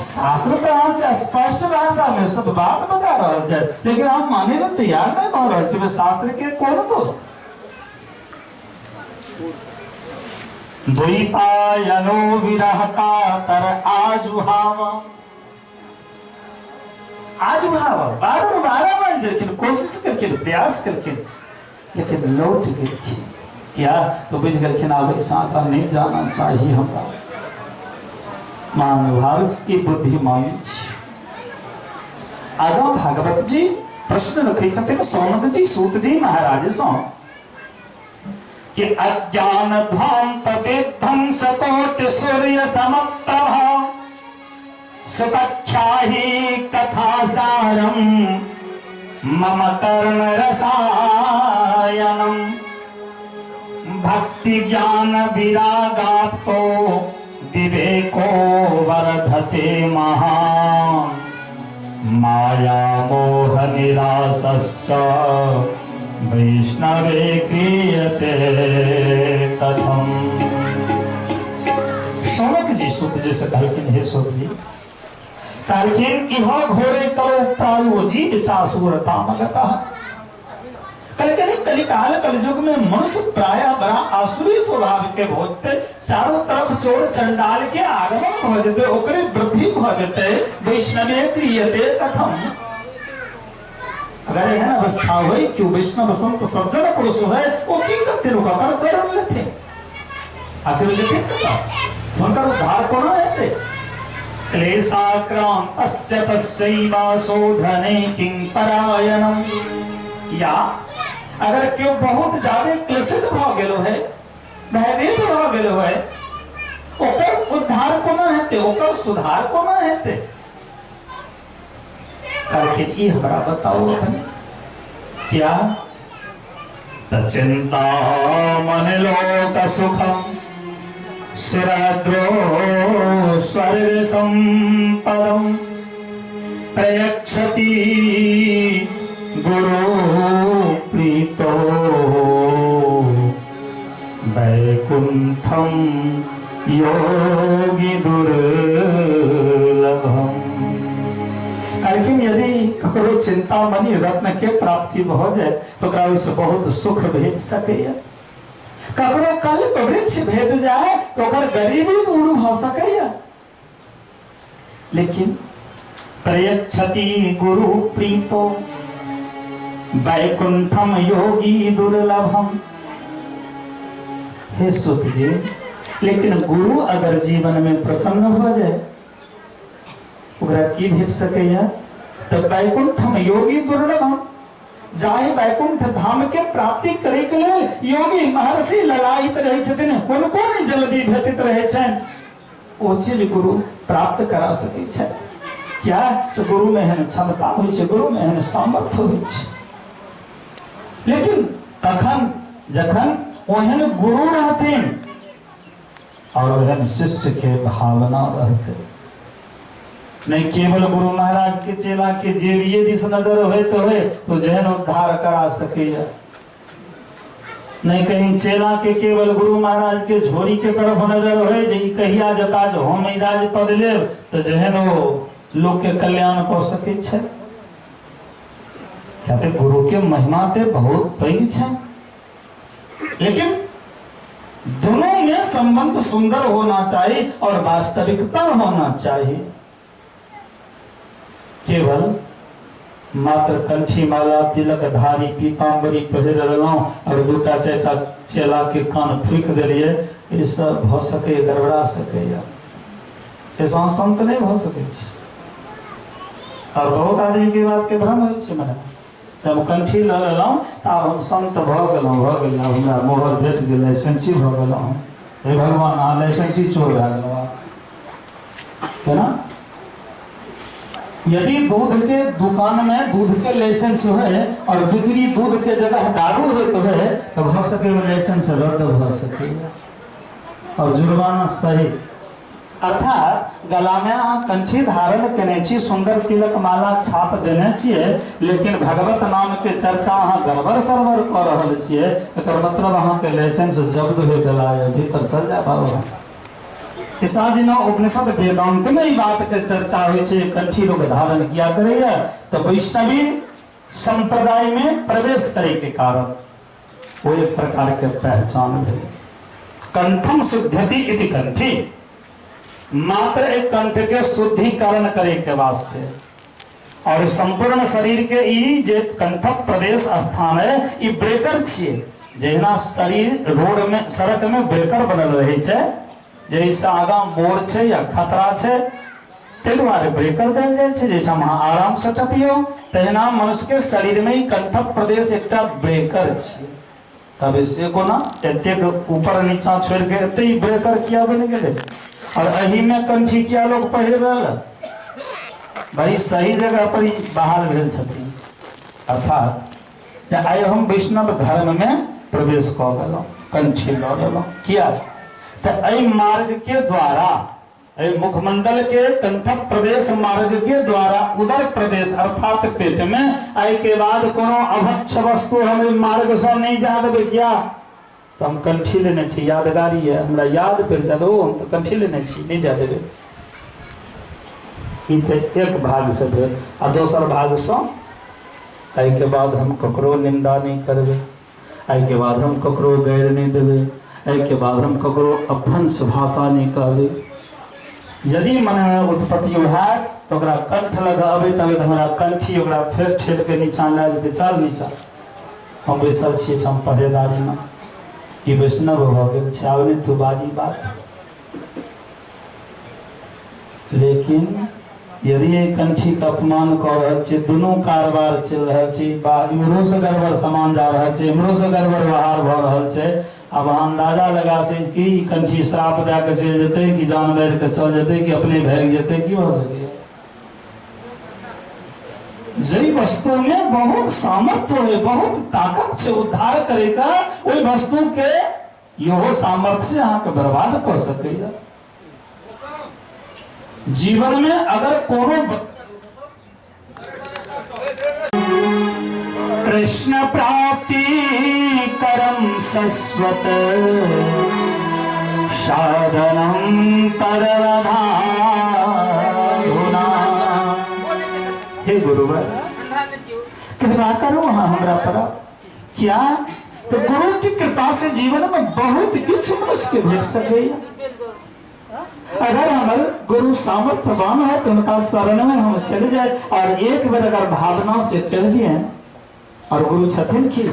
शास्त्र तो अहाँके स्पष्ट भाषा में सब बात बता रहल छै, लेकिन हम माने ले तैयार नहीं भऽ रहल छी। शास्त्र के कोन दोष? द्वैपायनो विरहता तर आजुहावा, आजुहावा बारम्बार आवाज देलखिन, कोशिश केलखिन, प्रयास केलखिन, लेकिन लौट गेलखिन। किया तो बुझि गेलखिन आब एहिसँ आगाँ नहीं जाना चाही हमरा। महानुभाव ई बुद्धिमानी छी। आगाँ भागवत जी प्रश्न रखै छथिन सौनक जी सूत जी महाराज सँ कि अज्ञान ध्वांत विध्वंस कोटि सूर्य समप्रभा सुपक्षाही कथा सारम मम कर्ण रसायनम भक्ति ज्ञान विरागाप्तो विवेको वर्धते महान माया मोह निराशस्य वैष्णवे क्रियते कथम। शौनक जी सूत जी से कहलखिन, हे सूत जी, कहलखिन इह घोरे करो प्रायो जीव चासुरतामगतः। कहलखिन कलिकाल कलयुग में मनुष्य प्रायः बड़ा आसुरी स्वभाव के भोजते, चारों तरफ चोर चंडाल के आगमन भ जेतै, ओकरे वृद्धि भ जेतै। वैष्णवे क्रियते कथम, अगर एहन अवस्था होय कि वैष्णव संत सज्जन पुरुष है, वो की करथिन, ककर शरण लेथिन, आखिर जेथिन कतऽ, हुनकर उद्धार कोना हेतै? क्लेशाक्रान्तस्य तस्यैव शोधने किं परायणम्। या अगर केओ बहुत ज्यादा क्लेशित भ गेलो है, भयभीत भ गेलो है, ओकर उद्धार कोना हेतै, ओकर सुधार कोना हेतै? करखिन ई हमरा बताओ अपने क्या? त चिंता मन लोक सुखम सुरद्रो स्वर्ग संपदम प्रयच्छति गुरु प्रीतो वैकुंठम योगी दुर्लभम। लेकिन यदि ककरो चिंतामणि रत्न के प्राप्ति भ जाए तो ओकरा ओहिसँ बहुत सुख भेट सकैया, ककरो कल्प वृक्ष भेट जाए तो ओकर गरीबी दूर भ सकैया। लेकिन प्रयच्छति गुरु प्रीतो वैकुंठम योगी दुर्लभम। हे सुत जी, लेकिन गुरु अगर जीवन में प्रसन्न हो जाए ओकरा की भेट सकैया? तो वैकुंठम योगी दुर्लभम, जाहि वैकुंठ धाम के प्राप्ति करे के लेल योगी महर्षि ललायित रहै छथिन, हुनको नहि जल्दी भेटैत रहै छनि, ओ चीज गुरु प्राप्त करा सकै छै। क्या? तो गुरु में एहन क्षमता होइ छै, गुरु में एहन सामर्थ्य होइ छै। लेकिन तखन जखन ओहन गुरु रहथिन और ओहन शिष्य के भावना रहतै, नहीं केवल गुरु महाराज के चेला के जेबिये दिस नजर होते हुए तो जहन उद्धार करा सके, नहीं कहीं चेला के केवल गुरु महाराज के झोरी के तरफ नजर हो जे कहिया जता जो हम राज पद लेब तो जहन वो लोग के कल्याण कऽ सकै छै। किया गुरु के महिमा ते बहुत पैघ छै, लेकिन दोनों में संबंध सुंदर होना चाहिए और वास्तविकता होना चाहिए। केवल मात्र कंठी माला तिलक धारी पीताम्बरी पहिर लेलहुँ और दूटा चारिटा चेला के कान फूकि देलियै, ई सब भ सकैए, गड़बड़ा सकैए, से संत नहीं भ सकै छै। और बहुत आदमी के बात के भ्रम होइ छै, मने जब कंठी लऽ लेलहुँ तऽ आब हम संत भऽ गेलहुँ, भऽ गेल, आब हमरा मोहर भेट गेल, लाइसेंसी भऽ गेलहुँ, हे भगवान अहाँ लाइसेंसी चोर भए गेलहुँ आब केना? यदि दूध के दुकान में दूध के लाइसेंस है और बिक्री दूध के जगह दारू होते हुए तो भ सके लाइसेंस रद्द भ सके और जुर्माना सहित। अर्थात गला में अहाँ कंठी धारण केने छी, सुंदर तिलक माला छाप देने छियै, लेकिन भगवत नाम के चर्चा अहाँ गड़बड़ सड़बड़ कऽ रहल छियै, एकर मतलब अहाँ के लाइसेंस जब्त हो गेला, भीतर चल जाए बाबू। दिना उपनिषद वेदांत में ई बात के चर्चा होइ छै, कंठी लोग धारण किया करैया तो वैष्णवी संप्रदाय में प्रवेश करे के कारण वो एक प्रकार के पहचान भेल। कंठम शुद्धति इति कंठी, मात्र एक कंठ के शुद्धिकरण करे के वास्ते और संपूर्ण शरीर के ई जे कंठ प्रदेश स्थान है ई ब्रेकर छियै। जहिना शरीर रोड में सड़क में ब्रेकर बनल रहै छै, जैसे आगा मोड़ छै या खतरा छै ताहि दुआरे ब्रेकर देल जाइ छै, जाहिठाम अहाँ आराम से टपियौ, तहिना मनुष्य के शरीर में ई कंठ प्रदेश एकटा ब्रेकर छै। तब से कोना एतेक ऊपर नीचा छोड़ि के एते ब्रेकर किया बनि गेलै और एही में कंठी किया लोग पहिर रहल, बड़ी सही जगह पर ई बहाल भेल छथिन। अर्थात आइ हम वैष्णव धर्म में प्रवेश कऽ गेलहुँ, कंठी लऽ लेलहुँ, किया? तो एहि मार्ग के द्वारा, एहि मुखमंडल के कंठ प्रदेश मार्ग के द्वारा उदर प्रदेश अर्थात पेट में एहि के बाद कोनो अभक्ष वस्तु हम एहि मार्ग से नहीं जा देबै। किया? तो हम कंठी लेने छी, यादगारी है, हमरा याद पड़ि जायत, ओ हम तो कंठी लेने छी, नहीं जा देबै। ई तऽ एक भाग से भेल। आ दोसर भाग से एहि के बाद हम ककरो निंदा नहीं करबै, एहिके बाद हम ककरो गारि नहि देबै, एहिके बाद हम ककरो अभ्रंश भाषा नहि कहबै। यदि मनमे उत्पत्ति हैत तऽ ओकरा कंठ लग अबैत अबैत हमरा कंठी ओकरा फेर ठेल के नीचा लए जेतै, चल नीचा, हम बैसल छी एहिठाम पहरेदारीमे, ई वैष्णव भऽ गेल छै, आब नहि तू बाजी बात। लेकिन यदि एहि कंठीके अपमान कऽ रहल छी, दुनू कारबार चलि रहल छै, इम्हरोसँ गड़बड़ सामान जा रहल छै, इम्हरोसँ गड़बड़ व्यवहार भऽ रहल छै, आब अहाँ अंदाजा लगा सकै छी कि ई कंठी श्राप दए कऽ चलि जेतै कि जान मारि कऽ चल जेतै कि अपने भागि जेतै, की भऽ सकैए। जाहि वस्तुमे बहुत सामर्थ्य होइ, बहुत ताकत छै उद्धार करैके, ओहि वस्तुके इहो सामर्थ्य से अहाँके बर्बाद कऽ सकैए। जीवन में अगर कोनो कृष्ण प्राप्ति करम शश्वत साधनम परमाधुना। हे गुरुवर कृपा करो हाँ हमरा पर। क्या तो गुरु की कृपा से जीवन में बहुत किछु मनुष्य के भेट सकैया। अगर हमारे गुरु सामर्थ्यवान है तो उनका शरण में हम चले जाए, और एक बार अगर भावना से कह दिए और गुरु छथिन की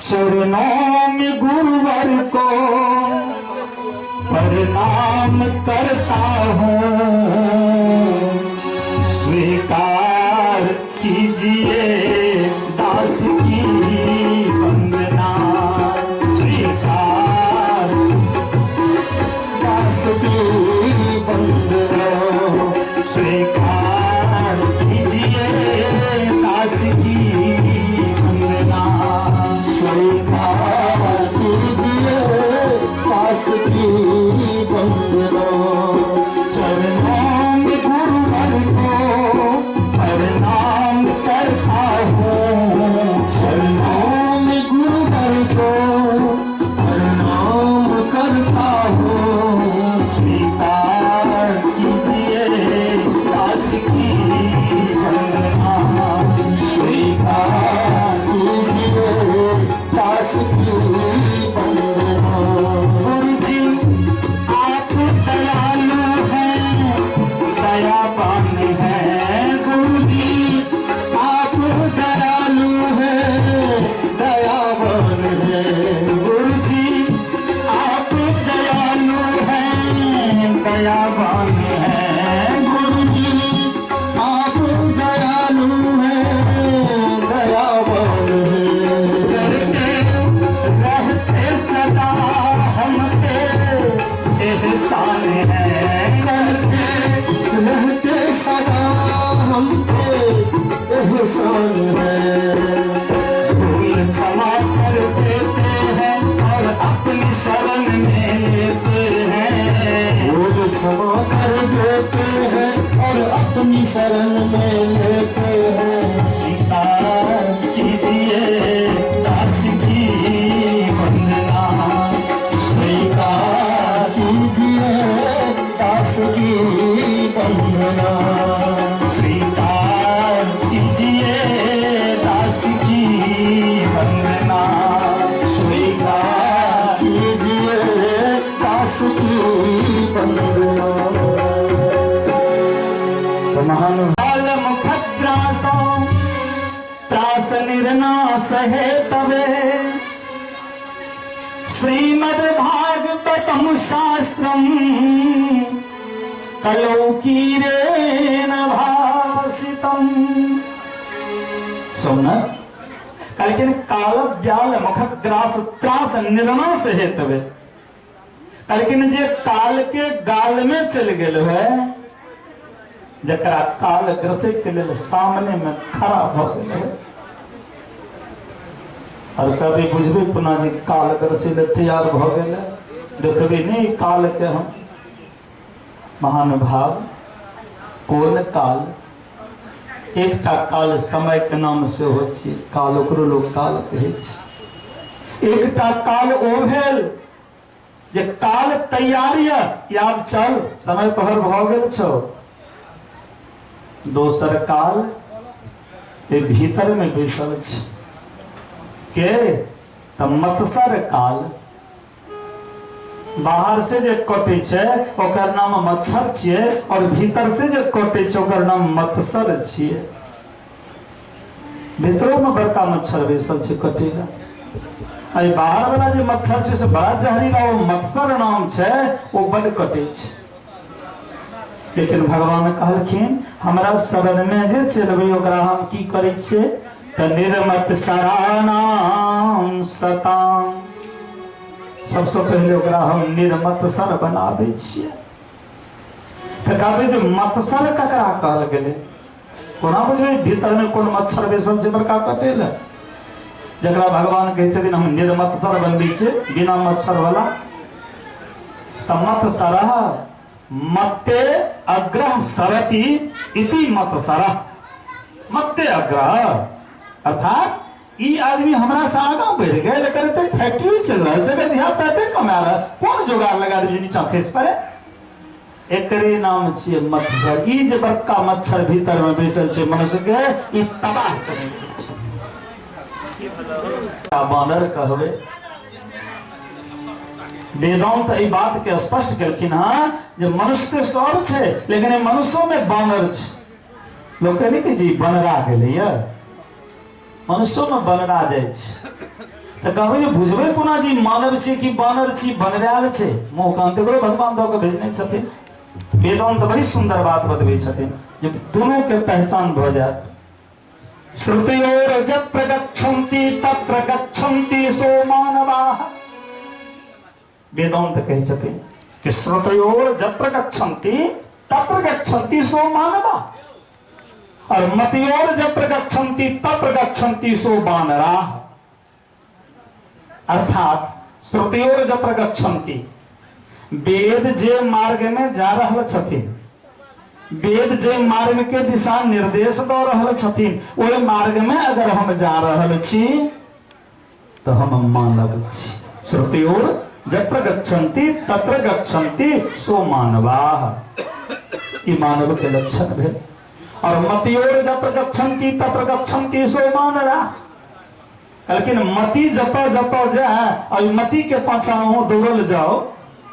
चरणों में गुरुवर को प्रणाम करता हूँ, स्वीकार कीजिए दास की वंदना, स्वीकार दास की वंदना, स्वीकार कीजिए दास की वंदना, स्वीकार कीजिए दास की वंदना, चरणों में गुरुवर को प्रणाम करता हूँ, चरणों में गुरुवर को प्रणाम करता हूँ, स्वीकार कीजिए दास की वंदना, स्वीकार कीजिए दास की वंदना। गुरु जी आप दयालु हैं, दयावान हैं, गुरु जी आप दयालु हैं, दयावान हैं, गुरु जी आप दयालु हैं, दयावान हैं, गुरु जी आप दयालु हैं, दयावान हैं, करते रहते सदा हम पे एहसान है, करते रहते सदा हम पे एहसान है, भूल क्षमा कर देते हैं और अपनी शरण में लेते हैं, भूल क्षमा कर देते हैं और अपनी शरण में लेते हैं, स्वीकार कीजिए दास की वंदना, स्वीकार कीजिए दास की वंदना, स्वीकार कीजिए दास की वंदना, स्वीकार कीजिए दास की वंदना। तो महान मुखग्रासो त्रास निर्नाश है तवे, श्रीमद्भागवतम शास्त्रम कलौ कीरेण भाषितम। सुन लेकिन काल व्याल मुखग्रास त्रास निर्नाश है तवे, लेकिन जे काल के गाल में चल गेल है, जकरा काल ग्रसे के लेल सामने में खड़ा भ गेल है, और कभी बुझबे पुनः जे काल ग्रसे ले तैयार भ गेल, देखबे नहीं काल के हम। महानुभाव कोन काल, एकटा काल समय के नाम से हो छी, काल ओकरो लोग काल कहै छै। एकटा काल ओ भेल जे काल तैयार यऽ कि आब चल समय तोहर भऽ गेल छौ। दोसर काल ए भीतर में बैसल छै, के त मत्सर काल। बाहर से जे कटै छै ओकर नाम मच्छर छियै और भीतर से जे कटै छै ओकर नाम मत्सर छियै। भीतरो में बड़का मच्छर बैसल छै कटै ला। अरे बाहर वाला जे मच्छर छै से बड़ा जहरीला, ओ मत्सर नाम छै, ओ बड कटै छै। लेकिन भगवान कहलखिन हमरा शरण में जे चलबै ओकरा हम की करै छियै त निर्मत सरानाम सताम। सबसे पहले ओकरा हम निर्मत्सर बना दै छियै। त कहबै जे मत्सर ककरा कहल गेलै? कोना बुझबै भीतर में कोन मच्छर बैसल छै बड़का कटै लए, जकरा भगवान कहै छथिन हम निर्मत्सर बनबै छियै, बिना मच्छर वाला। त मत्सरः मत्ते अग्रह सरति इति मत्सरः। मत्ते अग्रह अर्थात ई आदमी हमरा से आगाँ बढ़ि गेल, एकर एते फैक्ट्री चलि रहल छै, एकर धियापुता एते कमा रहल, कोन जोगाड़ लगा देबै जे नीचाँ खसि पड़े? एकरे नाम छियै मत्सर। ई जे बड़का मच्छर भीतर में बैसल छै मनुष्य के, ई तबाह करै छै। बानर कहबै। वेदांत एहि बात के स्पष्ट केलखिन हँ जे मनुष्य सब छै, लेकिन मनुष्यो में बानर छै। लोक कहै कि जी बनरा गेलैया, मनुष्यो में बनरा जाइ छै। तऽ कहबै जे बुझबै कोना जी मानव छी कि बानर छी, बनरायल छै। मुँह कान तकरो भगवान दऽ कऽ भेजने छथिन। वेदांत बड़ी सुंदर बात बतबै छथिन जे दोनों के पहचान भऽ जायत। श्रुतयोर यत्र गच्छन्ति तत्र गच्छन्ति सो मानवाः। वेदांत कहै छथिन कि श्रुतयोर यत्र गच्छन्ति तत्र गच्छन्ति सो मानवाः और मतयोर यत्र गच्छन्ति तत्र गच्छन्ति सो बानराः। अर्थात श्रुतयोर यत्र गच्छन्ति, वेद जे मार्ग में जा रहल छथिन, वेद जे मार्ग के दिशा निर्देश दऽ रहल छथिन, ओहि मार्ग में अगर हम जा रहल छी तो हम मानव छी। श्रुतयोर यत्र गच्छन्ति तत्र गच्छन्ति सो मानवाः, ई मानव के लक्षण भेल। और मतयोर यत्र गच्छन्ति तत्र गच्छन्ति सो मानवाः। लेकिन मति जतऽ जतऽ जाय और मति के पाछा अहूँ दौड़ल जाओ,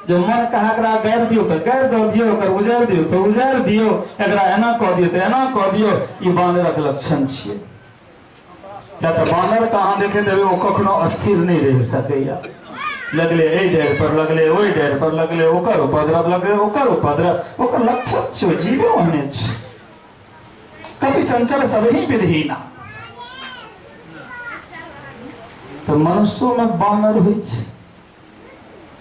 जो मन कहा एकरा गारि दियौ तऽ गारि दऽ दियौ, ओकर उजाड़ि दियौ तऽ उजाड़ि दियौ, एकरा एना कऽ दियौ तऽ एना कऽ दियौ, ई बानरक लक्षण छियै। किया तऽ बानर के अहाँ देखैत हेबै ओ कखनो स्थिर नहि रहि सकैया। लगले एहि डारि पर, लगले ओहि डारि पर, लगले ओकर उपद्रव, लगले ओकर उपद्रव, ओकर लक्षण छियै, जीवे ओहने छै। कपि चंचल सब ही विधिना। तऽ मनुष्यो में बानर होइ छै।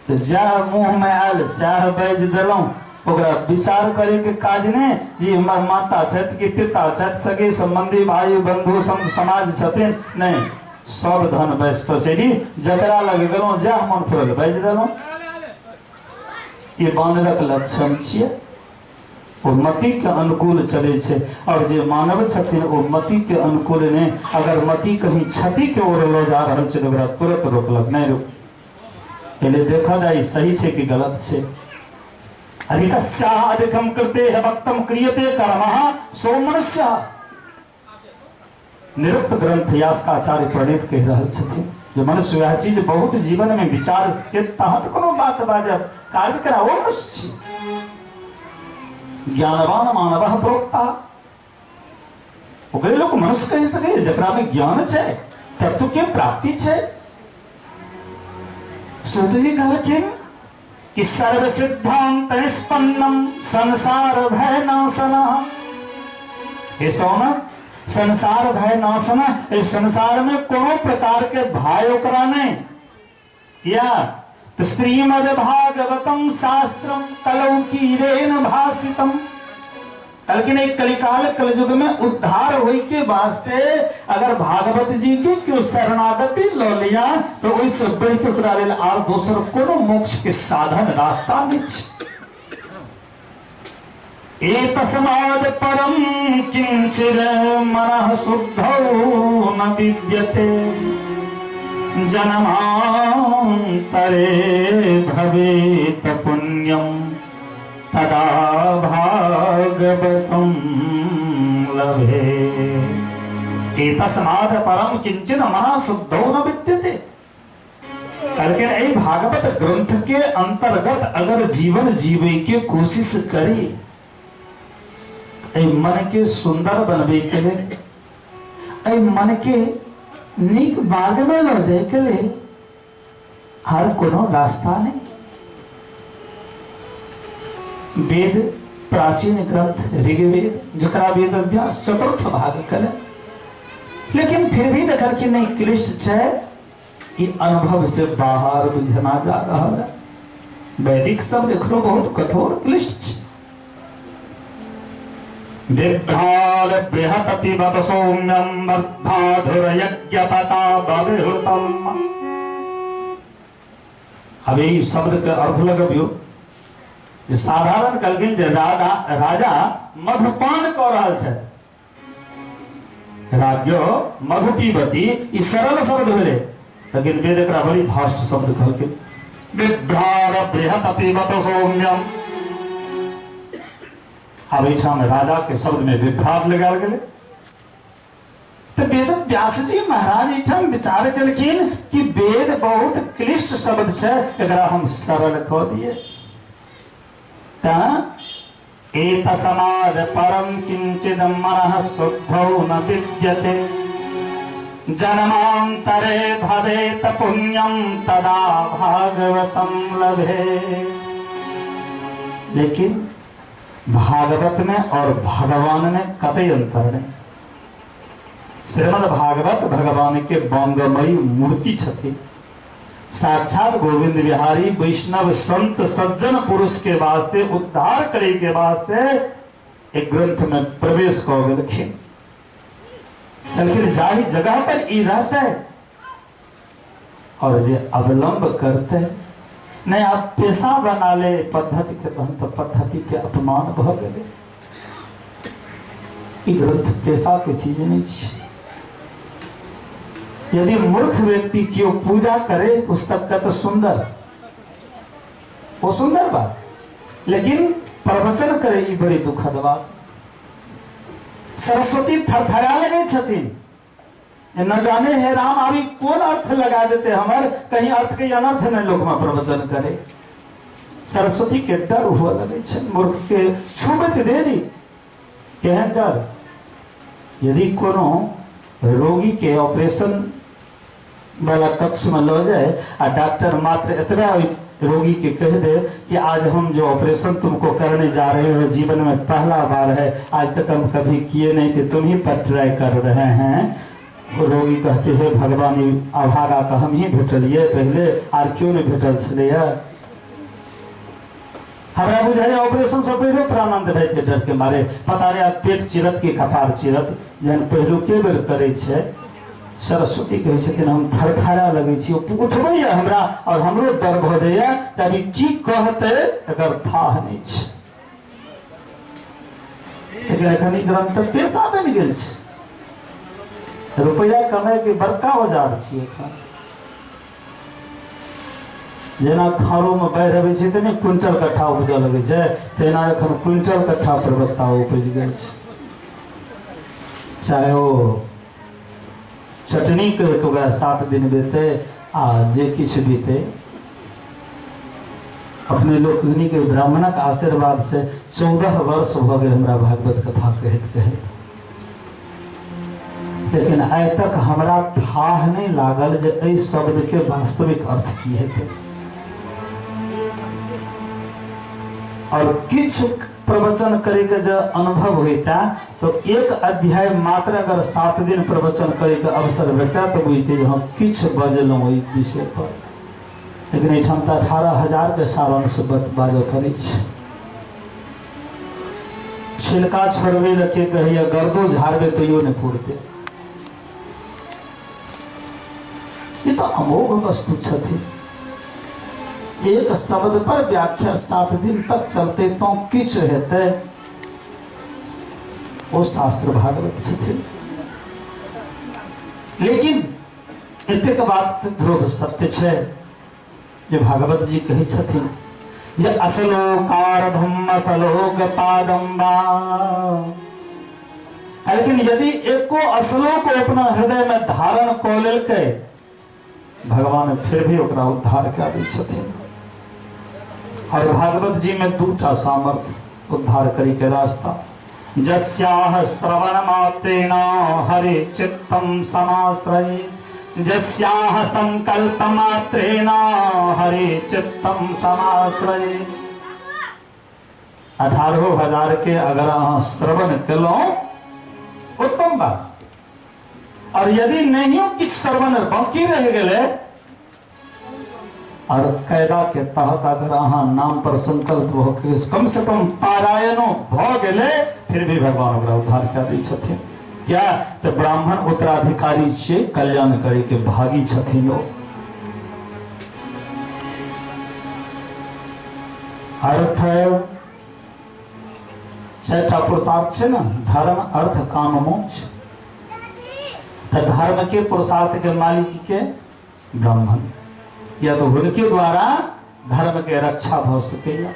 तऽ जएह मुँह में आयल सएह बाजि देलहुँ, ओकरा विचार करे के काज नहि जे हमर माता छथि कि पिता छथि, सगे संबंधी भाई बंधु संत समाज छथिन, नहि, सब धन बैस पसेरी, जकरा लग गेलहुँ जएह मन फुरल बाजि देलहुँ। ई बानरक लक्षण छियै। ओ मति के अनुकूल चलै छै और जे मानव छथिन ओ मति के अनुकूल नहि। अगर मति कहीं क्षति के ओर लऽ जा रहल छै तऽ ओकरा तुरंत रोकलक, नहि रोक, पहले देखा जाय सही छै कि गलत छै। अधिकस्याः अधिकम कृते वक्तम क्रियते कर्मः सो मनुष्य। निरुक्त ग्रंथ यास्काचार्य प्रणीत कहि रहल छथिन जे मनुष्य वएह चीज बहुत जीवन में विचार के तहत कोनो बात बाजब कार्य करा ओ मनुष्य छी। ज्ञानवान मानवः प्रोक्ता, ओकरे लोक मनुष्य कहि सकै जकरा में ज्ञान छै, तत्व के प्राप्ति छै। सूत जी कहलखिन कि सर्व सिद्धांत निष्पन्नम संसार भय नाशनः। हे सोना, संसार भय नाशना, इस संसार में कोनो प्रकार के भय ओकरा नहीं किया। तो श्रीमद् भागवतम शास्त्रम कलौ कीरेन भाषितम। लेकिन एक कलिकाल कलयुग में उद्धार होई के वास्ते अगर भागवत जी के क्यों शरणागति ल लिया तो ओहिसँ बढ़ि के ओकरा लेल आर दोसर कोनो मोक्ष के साधन रास्ता नहीं छै। एतस्माद् परम किंचिर मनः शुद्धौ न विद्यते जन्मान्तरे भवेत पुण्यं तदा भागवतं लभे। एतस्मात् परम किंचित मना शुद्धो न विद्यते। लेकिन एहि भागवत ग्रंथ के अंतर्गत अगर जीवन जीवे के कोशिश करी, एहि मन के सुंदर बनबे के लेल, एहि मन के नीक मार्ग में ल जाए के लेल हर कोनो रास्ता नहीं। वेद प्राचीन ग्रंथ ऋग्वेद जकरा वेद व्यास चतुर्थ भाग कले, लेकिन फिर भी देखल कि नहीं क्लिष्ट छै, ये अनुभव से बाहर बुझना जा रहा है। वैदिक शब्द एखनो बहुत कठोर क्लिष्ट छै। बिभ्राल बृहपति बत सौम्यम वर्धाधुर यज्ञपता बविहृतम। अब यही शब्द के अर्थ लगबियो जे साधारण कहलखिन जे राजा मधुपान कऽ रहल छथि, राज्ञो मधु पीबती, ई सरल शब्द भेलै, लेकिन वेद एकरा बड़ी भास्ट शब्द कहलखिन। बिभ्राल बृहपति बत सौम्यम। आब एहिठाम राजा के शब्द में विभ्राट लगायल गेलै। तो वेद व्यास जी महाराज एहिठाम विचार केलखिन कि वेद बहुत क्लिष्ट शब्द छै, एकरा हम सरल कऽ दिए। एतस्माद् परम किंचिद मनः शुद्धौ न विद्यते, जन्मांतरे भवेत पुण्यं तदा भागवतं लभेत्। लेकिन भागवत में और भगवान में कतई अंतर नहीं। श्रीमद् भागवत भगवान के वांगमयी मूर्ति छथि, साक्षात गोविंद बिहारी वैष्णव संत सज्जन पुरुष के वास्ते उद्धार करे के वास्ते एक ग्रंथ में प्रवेश कऽ गेलखिन। लेकिन जाहि जगह पर ई रहते और जे अवलंब करते नहीं, आप पेशा बना ले पद्धति के, तो पद्धति के अपमान भऽ गेलै। ई ग्रंथ पेशा के चीज नहीं छै। यदि मूर्ख व्यक्ति क्यों पूजा करे पुस्तक का तो सुंदर, वो सुंदर बात, लेकिन प्रवचन करे ई बड़ी दुखद बात। सरस्वती थरथरा लगे छथिन, न जाने हे राम अभी कौन अर्थ लगा देते हमर, कहीं अर्थ के अनर्थ में लोग में प्रवचन करे। सरस्वती के डर हुआ लगे छन मूर्ख के छुबत देरी। केहन डर? यदि कोनो रोगी के ऑपरेशन वाला कक्ष में ल जाए आ डॉक्टर मात्र एतबा रोगी के कह दे कि आज हम जो ऑपरेशन तुमको करने जा रहे हो जीवन में पहला बार है, आज तक हम कभी किए नहीं थे, तुम ही पर ट्राई कर रहे हैं। रोगी कहते हैं भगवान अभागा का हम ही भेटलिए पहले, are क्यों नहीं भेटल छलैया। हमरा बुझाइए ऑपरेशन से पहले प्राणांत रहे थे डर के मारे, पता नहीं अब पेट चिरत कि कपार चिरत, जहन पहिलुके बेर करै छै। सरस्वती कहै छथिन हम थरथरा लगै छी, उठबैया हमरा और हमरो डर भऽ जाइए, अभी की कहतै एकर थाह नहि छै। लेकिन एखन ई ग्रंथ तऽ पेशा बनि गेल छै, रुपैआ कमाइ के बड़का औजार छियै एखन। जेना खारो में बाढ़ि अबै छै तऽ नहि क्विंटल कट्ठा उपजऽ लगै छै, तहिना एखन क्विंटल कट्ठा परबत्ता उपजि गेल छै। चाहे ओ चटनी करि कऽ ओकरा 7 दिन बीतै आ जे किछु बीतै। अपने लोकनिके ब्राह्मणक आशीर्वाद से 14 वर्ष भऽ गेल हमरा भागवत कथा कहैत कहैत, लेकिन आइ तक हमरा थाह नहि लागल जे एहि शब्द के वास्तविक अर्थ की हेतै। और किछु प्रवचन करे के जो अनुभव होता तो एक अध्याय मात्र अगर 7 दिन प्रवचन करे के अवसर भेटता तो बुझते जे हम किछु बजलहुँ ओहि विषय पर। लेकिन एहिठाम तऽ 18,000 के सारांश बाजऽ पड़ै छै। छिलका छोड़बै लए के कहैया गर्दो झाड़बै तैयो नहि पुरतै। ई तऽ अमोघ वस्तु छथिन। एक शब्द पर व्याख्या 7 दिन तक चलते तो किछु हेतै, ओ शास्त्र भागवत छथिन। लेकिन एतेक बात ध्रुव सत्य छै जे भागवत जी कहै छथिन जे अश्लोकारभम अश्लोक पादम वा लेकिन यदि एको श्लोक अपना हृदय में धारण कऽ लेलकै, भगवान फिर भी ओकरा उद्धार कए दै छथिन। और भागवत जी में दूटा सामर्थ्य उद्धार करी के रास्ता, जस्याह श्रवण मात्रेण हरि चित्तम समाश्रये, जस्याह संकल्प मात्रेण हरि चित्तम समाश्रये। 18,000 के अगर अहाँ श्रवण केलहुँ उत्तम बात, और यदि नहीं किछु श्रवण बाकी रह गेलै और कायदा के तहत अगर अहाँ नाम पर संकल्प हो के कम से कम पारायणो भ गेलै, फिर भी भगवान ओकरा उद्धार कए दै छथिन। क्या तो ब्राह्मण उत्तराधिकारी छियै, कल्याण करे के भागी छथिन ओ। अर्थ छठा पुरुषार्थ छै ना, धर्म अर्थ काम मोक्ष। तो धर्म के पुरुषार्थ के मालिक के ब्राह्मण, या तो हुनके द्वारा धर्म के रक्षा भ सकैया।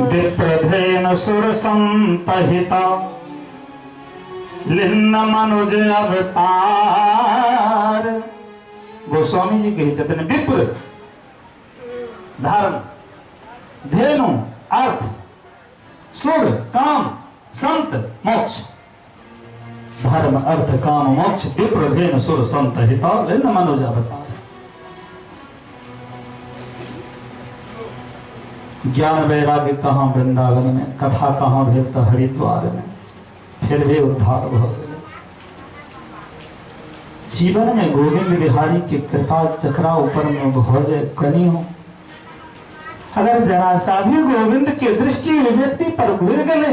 विप्रधेन सुर संतहित लिन्न मनुज अवतार। गोस्वामी जी कहै छथिन विप्र धर्म, धेनु अर्थ, सुर काम, संत मोक्ष। धर्म अर्थ काम मोक्ष विप्र धेनु सुर संत हित लिन्न मनुज अवतार। ज्ञान वैराग्य कहाँ वृंदावन में, कथा कहाँ भेल तो हरिद्वार में, फिर भी उद्धार भ गेलै। जीवन में गोविंद बिहारी के कृपा जकरा ऊपर में भ जाए कनी हो, अगर जरा सा भी गोविंद के दृष्टि व्यक्ति पर घुर गए,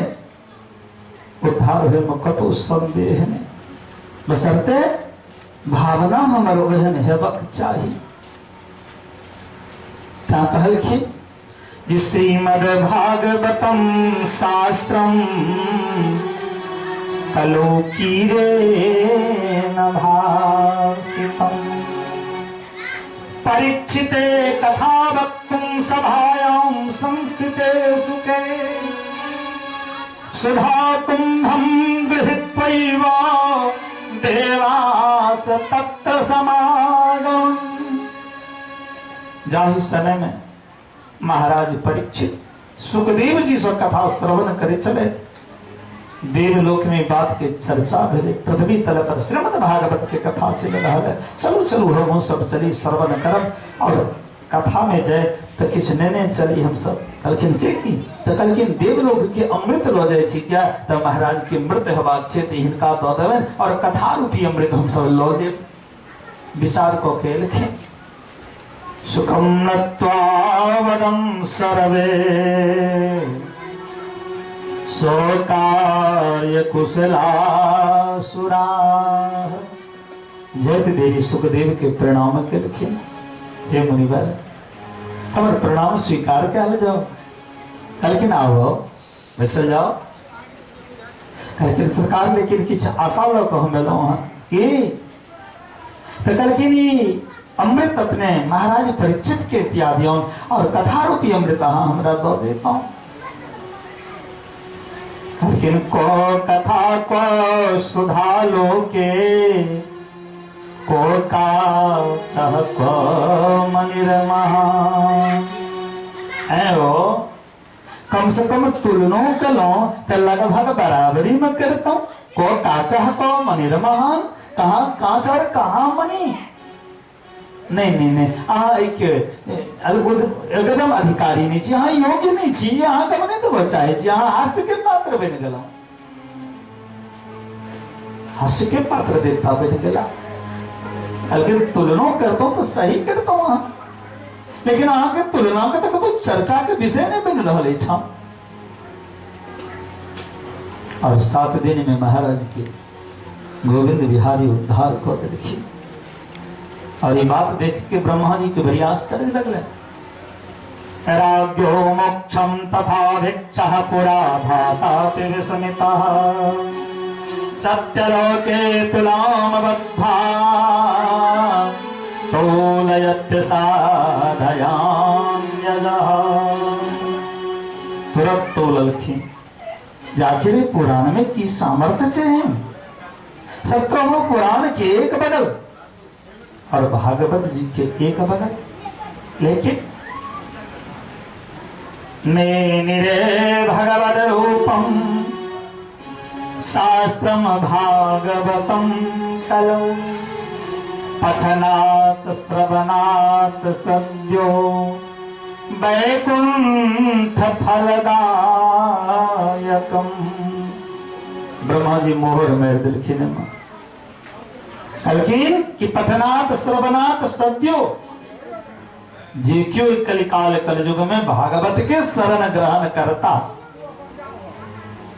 उद्धार होय में कतौ संदेह नहीं। बशर्ते भावना हमर ओहन हेबाक चाही। ता कहलखिन जे श्रीमद् भागवतम शास्त्रम कलोकीरेण भासितम परीक्षिते कथा वक्तुं सभायां संस्थिते सुखे सुधा कुंभं गृहीत्वैव देवास तत्र समागम। जाहि समय में महाराज परीक्षित सुखदेव जी से कथा श्रवण करे चले, देवलोक में बात के चर्चा भेले, पृथ्वी तल पर श्रीमद् भागवत के कथा चल रहा है। चलू चलू हम सब चली श्रवण करब, और कथा में जाए तो किछु नेने चली हम सब। कहलखिन से की? तो कहलखिन देवलोक के अमृत लऽ जाइ छी क्या? तो महाराज के मृत हेबाक छै तऽ हिनका दऽ देबनि और कथा रूपी अमृत हम सब लऽ लेब। विचार कऽ के एलखिन। सुखम नत्वा वदं सर्वे स्वकार्य कुशलासुरा। जयत देवी सुखदेव के प्रणाम केलखिन, हे मुनिवर हमर प्रणाम स्वीकार कयल जाओ। कहलखिन आबो बैसल जाओ। कहलखिन सरकार लेकिन किछु आशा लऽ कऽ हम एलहुँ हँ। की? तऽ कहलखिन ई अमृत अपने महाराज परीक्षित के पिया दियौन और कथा रूपी अमृत अहाँ हमरा दऽ देतहुँ। कहलखिन को कथा को सुधा लोके को काचह को मनिरमा। ऐ कम से कम तुलनो कलौं तऽ लगभग बराबरी में करतौं। को काचह को मनिरमहान, कहाँ कांच और कहाँ मणि। नहीं नहीं नहीं, अहाँ एहिके एकदम अधिकारी नहीं छी, अहाँ योग्य नहीं छी, अहाँ के नहि देबऽ चाहै छी, अहाँ हास्य के पात्र बनि गेलहुँ, हास्य के पात्र देवता बनि गेला। लेकिन तुलनो करतौं तऽ सही करतौं अहाँ, लेकिन अहाँके तुलना के तऽ कतौ चर्चा के विषय नहीं बनि रहल एहिठाम। और 7 दिन में महाराज के गोविंद बिहारी उद्धार कऽ देलखिन। और ये बात देख के ब्रह्मा जी के बड़ी आश्चर्य लगल। राज्ञो मोक्षं तथा भिक्षः पुरा धातापि विस्मितः सत्यलोके तुलामबद्धा तोलयत्य साधयाम्यजः। तुरंत तोललखिन। जे आखिर पुराण में की सामर्थ्य छै एहन। 17 पुराण के एक बगल और भागवत जी के एक बगल, लेकिन मेनिरे भगवत रूपम शास्त्रम भागवतम कलौ पठनात् श्रवणात् सद्यो वैकुंठ फलदायकम। ब्रह्मा जी मोहर मारि देलखिन, कहलखिन कि पठनात् श्रवणात् सद्यो, जे क्यों कलिकाल कलयुग में भागवत के शरण ग्रहण करता,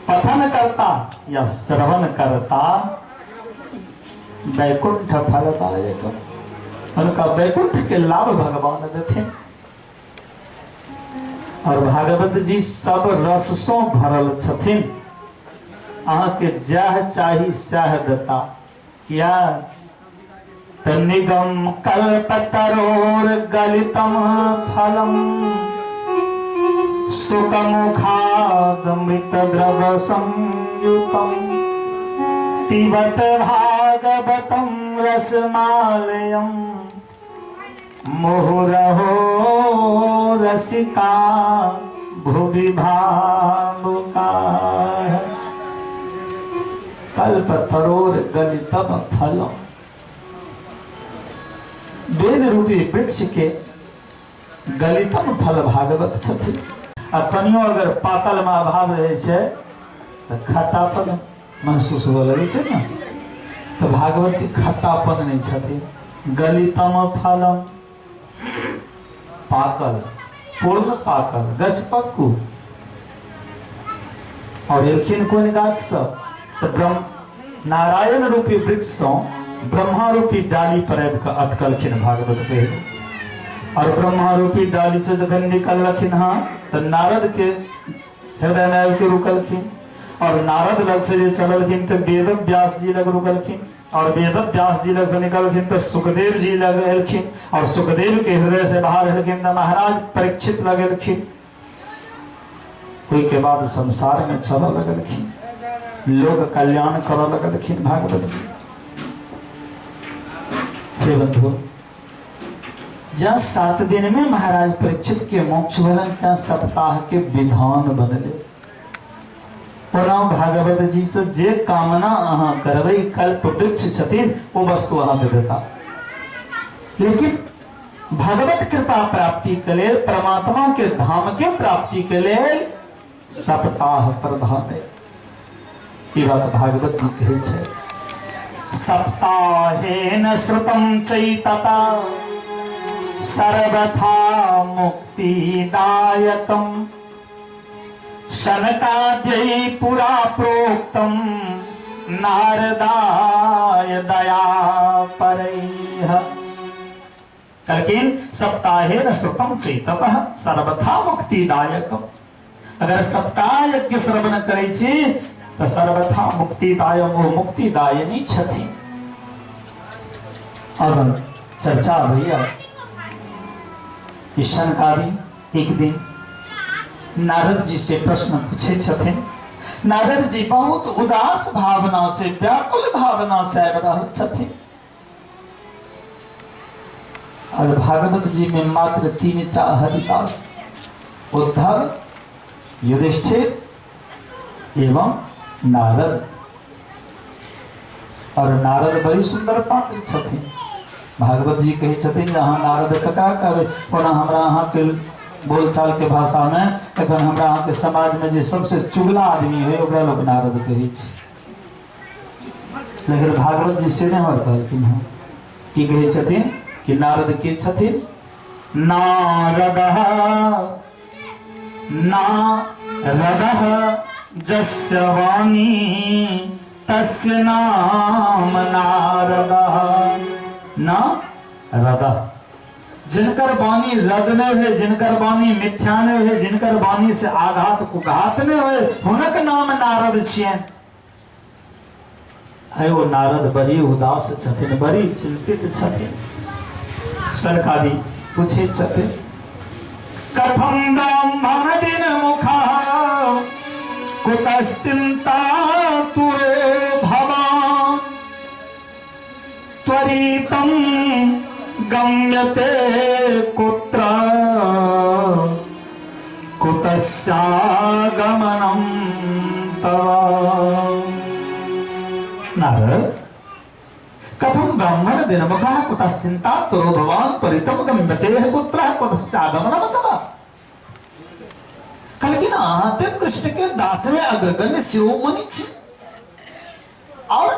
पठन करता या श्रवण करता, वैकुंठ फलदायक, उनका वैकुंठ के लाभ भगवान देथिन। और भागवत जी सब रस सो भरल छथिन, अहाँ के जह चाही सह देता। किया त निगम कल्पतरोर गलितम फलम सुखमुखादमृत द्रव संयुतम पिबत भागवतम रसमालयम मुहुरहो रसिका भुवि भावुका। कल्पतरोर गलितम फलम, वेद रूपी वृक्ष के गलितम फल भागवत छथिन। आ कनियो अगर पाकल में अभाव रहे छै त खट्टापन महसूस हुए लगे छै ने, तो भागवत जी खट्टापन नहीं छथिन। गलितम फलम पाकल, पूर्ण पाकल गछपक्कू। और एलखिन कोन गाछ से तो ब्रह्म नारायण रूपी वृक्ष से ब्रह्मा रूपी डाली पर आबि कऽ अटकलखिन भागवत पहिले। और ब्रह्मा रूपी डाली से जखन निकललखिन हँ तो नारद के हृदय में आबि के रुकलखिन। और नारद लग से जे चललखिन तो वेद व्यास जी लग रुकलखिन। और वेद व्यास जी लग से निकलखिन तो सुखदेव जी लग एलखिन। और सुखदेव के हृदय से बाहर एलखिन तो महाराज परीक्षित लग एलखिन। ओहि के बाद संसार में चलऽ लगलखिन, लोक कल्याण करऽ लगलखिन भागवत जी। हे बंधु, जहाँ 7 दिन में महाराज परीक्षित के मोक्ष भेलनि तहाँ सप्ताह के विधान बनले। ओना भागवत जी से जे कामना अहाँ करबै, कल्प वृक्ष छथिन ओ वस्तु अहाँ के देता। लेकिन भगवत कृपा प्राप्ति के लेल, परमात्मा के धाम के प्राप्ति के लेल सप्ताह प्रधान है। ई बात भागवत जी कहै छै। सप्ताहेन श्रुतं चैतता सर्वथा मुक्तिदायकम शनकाद्यै पुरा प्रोक्तम नारदाय दया परैः। कहलखिन सप्ताहेन श्रुतं चैततः सर्वथा मुक्तिदायकम। अगर सप्ताह यज्ञ श्रवण करै छी तो सर्वथा मुक्तिदायक वो मुक्तिदायिनी छथिन। और चर्चा भैया शनकादि एक दिन नारद जी से प्रश्न पूछे छथिन। नारद जी बहुत उदास भावना से, व्याकुल भावना से आबि रहल छथिन। और भागवत जी में मात्र 3 टा हरिदास, उद्धव, युधिष्ठिर एवं नारद। और नारद बड़ी सुंदर पात्र छथिन। भागवत जी कहै छथिन जे अहाँ नारद ककरा कहबै। ओना हमरा अहाँके बोलचाल के भाषा में एखन हमरा अहाँके समाज में जे सबसे चुगला आदमी है ओकरा लोक नारद कहै छै, लेकिन भागवत जी से नहि हमर कहलखिन हँ। की कहै छथिन कि नारद के छथिन? नारद नारदः जस्य वाणी तस्य नाम नारदः। नारदः जिनकर वाणी रद नहीं हुए, जिनकर वाणी मिथ्या नहीं हुए, जिनकर वाणी से आघात कुघात नहीं हुए, हुनक नाम नारद छियनि। आयो नारद बड़ी उदास छथिन, बड़ी चिंतित छथिन। सनकादि पूछे छथिन कथम ब्राह्मण दिन मुखा कुतश्च कुतश्चिंता तुरो भवान् त्वरितं गम्यते कुत्र कुतश्चागमनं तव। नारद कथं ब्राह्मण दिनमुखः कुतश्चिंता तुरो भवान् त्वरितं गम्यते कुत्र कुतश्चागमनं तव। कहलखिन अहाँ ते कृष्ण के दास में अग्रगण्य शिरोमणि छी और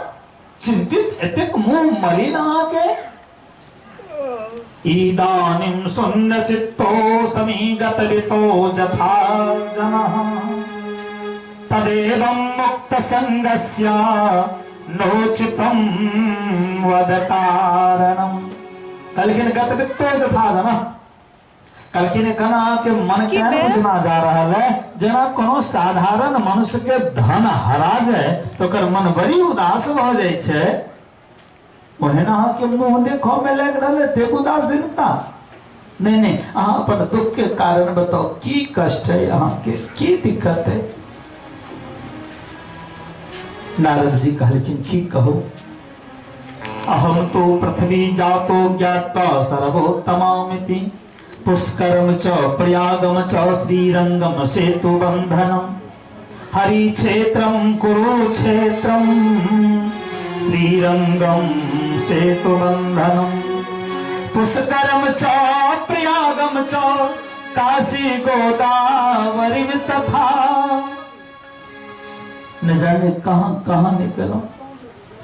चिंतित एतेक मुंह मलिन अहाँ के। इदानीं शून्य चित्तो समीगतवितो यथा जनः तदेवं मुक्त संगस्य नोचितं वद कारणम्। कहलखिन गतवितो यथा जनः। कहलखिन एखन अहाँके मन की केहन भेल? बुझना जा रहल है जेना कोनो साधारण मनुष्य के धन हरा जाय तो ओकर मन बड़ी उदास भऽ जाइ छै, ओहन अहाँके मुँह देखऽ में लागि रहल है एतेक उदासीनता। नहीं नहीं, अहाँ अपन दुख के कारण बताओ, की कष्ट है अहाँके, की दिक्कत है। नारद जी कहलखिन की कहू, अहम तो पृथ्वी जातो ज्ञात्वा सर्वोत्तमामिति पुष्करम च प्रयागम च श्रीरंगम सेतुबंधनम हरिक्षेत्रम कुरुक्षेत्रम श्रीरंगम सेतुबंधनम पुष्करम च प्रयागम च काशी गोदावरीम तथा। न जाने कहां कहां निकलो,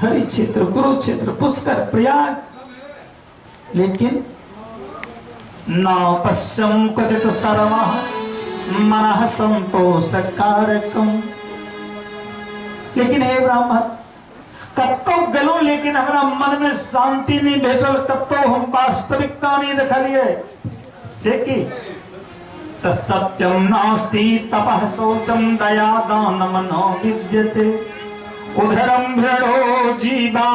हरिक्षेत्र कुरुक्षेत्र पुष्कर प्रयाग, लेकिन न पश्यम क्वचित सर्वः मनः संतोषकारकम। लेकिन हे ब्राह्मण कतौ गेलहुं लेकिन हमरा मन में शांति नहीं भेटल, कतौ हम वास्तविकता नहीं देखलिए। से की त सत्यम नास्ति तपः शौचम दया दानम न विद्यते उधरम भृणो जीवा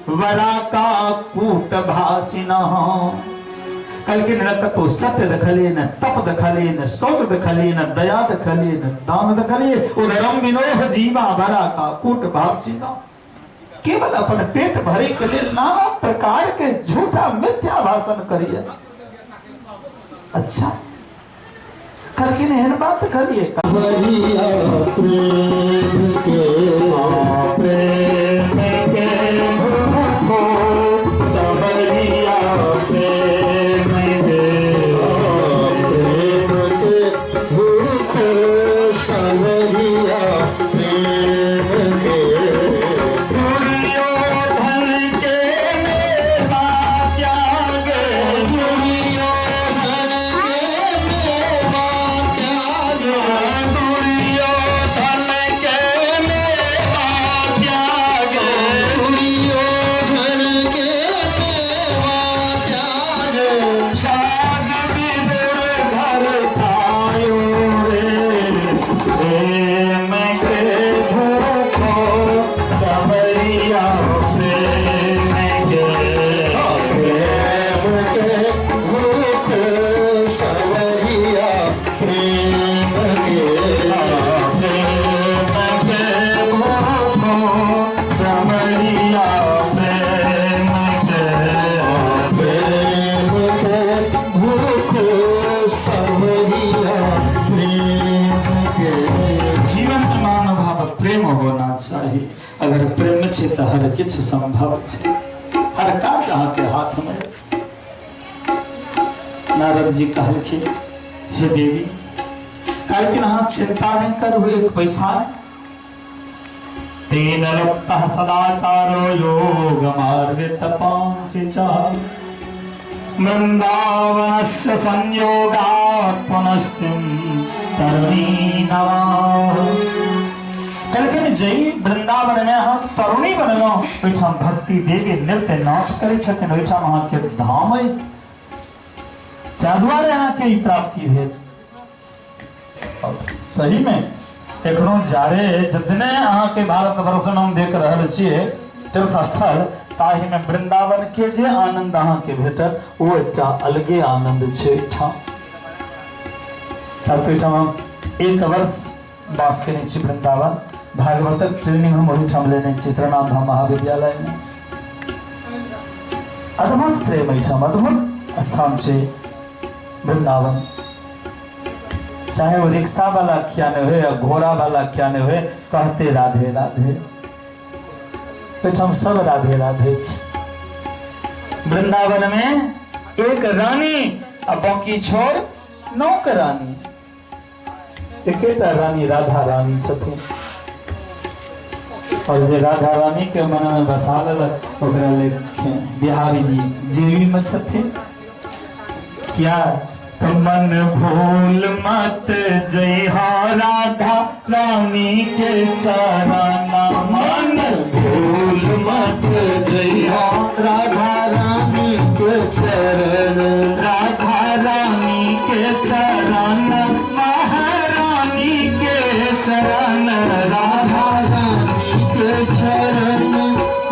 वराका कूट भाषिणः। कहलखिन न कतौ सत्य देखलिए, न तप देखलिए, न शौच देखलिए, न दया देखलिए, न दान देखलिए। उधरम विनोह जीवा वराका कूट भाषिणः। केवल अपन पेट भरे के लिए नाना प्रकार के झूठा मिथ्या भाषण करिए। अच्छा कहलखिन एहन बात करिए। प्रेम के प्रेम के भूखो सबरिया प्रेम के प्रेम के भूखो सबरिया प्रेम के दुर्योधन के मेवा त्यागे दुर्योधन के मेवा त्यागे दुर्योधन के मेवा त्यागे दुर्योधन के मेवा त्यागे साग विदुर घर खायो रे प्रेम के भूखो सबरिया प्रेम के प्रेम के भूखो सबरिया प्रेम के प्रेम के भूखो सबरिया प्रेम के प्रेम के भूखो सबरिया प्रेम के। जीवन में मानव प्रेम होना चाहिए। अगर प्रेम छे तो हर किछ संभव छे, हर काज अहाँ के हाथ में। नारद जी कहलखिन हे देवी, कहलखिन अहाँ चिंता नहीं करू, एक पैसा नहीं। तेन लुप्तः सदाचारो योग मार्गे तपांसि च वृन्दावनस्य संयोगात् पुनस्तिं तरुणी नमः। कहलखिन जई वृंदावन में अहाँ तरुणी बनलहुँ, ओहिठाम भक्ति देवी नृत्य नाच करै छथिन, ओहिठाम अहाँके धाम अइ, ताहि दुआरे अहाँके ई प्राप्ति भेल। सही में एखनो जारे जतने अहाँके भारतवर्ष में हम देख रहल छियै तीर्थ स्थल, ताहि में वृंदावन के जे आनंद अहाँके भेटत ओ एकटा अलगे आनंद छै। ओहिठाम ओहिठाम हम एक वर्ष वास केने छी वृंदावन। भागवतक ट्रेनिंग हम ओहिठाम लेने छी श्रीनाथ धाम महाविद्यालय में। अद्भुत प्रेम एहिठाम, अद्भुत स्थान छै वृंदावन। चाहे वो रिक्शा वाला क्या नहीं हुए या घोड़ा वाला क्या नहीं हुए, कहते राधे राधे। एहिठाम सब राधे राधे छै। वृंदावन में एक रानी आ बाकी छोड़ 9 रानी, एकेटा रानी राधा रानी छथिन। और जे राधा रानी के मन में बसा लेलक ओकरा ले बिहारी जी जेबी में छथिन। क्या मन भूल मत जइहा राधा रानी के चरना, मन भूल मत जइहा राधा रानी के चरण, राधा रानी के चरण, महारानी के चरण, राधा रानी के चरण,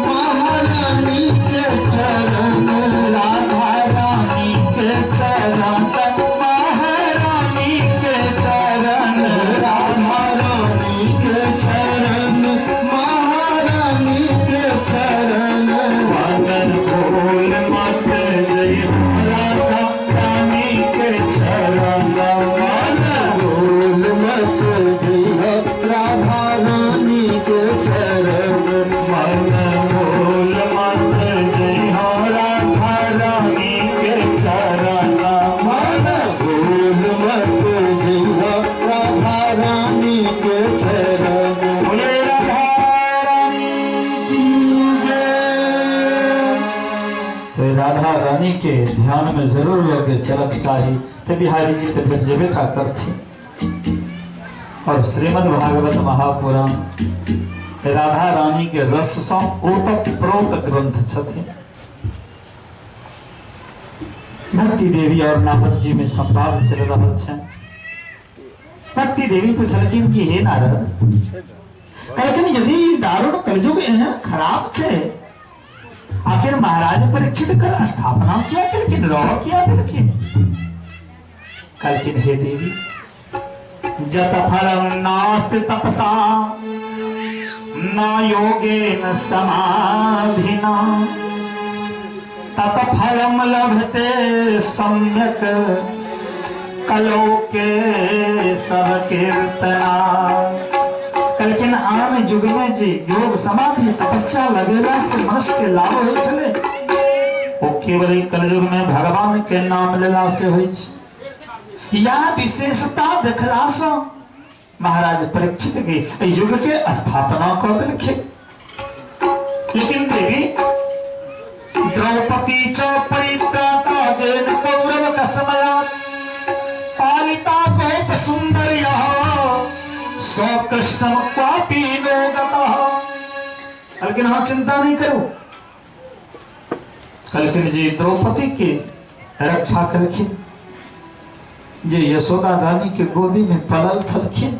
महारानी के चरण, राधा रानी के चरण, महारानी के चरण, राधा रानी के चरण, महारानी के चरण। मन भूल मत जइहा राधा रानी के चरण, मन भूल मत जइहा राधा रानी के चरण, मन भूल मत जइहा राधा रानी के चरण, मन भूल मत जइहा राधा रानी के चरण। बोले राधा रानी की जय। तो राधा रानी के ध्यान में जरूर लोग चलक चाही तो बिहारी जी तो फिर जेबे का करथी। और श्रीमद् भागवत महापुराण राधा रानी के रस सँ ओत प्रोत ग्रंथ छथिन। भक्ति देवी और नारद जी में संवाद चल रहा है। भक्ति देवी पूछलखिन कि हे नारद, कहलखिन यदि दारुण कलयुग एहन खराब छै, आखिर महाराज परीक्षित कर स्थापना किया केलखिन, रह किया देलखिन? कहलखिन हे देवी, जत फलम नास्ति तपसा न योगेन समाधिना, तत फलम लभते सम्यक कलो के सब कीर्तना। कहलखिन आन युग में जे योग समाधि तपस्या लगेला से मनुष्य के लाभ होइ छलै, ओ केवल कलयुग में भगवान के नाम लेला से होइ छै। या विशेषता देखला से महाराज परीक्षित के युग के स्थापना कर देलखिन। लेकिन देवी द्रौपदी च परित्राता जैन कौरव कसमला, पालिता गोप सुंदर्यः सो कृष्णम क्वापि नो गतः। लेकिन हाँ चिंता नहीं करो, कहलखिन जी द्रौपदी के रक्षा कलखिन, जे यशोदा रानी के गोदी में पलल छलखिन,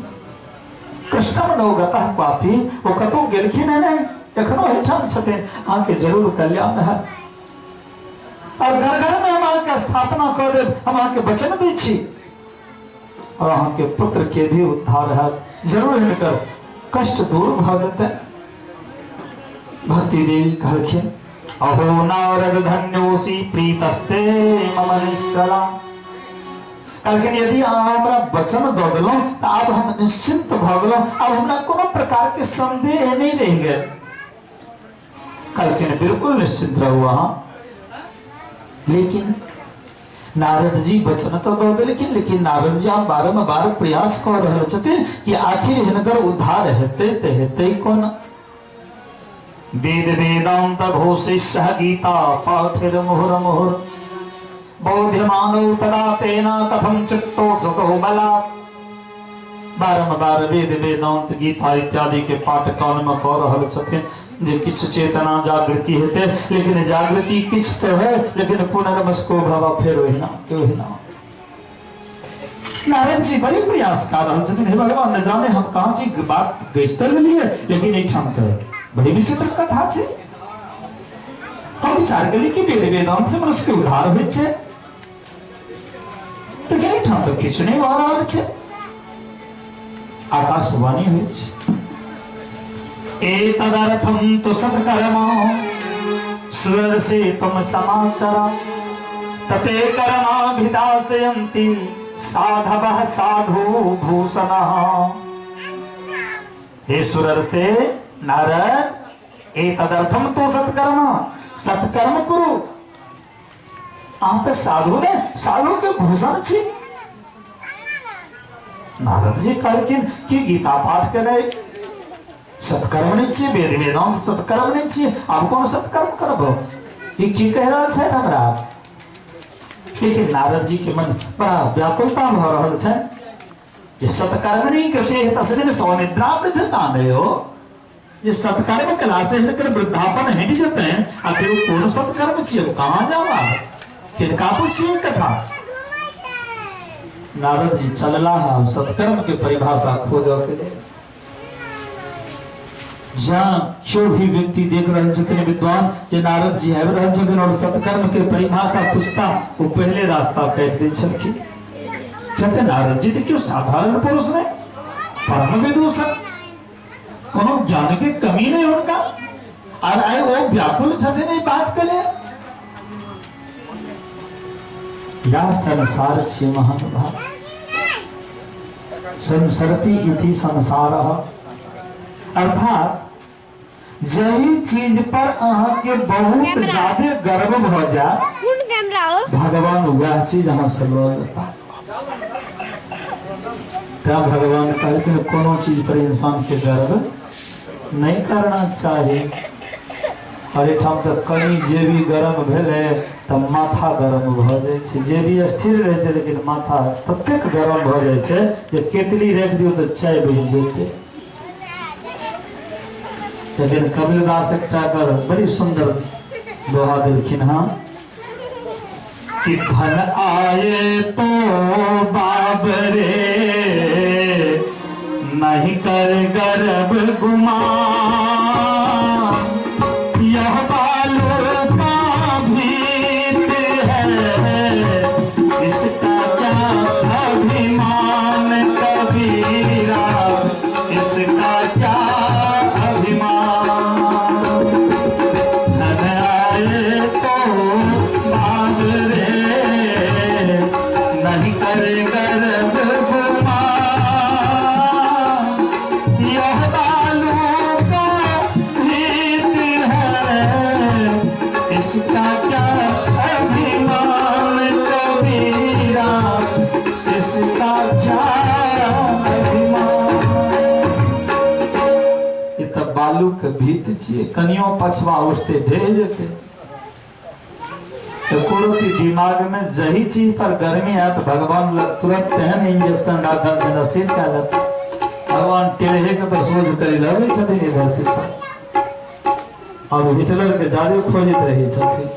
कृष्णम नो गतः क्वापि, वो कतौ गेलखिन है नहीं, एखनो एहिठाम छथिन, अहाँके जरूर कल्याण है। और घर घर में हम अहाँके स्थापना कर देब, हम अहाँके वचन दै छी, और अहाँके पुत्र के भी उद्धार है, जरूर हिनकर कष्ट दूर भऽ जेतै। भक्ति देवी कहलखिन अहो नारद धन्योसि प्रीतस्ते मम निश्चला। कहलखिन यदि अहाँ हमरा वचन दऽ देलहुँ तऽ आब हम निश्चिंत भऽ गेलहुँ, आब हमरा कोनो प्रकार के संदेह नहीं रहि गेल। कहलखिन बिल्कुल निश्चिंत रहू अहाँ। लेकिन नारद जी वचन तो दऽ देलखिन, लेकिन नारद जी आब बारम्बार प्रयास कऽ रहल छथिन कि आखिर हिनकर उद्धार हेतै तऽ हेतै कोना। वेद वेदांत घोषिष्य गीता पाठिर मुहुर मुहुर, बोध्यमानो तदा तेना कथम चित्तो बला। बारम्बार वेद वेदांत गीता इत्यादि के पाठ कान में कऽ रहल छथिन जे किछु चेतना जागृति हेतै, लेकिन जागृति किछु तऽ है, लेकिन पुनर्मस्को भव फेर ओहिना के ओहिना। नारद जी बड़ी प्रयास कर रहल छथिन, हे भगवान न जाने हम कहाँ से बात गैसतर लेलियै, लेकिन एहिठाम तऽ बड़ी विचित्र कथा छै। हम विचार करी कि वेद वेदांत से मनुष्य के उद्धार होइ छै, लेकिन एहिठाम तऽ किछु नहि भऽ रहल छै। आकाशवाणी होइ छै। एतदर्थं तु सत्कर्म सुरर्षि तुम समाचर तते कर्माभिदासयन्ति साधवः साधु भूषणः। हे सुरर्षि नारद, एतदर्थं तु सत्कर्म, सत्कर्म कुरु। अहाँ तऽ साधु ने, साधु के भूषण छी। नारद जी कहलखिन कि गीता पाठ केनाइ सत्कर्म नहीं छी, वेद वेदांत सत्कर्म नहीं छी, आब कोन सत्कर्म करब, ई की कहि रहल छथि हमरा। लेकिन नारद जी के मन बड़ा व्याकुलता भऽ रहल छै जे सत्कर्म नहीं करते तस्मिन सौनिद्रा वृद्धता हो, जे सत्कर्म कला से हिनकर वृद्धापन हटि जेतनि आ फिर कोन सत्कर्म छियै, कहाँ जावा, किनका पुछिए कथा। नारद जी चलला है सत्कर्म के परिभाषा खोजऽ के लेल। जहाँ क्यों भी व्यक्ति देख रहल छथिन विद्वान जे नारद जी आबि रहल छथिन और सत्कर्म के परिभाषा पूछता, वो पहले रास्ता काटि दै छलखिन। कहते नारद जी देखियो साधारण पुरुष नहीं, परम विदूषक, कोनो ज्ञान के कमी नहीं उनका, और आइ वो व्याकुल छथिन ई बात के लिए। या संसार छियै महानुभाव, संसरति इति संसारः, अर्थात जही चीज पर अहाँ के बहुत ज्यादा गर्व भ जाए, भगवान वह चीज अहाँ से लऽ लेता। तैं भगवान कहलखिन कोनो चीज पर इंसान के गर्व नहीं करना चाही। और एहिठाम तऽ कनि जे भी गरम भेलै तऽ माथा गरम भऽ जाइ छै, जे भी स्थिर रहै छै लेकिन माथा ततेक गरम भऽ जाइ छै जे केतली राखि दियौ तऽ चाय बनि जेतै। लेकिन कबीरदास एकटा कर बड़ी सुंदर दोहा देलखिन हँ कि धन आए तो बाबरे नहीं कर गर्व गुमान, यह बालू का भीत है इसका क्या अभिमान कबीरा, इसका क्या अभिमान। धन आए तो बाबरे नहीं कर गर्व गुमान, यह बालू का भीत है इसका क्या अभिमान कबीरा, इसका क्या अभिमान। ई तऽ बालू के भीत छियै, कनियो पछवा उठते ढह जेतै। एको दिमाग में जही चीज पर गर्मी आयत भगवान लग तुरंत तेहन इंजेक्शन राखल छै स्थिर कए लेत। भगवान टेढ़े के तऽ सोझ करि लबै छथिन ई धरती पर, और हिटलर के जादे खोजैत रहै छथिन।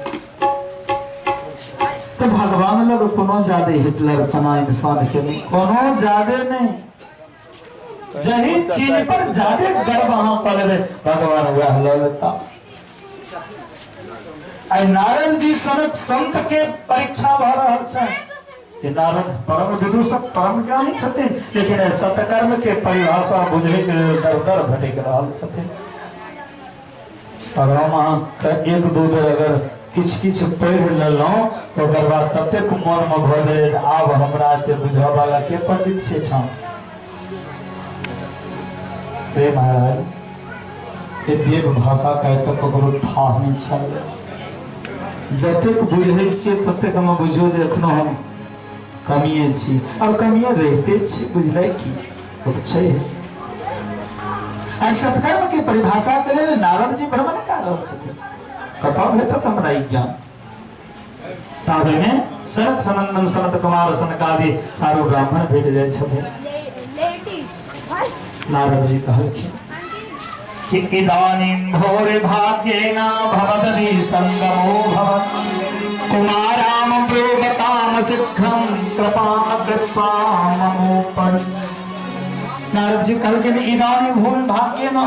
तऽ भगवान लग कोनो जादे हिटलर पना इंसान के नहीं, कोनो जादे नहीं। जही चीज पर जादे गर्व अहाँ कऽ लेबै भगवान वएह लऽ लेता। आई नारद जी सनक संत के परीक्षा भऽ रहल छै कि नारद परम विदूषक परम ज्ञानी छथिन, लेकिन सत्कर्म के परिभाषा बुझै के लेल दर दर भटकि रहल छथिन। और हम अहाँके एक दू बेर अगर किछु किछु पढ़ि लेलहुँ तऽ ओकर बाद ततेक मोनमे भऽ जाइए जे आब हमरा एते बुझऽ वाला के पंडित छै ठाम। रे महाराज, ये देव भाषा का तक ककरो थाह नहीं छल। जतेक बुझै छियै ततेक हम बुझियौ जे एखनो हम कमिए छी और कमिए रहिते छी, बुझलै की ओ तऽ छै। सत्कर्म के परिभाषा के लेल नारद जी भ्रमण कऽ रहल छथिन, कतऽ भेटत हमरा ई ज्ञान। ताबे में सनक सनंदन सनत कुमार सनकादि चारू ब्राह्मण भेट जाइ छथिन। नारद जी कहलखिन कि इदानीं भोरे भाग्येन भवदि संगमो भवत्, कुमाराम ब्रूवताम शीघ्रं कृपां कृत्वा ममोपरि। नारद जी कहलखिन इदानीं भोरे भाग्येन,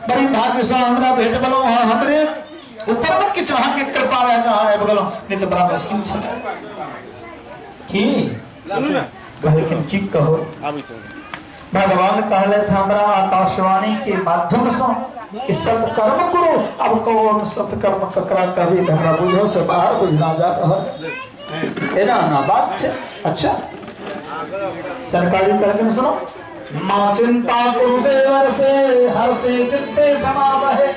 बड़ी भाग्य से हमरा भेट गेलहुँ, हमरे ऊपर में किछु अहाँके कृपा रहे तऽ अहाँ आबि गेलहुँ, नहीं तऽ बड़ा मुश्किल छल। की कहलखिन की कहू, भगवान कहलथि हमरा आकाशवाणी के माध्यम से कि सत्कर्म करो। अब कहो हम सत्कर्म ककरा कहबी त हमरा बुझो से बाहर बुझना जा रहल एना ना बात छै। अच्छा सरकारी कहलखिन सुनो माँ चिंता कुरु देवर से हर से चित्ते समावहे।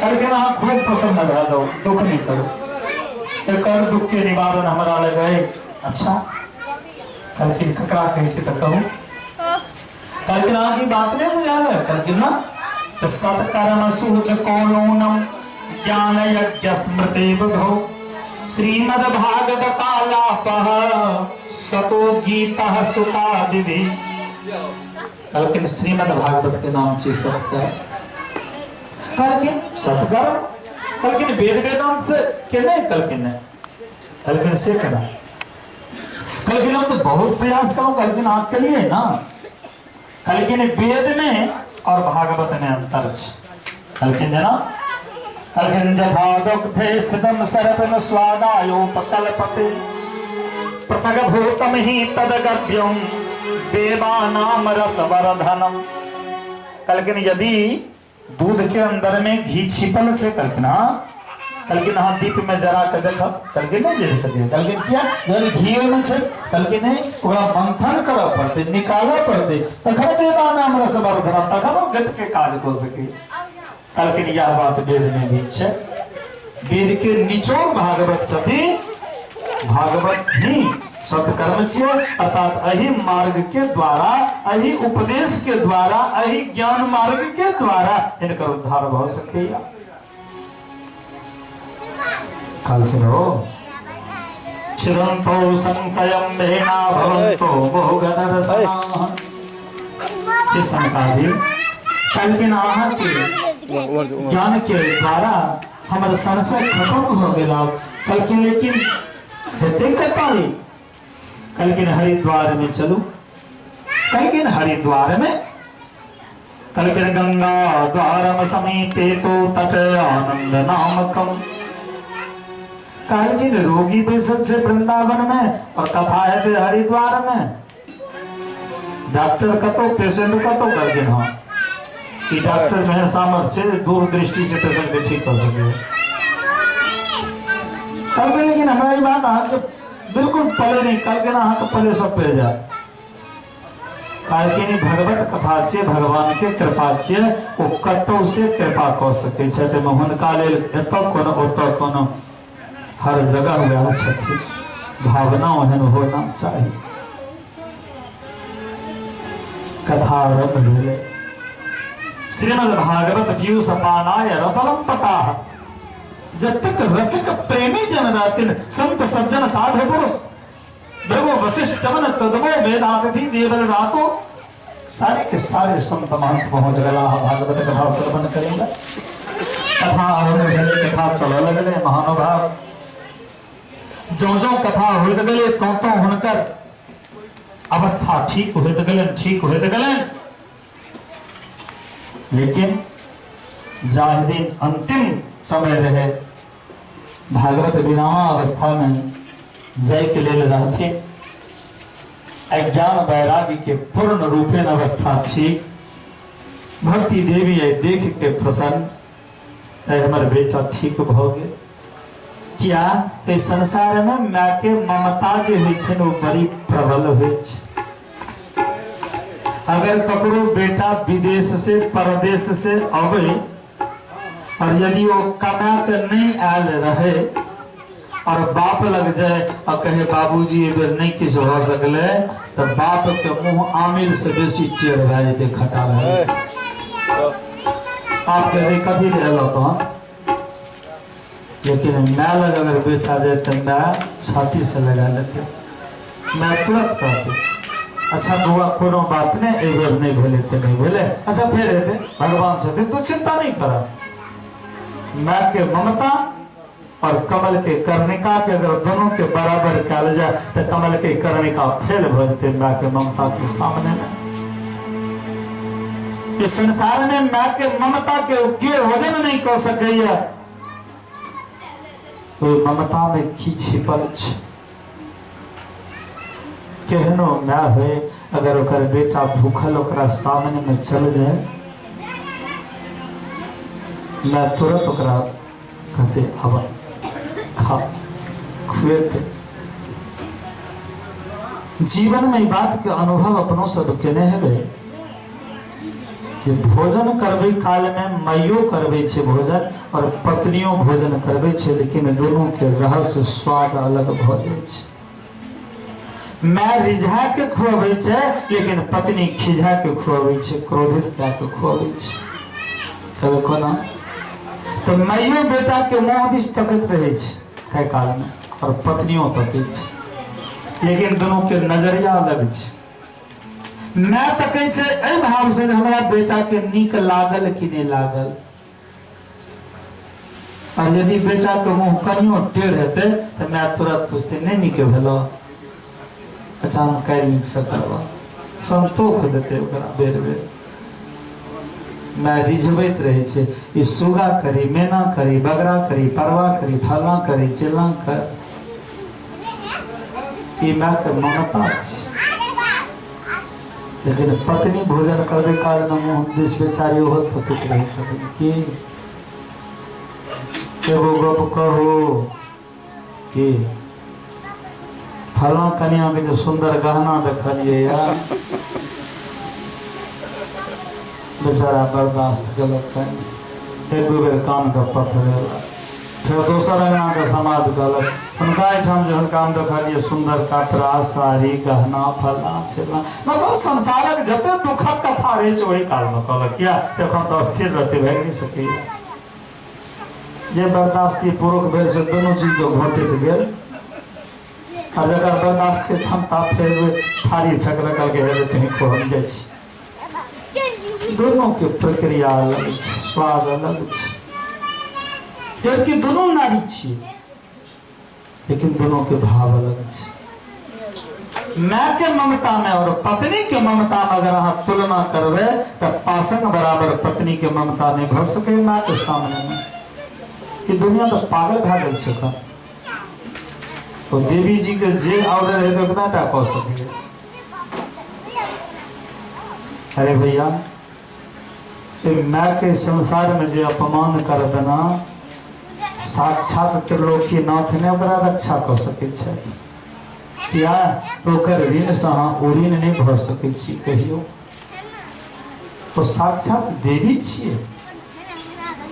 कहलखिन अहाँ खूब प्रसन्न भए जाओ, दुख नहीं करो, एकर दुख के निवारण हमरा लग है। अच्छा कहलखिन ककरा कहै छै त कहू। कहलखिन अहाँ की बात नहीं बुझायल है। कहलखिन ना तो सत्कर्म सूच कोनूनम ज्ञान यज्ञ स्मृति बुधो श्रीमद् भागवत कालापः सतो गीता सुतादिभि। कहलखिन श्रीमद् भागवत के नाम छी सत्कर्म। कहलखिन सत्कर्म? कहलखिन वेद वेदांत से के नहीं? कहलखिन नहीं। कहलखिन से केना? कहलखिन हम तो बहुत प्रयास करूं। कहलखिन आप के लिए ना। कहलखिन वेद में और भागवत में अंतर छै। कहलखिन जना कहलखिन यथा दुग्धे स्थितम सरतम स्वादायोपकल्पते पृथक भूतम ही तदगव्यम देवानाम रसवर्धनम। कहलखिन यदि दूध के अंदर में घी छिपल छै, कहलखिन हाँ। कहलखिन हाँ दीप में जरा के देख। कहलखिन नहीं जरि सके। कहलखिन किया? जब घी में छै। कहलखिन नहीं, ओकरा मंथन करऽ पड़तै, निकालऽ पड़तै, तखन देवानाम रसवर्धनम, तखन ओ गत के काज कऽ सकै। कहलखिन यह बात वेद में भी छै। वेद के निचोड़ भागवत छथिन, भागवत ही सत्कर्म छियै, अर्थात एहि मार्ग के द्वारा, एहि उपदेश के द्वारा, एहि ज्ञान मार्ग के द्वारा इनकर उद्धार भऽ सकैया। कहलखिन हो चिरंतो संशयं भेना भवन्तो मोहगदरसनाः। कहलखिन अहाँ के ज्ञान के द्वारा हमर संशय खत्म हो गेल। कहलखिन लेकिन हेतै कतऽ? कहलखिन हरिद्वार में चलू। कहलखिन हरिद्वार में? कहलखिन गंगा द्वारम समीपे तो तट आनंद नामकम। कहलखिन रोगी बैसल छै वृंदावन में और कथा हेतै हरिद्वार में, डॉक्टर कतौ पेशेंट कतौ? कहलखिन हाँ, ई डॉक्टर में सामर्थ्य छै दूर दृष्टि से पेशेंट के ठीक कर सके। कहलखिन लेकिन हमरा ई बात अहाँके बिल्कुल पले नहीं। कहलखिन अहाँके पले सब पड़ि जायत। कहलखिन भगवत कथा छियै, भगवान के कृपा छियै, ओ कतौ से कृपा कऽ सकै छथि, ताहिमे हुनका लेल एतऽ कोनो ओतऽ कोनो, हर जगह वएह छथिन। भावना ओहन होना चाही। कथा आरम्भ भेलै। श्रीमद् भागवत पीयूष पानाय रसलम पटाह। जतेक रसिक प्रेमी जन रहथिन, संत सज्जन साधु पुरुष, भृगु वशिष्ठ चमन तदवो वेदातिथि देवल रातो, सारे के सारे संत महंत पहुंच गला भागवत कथा श्रवण करेला। कथा आरम्भ भेलै, कथा चलऽ लगलै। महानुभाव ज्यों ज्यों कथा होइत गेलै त्यों त्यों हुनकर अवस्था ठीक होइत गेलनि, ठीक होइत गेलनि। लेकिन जाहि दिन अंतिम समय रहे, भागवत विरामा अवस्था में जय के लेल रहथिन, अज्ञान वैराग्य के पूर्ण रूपेण अवस्था ठीक, भक्ति देवी आई देख के प्रसन्न, तै हमर बेटा ठीक भऽ गेल। किया तो संसार में माय के ममता जे होइ छै ओ बड़ी प्रबल होइ छै। अगर ककरो बेटा विदेश से परदेश से अबै और यदि वो कमा के नहीं आयल रहे और बाप लग जाए और कहे बाबूजी ए बेर नहीं किछु भऽ सकलै, तो बाप के मुँह आमिल से बेसी टेढ़ भए जेतै, खटा भए जेतै। बाप कहतै कथी लए एलौ तहन? लेकिन my लग अगर बेटा जाए तो my छाती से लगा लेते, my तुरंत कहते अच्छा बउआ कोनो बात नहीं, ए बेर नहीं भेलै तऽ नहीं भेलै, अच्छा फेर हेतै, भगवान छथिन, तू चिंता नहीं कर। My के ममता और कमल के कर्णिका के अगर दोनों के बराबर कयल जाए तो कमल के कर्णिका फेल भऽ जेतै my के ममता के सामने में। इस संसार में my के ममता के के वजन नहीं कऽ सकैया, तो ममता में की छिपल छै। केहनो my होय अगर ओकर बेटा भूखल ओकरा सामने में चल जाए, मैं तुरंत ओकरा कहते अब खा खुएते। जीवन में ई बात के अनुभव अपनों सब केने हेबै जे भोजन करबै काल में माइयो करबै छै भोजन और पत्नियों भोजन करबै छै, लेकिन दोनों के रहस्य स्वाद अलग भऽ जाइ छै। My रिझा के खुआबै छै लेकिन पत्नी खिझा के खुआबै छै, क्रोधित कए के खुआबै छै। कहबै कोना? तो माइयो बेटा के मुँह दिस तकैत रहै छै खाय काल में और पत्नियों तकै छै, लेकिन दोनों के नजरिया अलग छै। मैं तकै छै एहि भाव से हमरा बेटा के नीक लागल कि नहीं लागल, और यदि बेटा के मुँह कनियो टेढ़ हेतै तो मैं तुरंत पूछते नहीं नीक भेलो, अच्छा हम काल्हि नीक से करबा, संतोख देते ओकरा बेर बेर। मैं रिझबैत रहै छै ई सुगा करी, मेना करी, बगरा करी, परवा करी, फलना करी, चिलना कर, ई my के ममता छै। लेकिन पत्नी भोजन करबे काल में मुँह दिस बेचारी ओहो तकैत रहै छथिन कि एगो गप कहू कि फलना कनिया के जे सुंदर गहना देखलियै यार, बेचारा बर्दाश्त केलक, एक दू बेर कान के पथरेलक, फिर दोसर अंगना के समाज कहलक हुनका एहिठाम जे हुनका हम देखलियै सुंदर कपड़ा साड़ी गहना फलना चिलना, मतलब संसारक जते दुखक कथा रहै छै ओहि कालमे कहलक किया एखन तऽ अस्थिर रहतै, भागि नहि सकैया। जे बर्दाश्ती पुरुष भेल से दुनू चीज के घोटैत गेल, और जकर बर्दाश्त के क्षमता फेर थारी फेंकलक कहलकै हे तुही खो हम जाइ छी। दोनों के प्रक्रिया अलग छै, स्वाद अलग छै, जबकि दोनों नारी छियै लेकिन दोनों के भाव अलग छै। My के ममता में और पत्नी के ममता में अगर अहाँ तुलना करबै तऽ पासंग बराबर पत्नी के ममता नहीं भऽ सकै my के सामने में। ई दुनिया तऽ पागल भए गेल छै। तो देवी जी के जे ऑर्डर है तो उतना टा कऽ सकैए। अरे भैया my के संसार में जे अपमान कर देना साक्षात त्रिलोकीनाथ ने ओकरा रक्षा कऽ सकै छथि, किया तो ओकर ऋण से अहाँ ऋण नहीं भऽ सकै छी कहियो। तो साक्षात देवी छियै।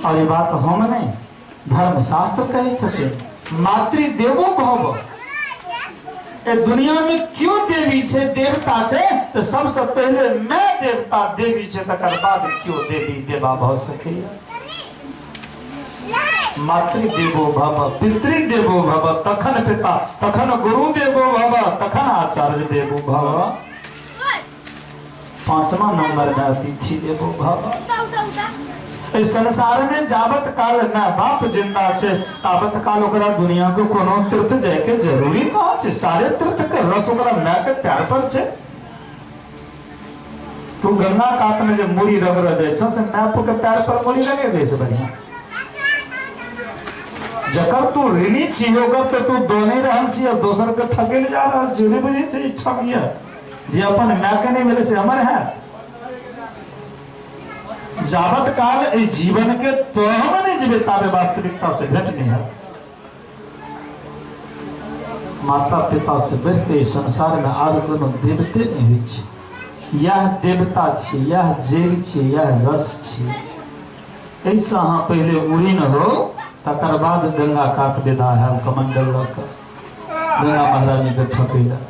और ये बात हम नहीं, धर्मशास्त्र कहै छथिन मातृदेवो भव। ए दुनिया में क्यों देवी छे देवता छे तो सबसे पहले मैं देवता देवी छे तकर बाद क्यों देवी देवा भऽ सकैया। मातृदेवो भव पितृदेवो भव तखन पिता, तखन गुरु देवो भव तखन आचार्य देवो भव, पांचवा नंबर में अतिथि देवो भव। इस संसार में जावत काल my बाप जिंदा छे तावत काल ओकरा दुनिया के कोनो तीर्थ जाय के जरूरी कहाँ छे। सारे तीर्थ के रस ओकरा my के प्यार पर छे। तू गंगा कात में जे मूड़ी रगड़ जाय छ से my के प्यार पर मूड़ी रगेबे से बढ़िया। जकर तू ऋणी छी ओकर तो तू दऽ नहीं रहल छी और दोसर के ठगे ले जा रहल छी। नहीं बुझै छी ठगिया जे अपन my के नहीं भेलै से हमर है। जावत काल इस जीवन के तो हम नहीं जीवे ताबे वास्तविकता से भेंट नहीं है। माता पिता से बढ़ के इस संसार में are कोनो देवते नहीं होइ छै। यह देवता छी, यह जड़ि छी, यह रस छी। एहिसँ अहाँ पहिले उड़ीन हो तकर बाद गंगा कात विदा हैब कमंडल लऽ कऽ गंगा महारानी के ठकै लए।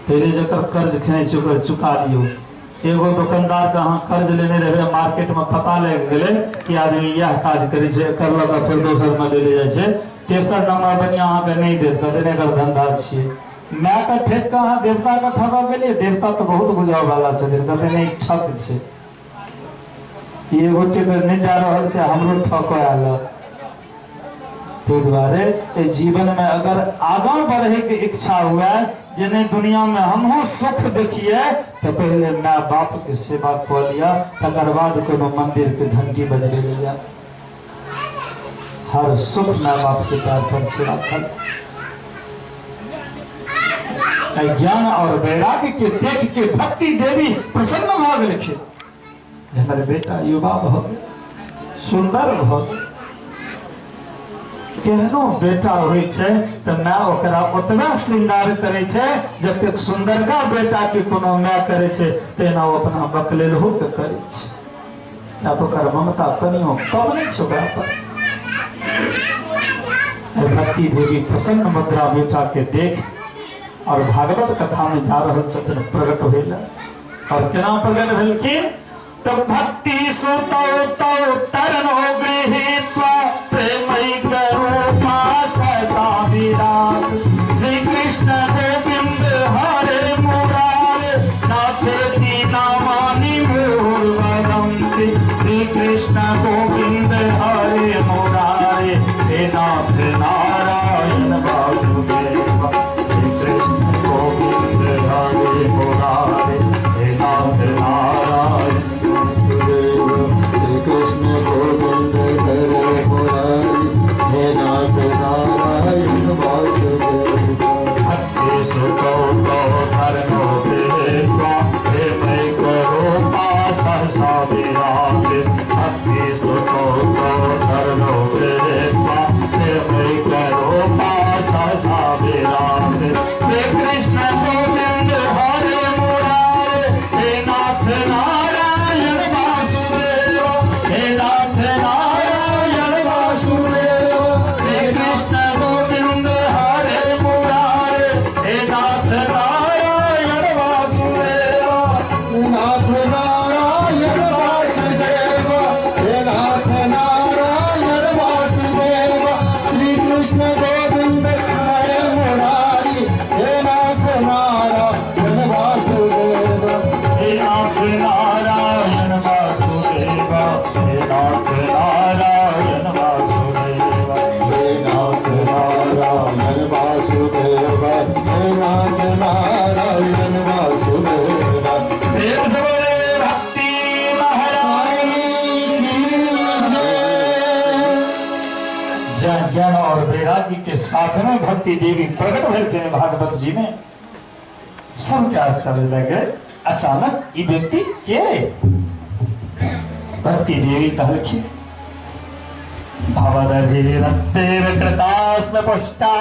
पहिले जकर कर्ज खेने छी ओकर चुका लियौ। एगो दुकानदार के अहाँ कर्ज लेने रहबै, मार्केट में पता लागि गेलै कि आदमी इएह काज करै छै, करलक आ फेर दोसर में लेले जाइ छै, तेसर नंबर बनिया अहाँके नहि देत, कहतै नहि एकर धंधा छियै। My के ठकि कऽ अहाँ देवता के ठकऽ गेलियै, देवता तऽ बहुत बुझऽ वाला छथिन, कहतै नहि ठक छै, एगो के नहि दए रहल छै हमरो ठकऽ आयल। ताहि दुआरे एहि जीवन में अगर आगाँ बढ़े के इच्छा हुए जे नहीं दुनिया में हमहूँ सुख देखिए तो पहले my बाप के सेवा कऽ लिअ, तकर बाद कोनो मंदिर के घंटी बजबे लिअ। हर सुख my बाप के पैर पर छै राखल। ज्ञान और वैराग्य के देख के भक्ति देवी प्रसन्न भऽ गेलखिन। हमर बेटा युवा भऽ गेल, सुंदर भऽ गेल। केहनो बेटा होइ छै तऽ माय ओकरा ओतबे श्रृंगार करै छै जतेक सुंदरका बेटा के कोनो माय करै छै, तेना ओ अपना बकलेलहो के करै छै। या तो ओकर ममता कनियो कम नहि छै ओकरा पर। भक्ति देवी प्रसन्न मुद्रा बेटा के देख और भागवत कथा में जा रहल छथिन प्रकट होइला। और केना प्रकट भेलखिन? तो भक्ति सुतौ तौ तरनो गृहीत्वा प्रेमैक रूपा सहसा विरास। श्री कृष्ण गोविंद हरे मुरारे नाथ दीनामानि मूर्वदंति। श्री कृष्ण गोविंद हरे मुरारे हे नाथ नारायण वासुदेव। श्री कृष्ण गोविंद हरे मुरारे हे नाथ नारायण। श्री कृष्ण गोविंद हरे मुरारी हे नाथ नारायण वासुदेव। भक्ति सुतौ तौ धर्मो गृहीत्वा प्रेमैक रूपा सहसा विरास। भक्ति सुतौ तौ धर्मो गृहीत्वा प्रेमैक रूपा सहसा विरास। श्री कृष्ण गोविंद हरे मुरारे हे नाथ नारायण वासुदेव। हे नाथ नारायण वासुदेव। श्री कृष्ण गोविंद हरे मुरारे हे नाथ नारायण वासुदेव। नाथ नारायण वासुदेव हे नाथ नारायण वासुदेव। श्री कृष्ण गोविंद हरे मुरारी हे नाथ नारायण वासुदेव। हे नाथ नारायण वासुदेव। हे नाथ नारायण वासुदेव। हे नाथ नारायण वासुदेव। हे नाथ नारायण वासुदेव। प्रेम से बोले भक्ति महारानी की जय। ज्ञान और वैराग्य के साथ में भक्ति देवी प्रकट भेलखिन भागवत जी में। सबके आश्चर्य लगे अचानक ई व्यक्ति के। भक्ति देवी कहलखिन भवदभिरत्तेव कृतास्म पुष्टा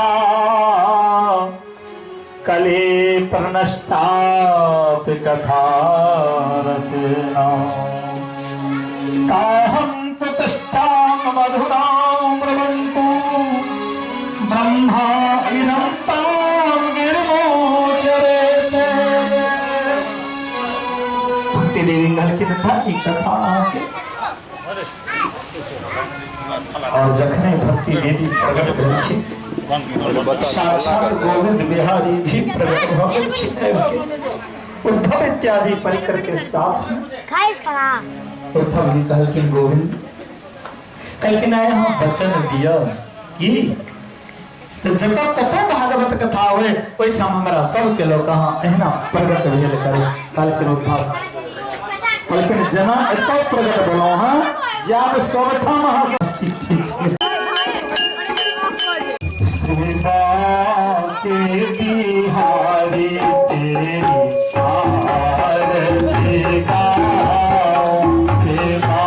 कले प्रणष्टापि कथा रसेन। काहं तु तिष्ठां मधुरां ब्रुवन्तु ब्रह्मा इदं तां गिरिमोचरेते। भक्ति देवी कहलखिन था ई कथा के। और जखने भक्ति देवी प्रकट भेलखिन साक्षात गोविंद बिहारी भी प्रकट भऽ गेलखिन उद्धव इत्यादि परिकर के साथ। उद्धव जी कहलखिन गोविंद कहलखिन आए हम वचन दिया कि तो जतऽ कतौ भागवत कथा होय ओहिठाम हमरा सबके लोग अहाँ एहिना प्रकट भेल करू। कहलखिन उद्धव कहलखिन जेना एतऽ प्रकट भेलहुँ हँ जाब सबठाम अहाँ सब ठीक ठीक। के बिहारी तेरी आरती गाऊं। सेवा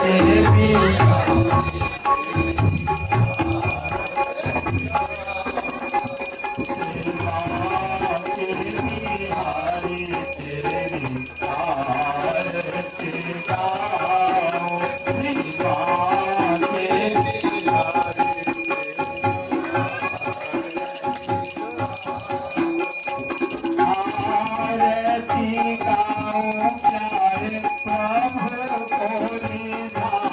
के बिहारी तेरी आरती गाऊं। सेवा के बिहारी आरती गाऊं प्यारे प्रभु को रिझाऊं।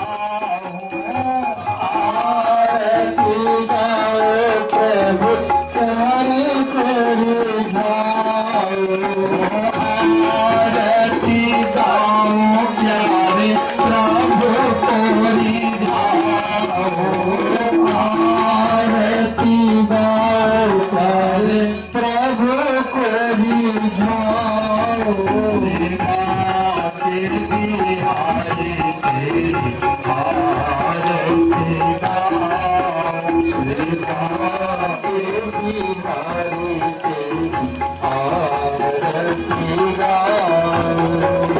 आरती गाओ प्रभु प्यारे को रिझाओ। आरती गाऊं प्यारे प्रभु को रिझाऊं। आरती गाओ प्यारे प्रभु को रिझाओ। के बिहारी तेरी आरती गाऊं। सेवा के बिहारी तेरी आरती गाओ।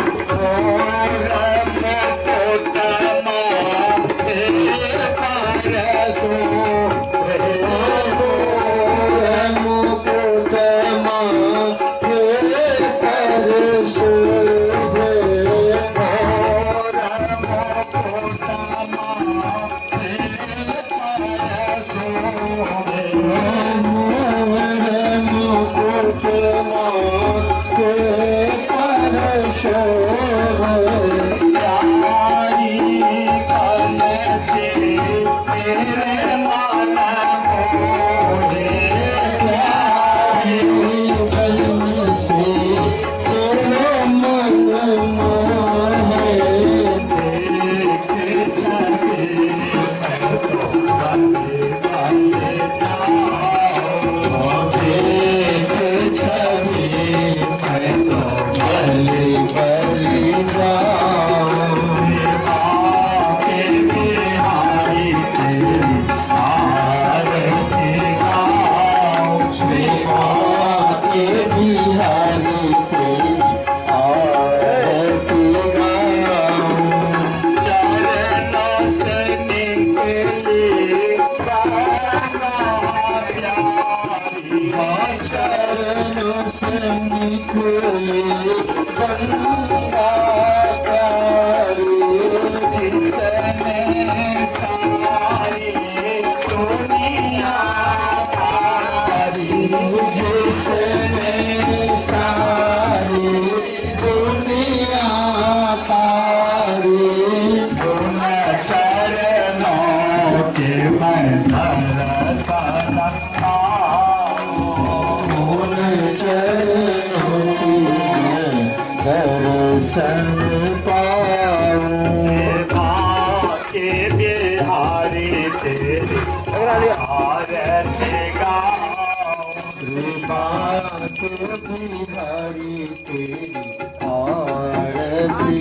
बिहारी तेरी आरती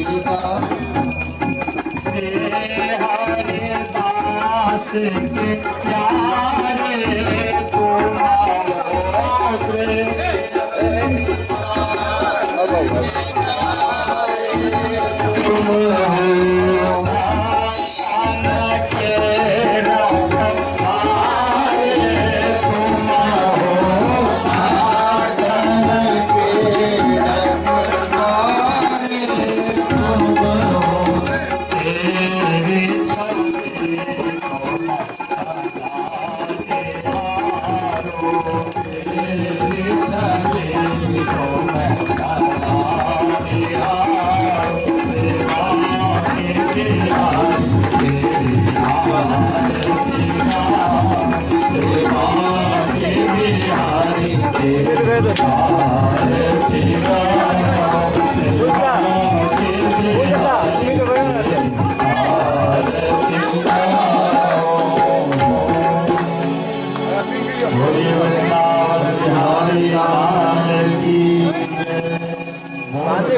हरे दास के प्यारे तुम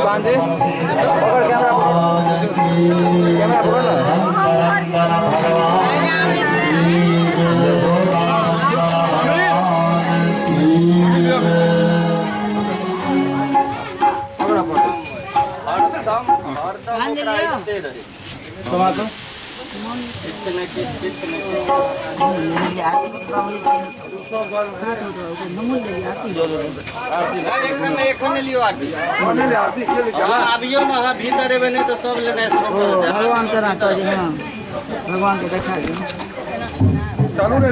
बांधे पकड़ कैमरा कैमरा पकड़ ना। भगवान के भगवान के देखा चालू नहीं।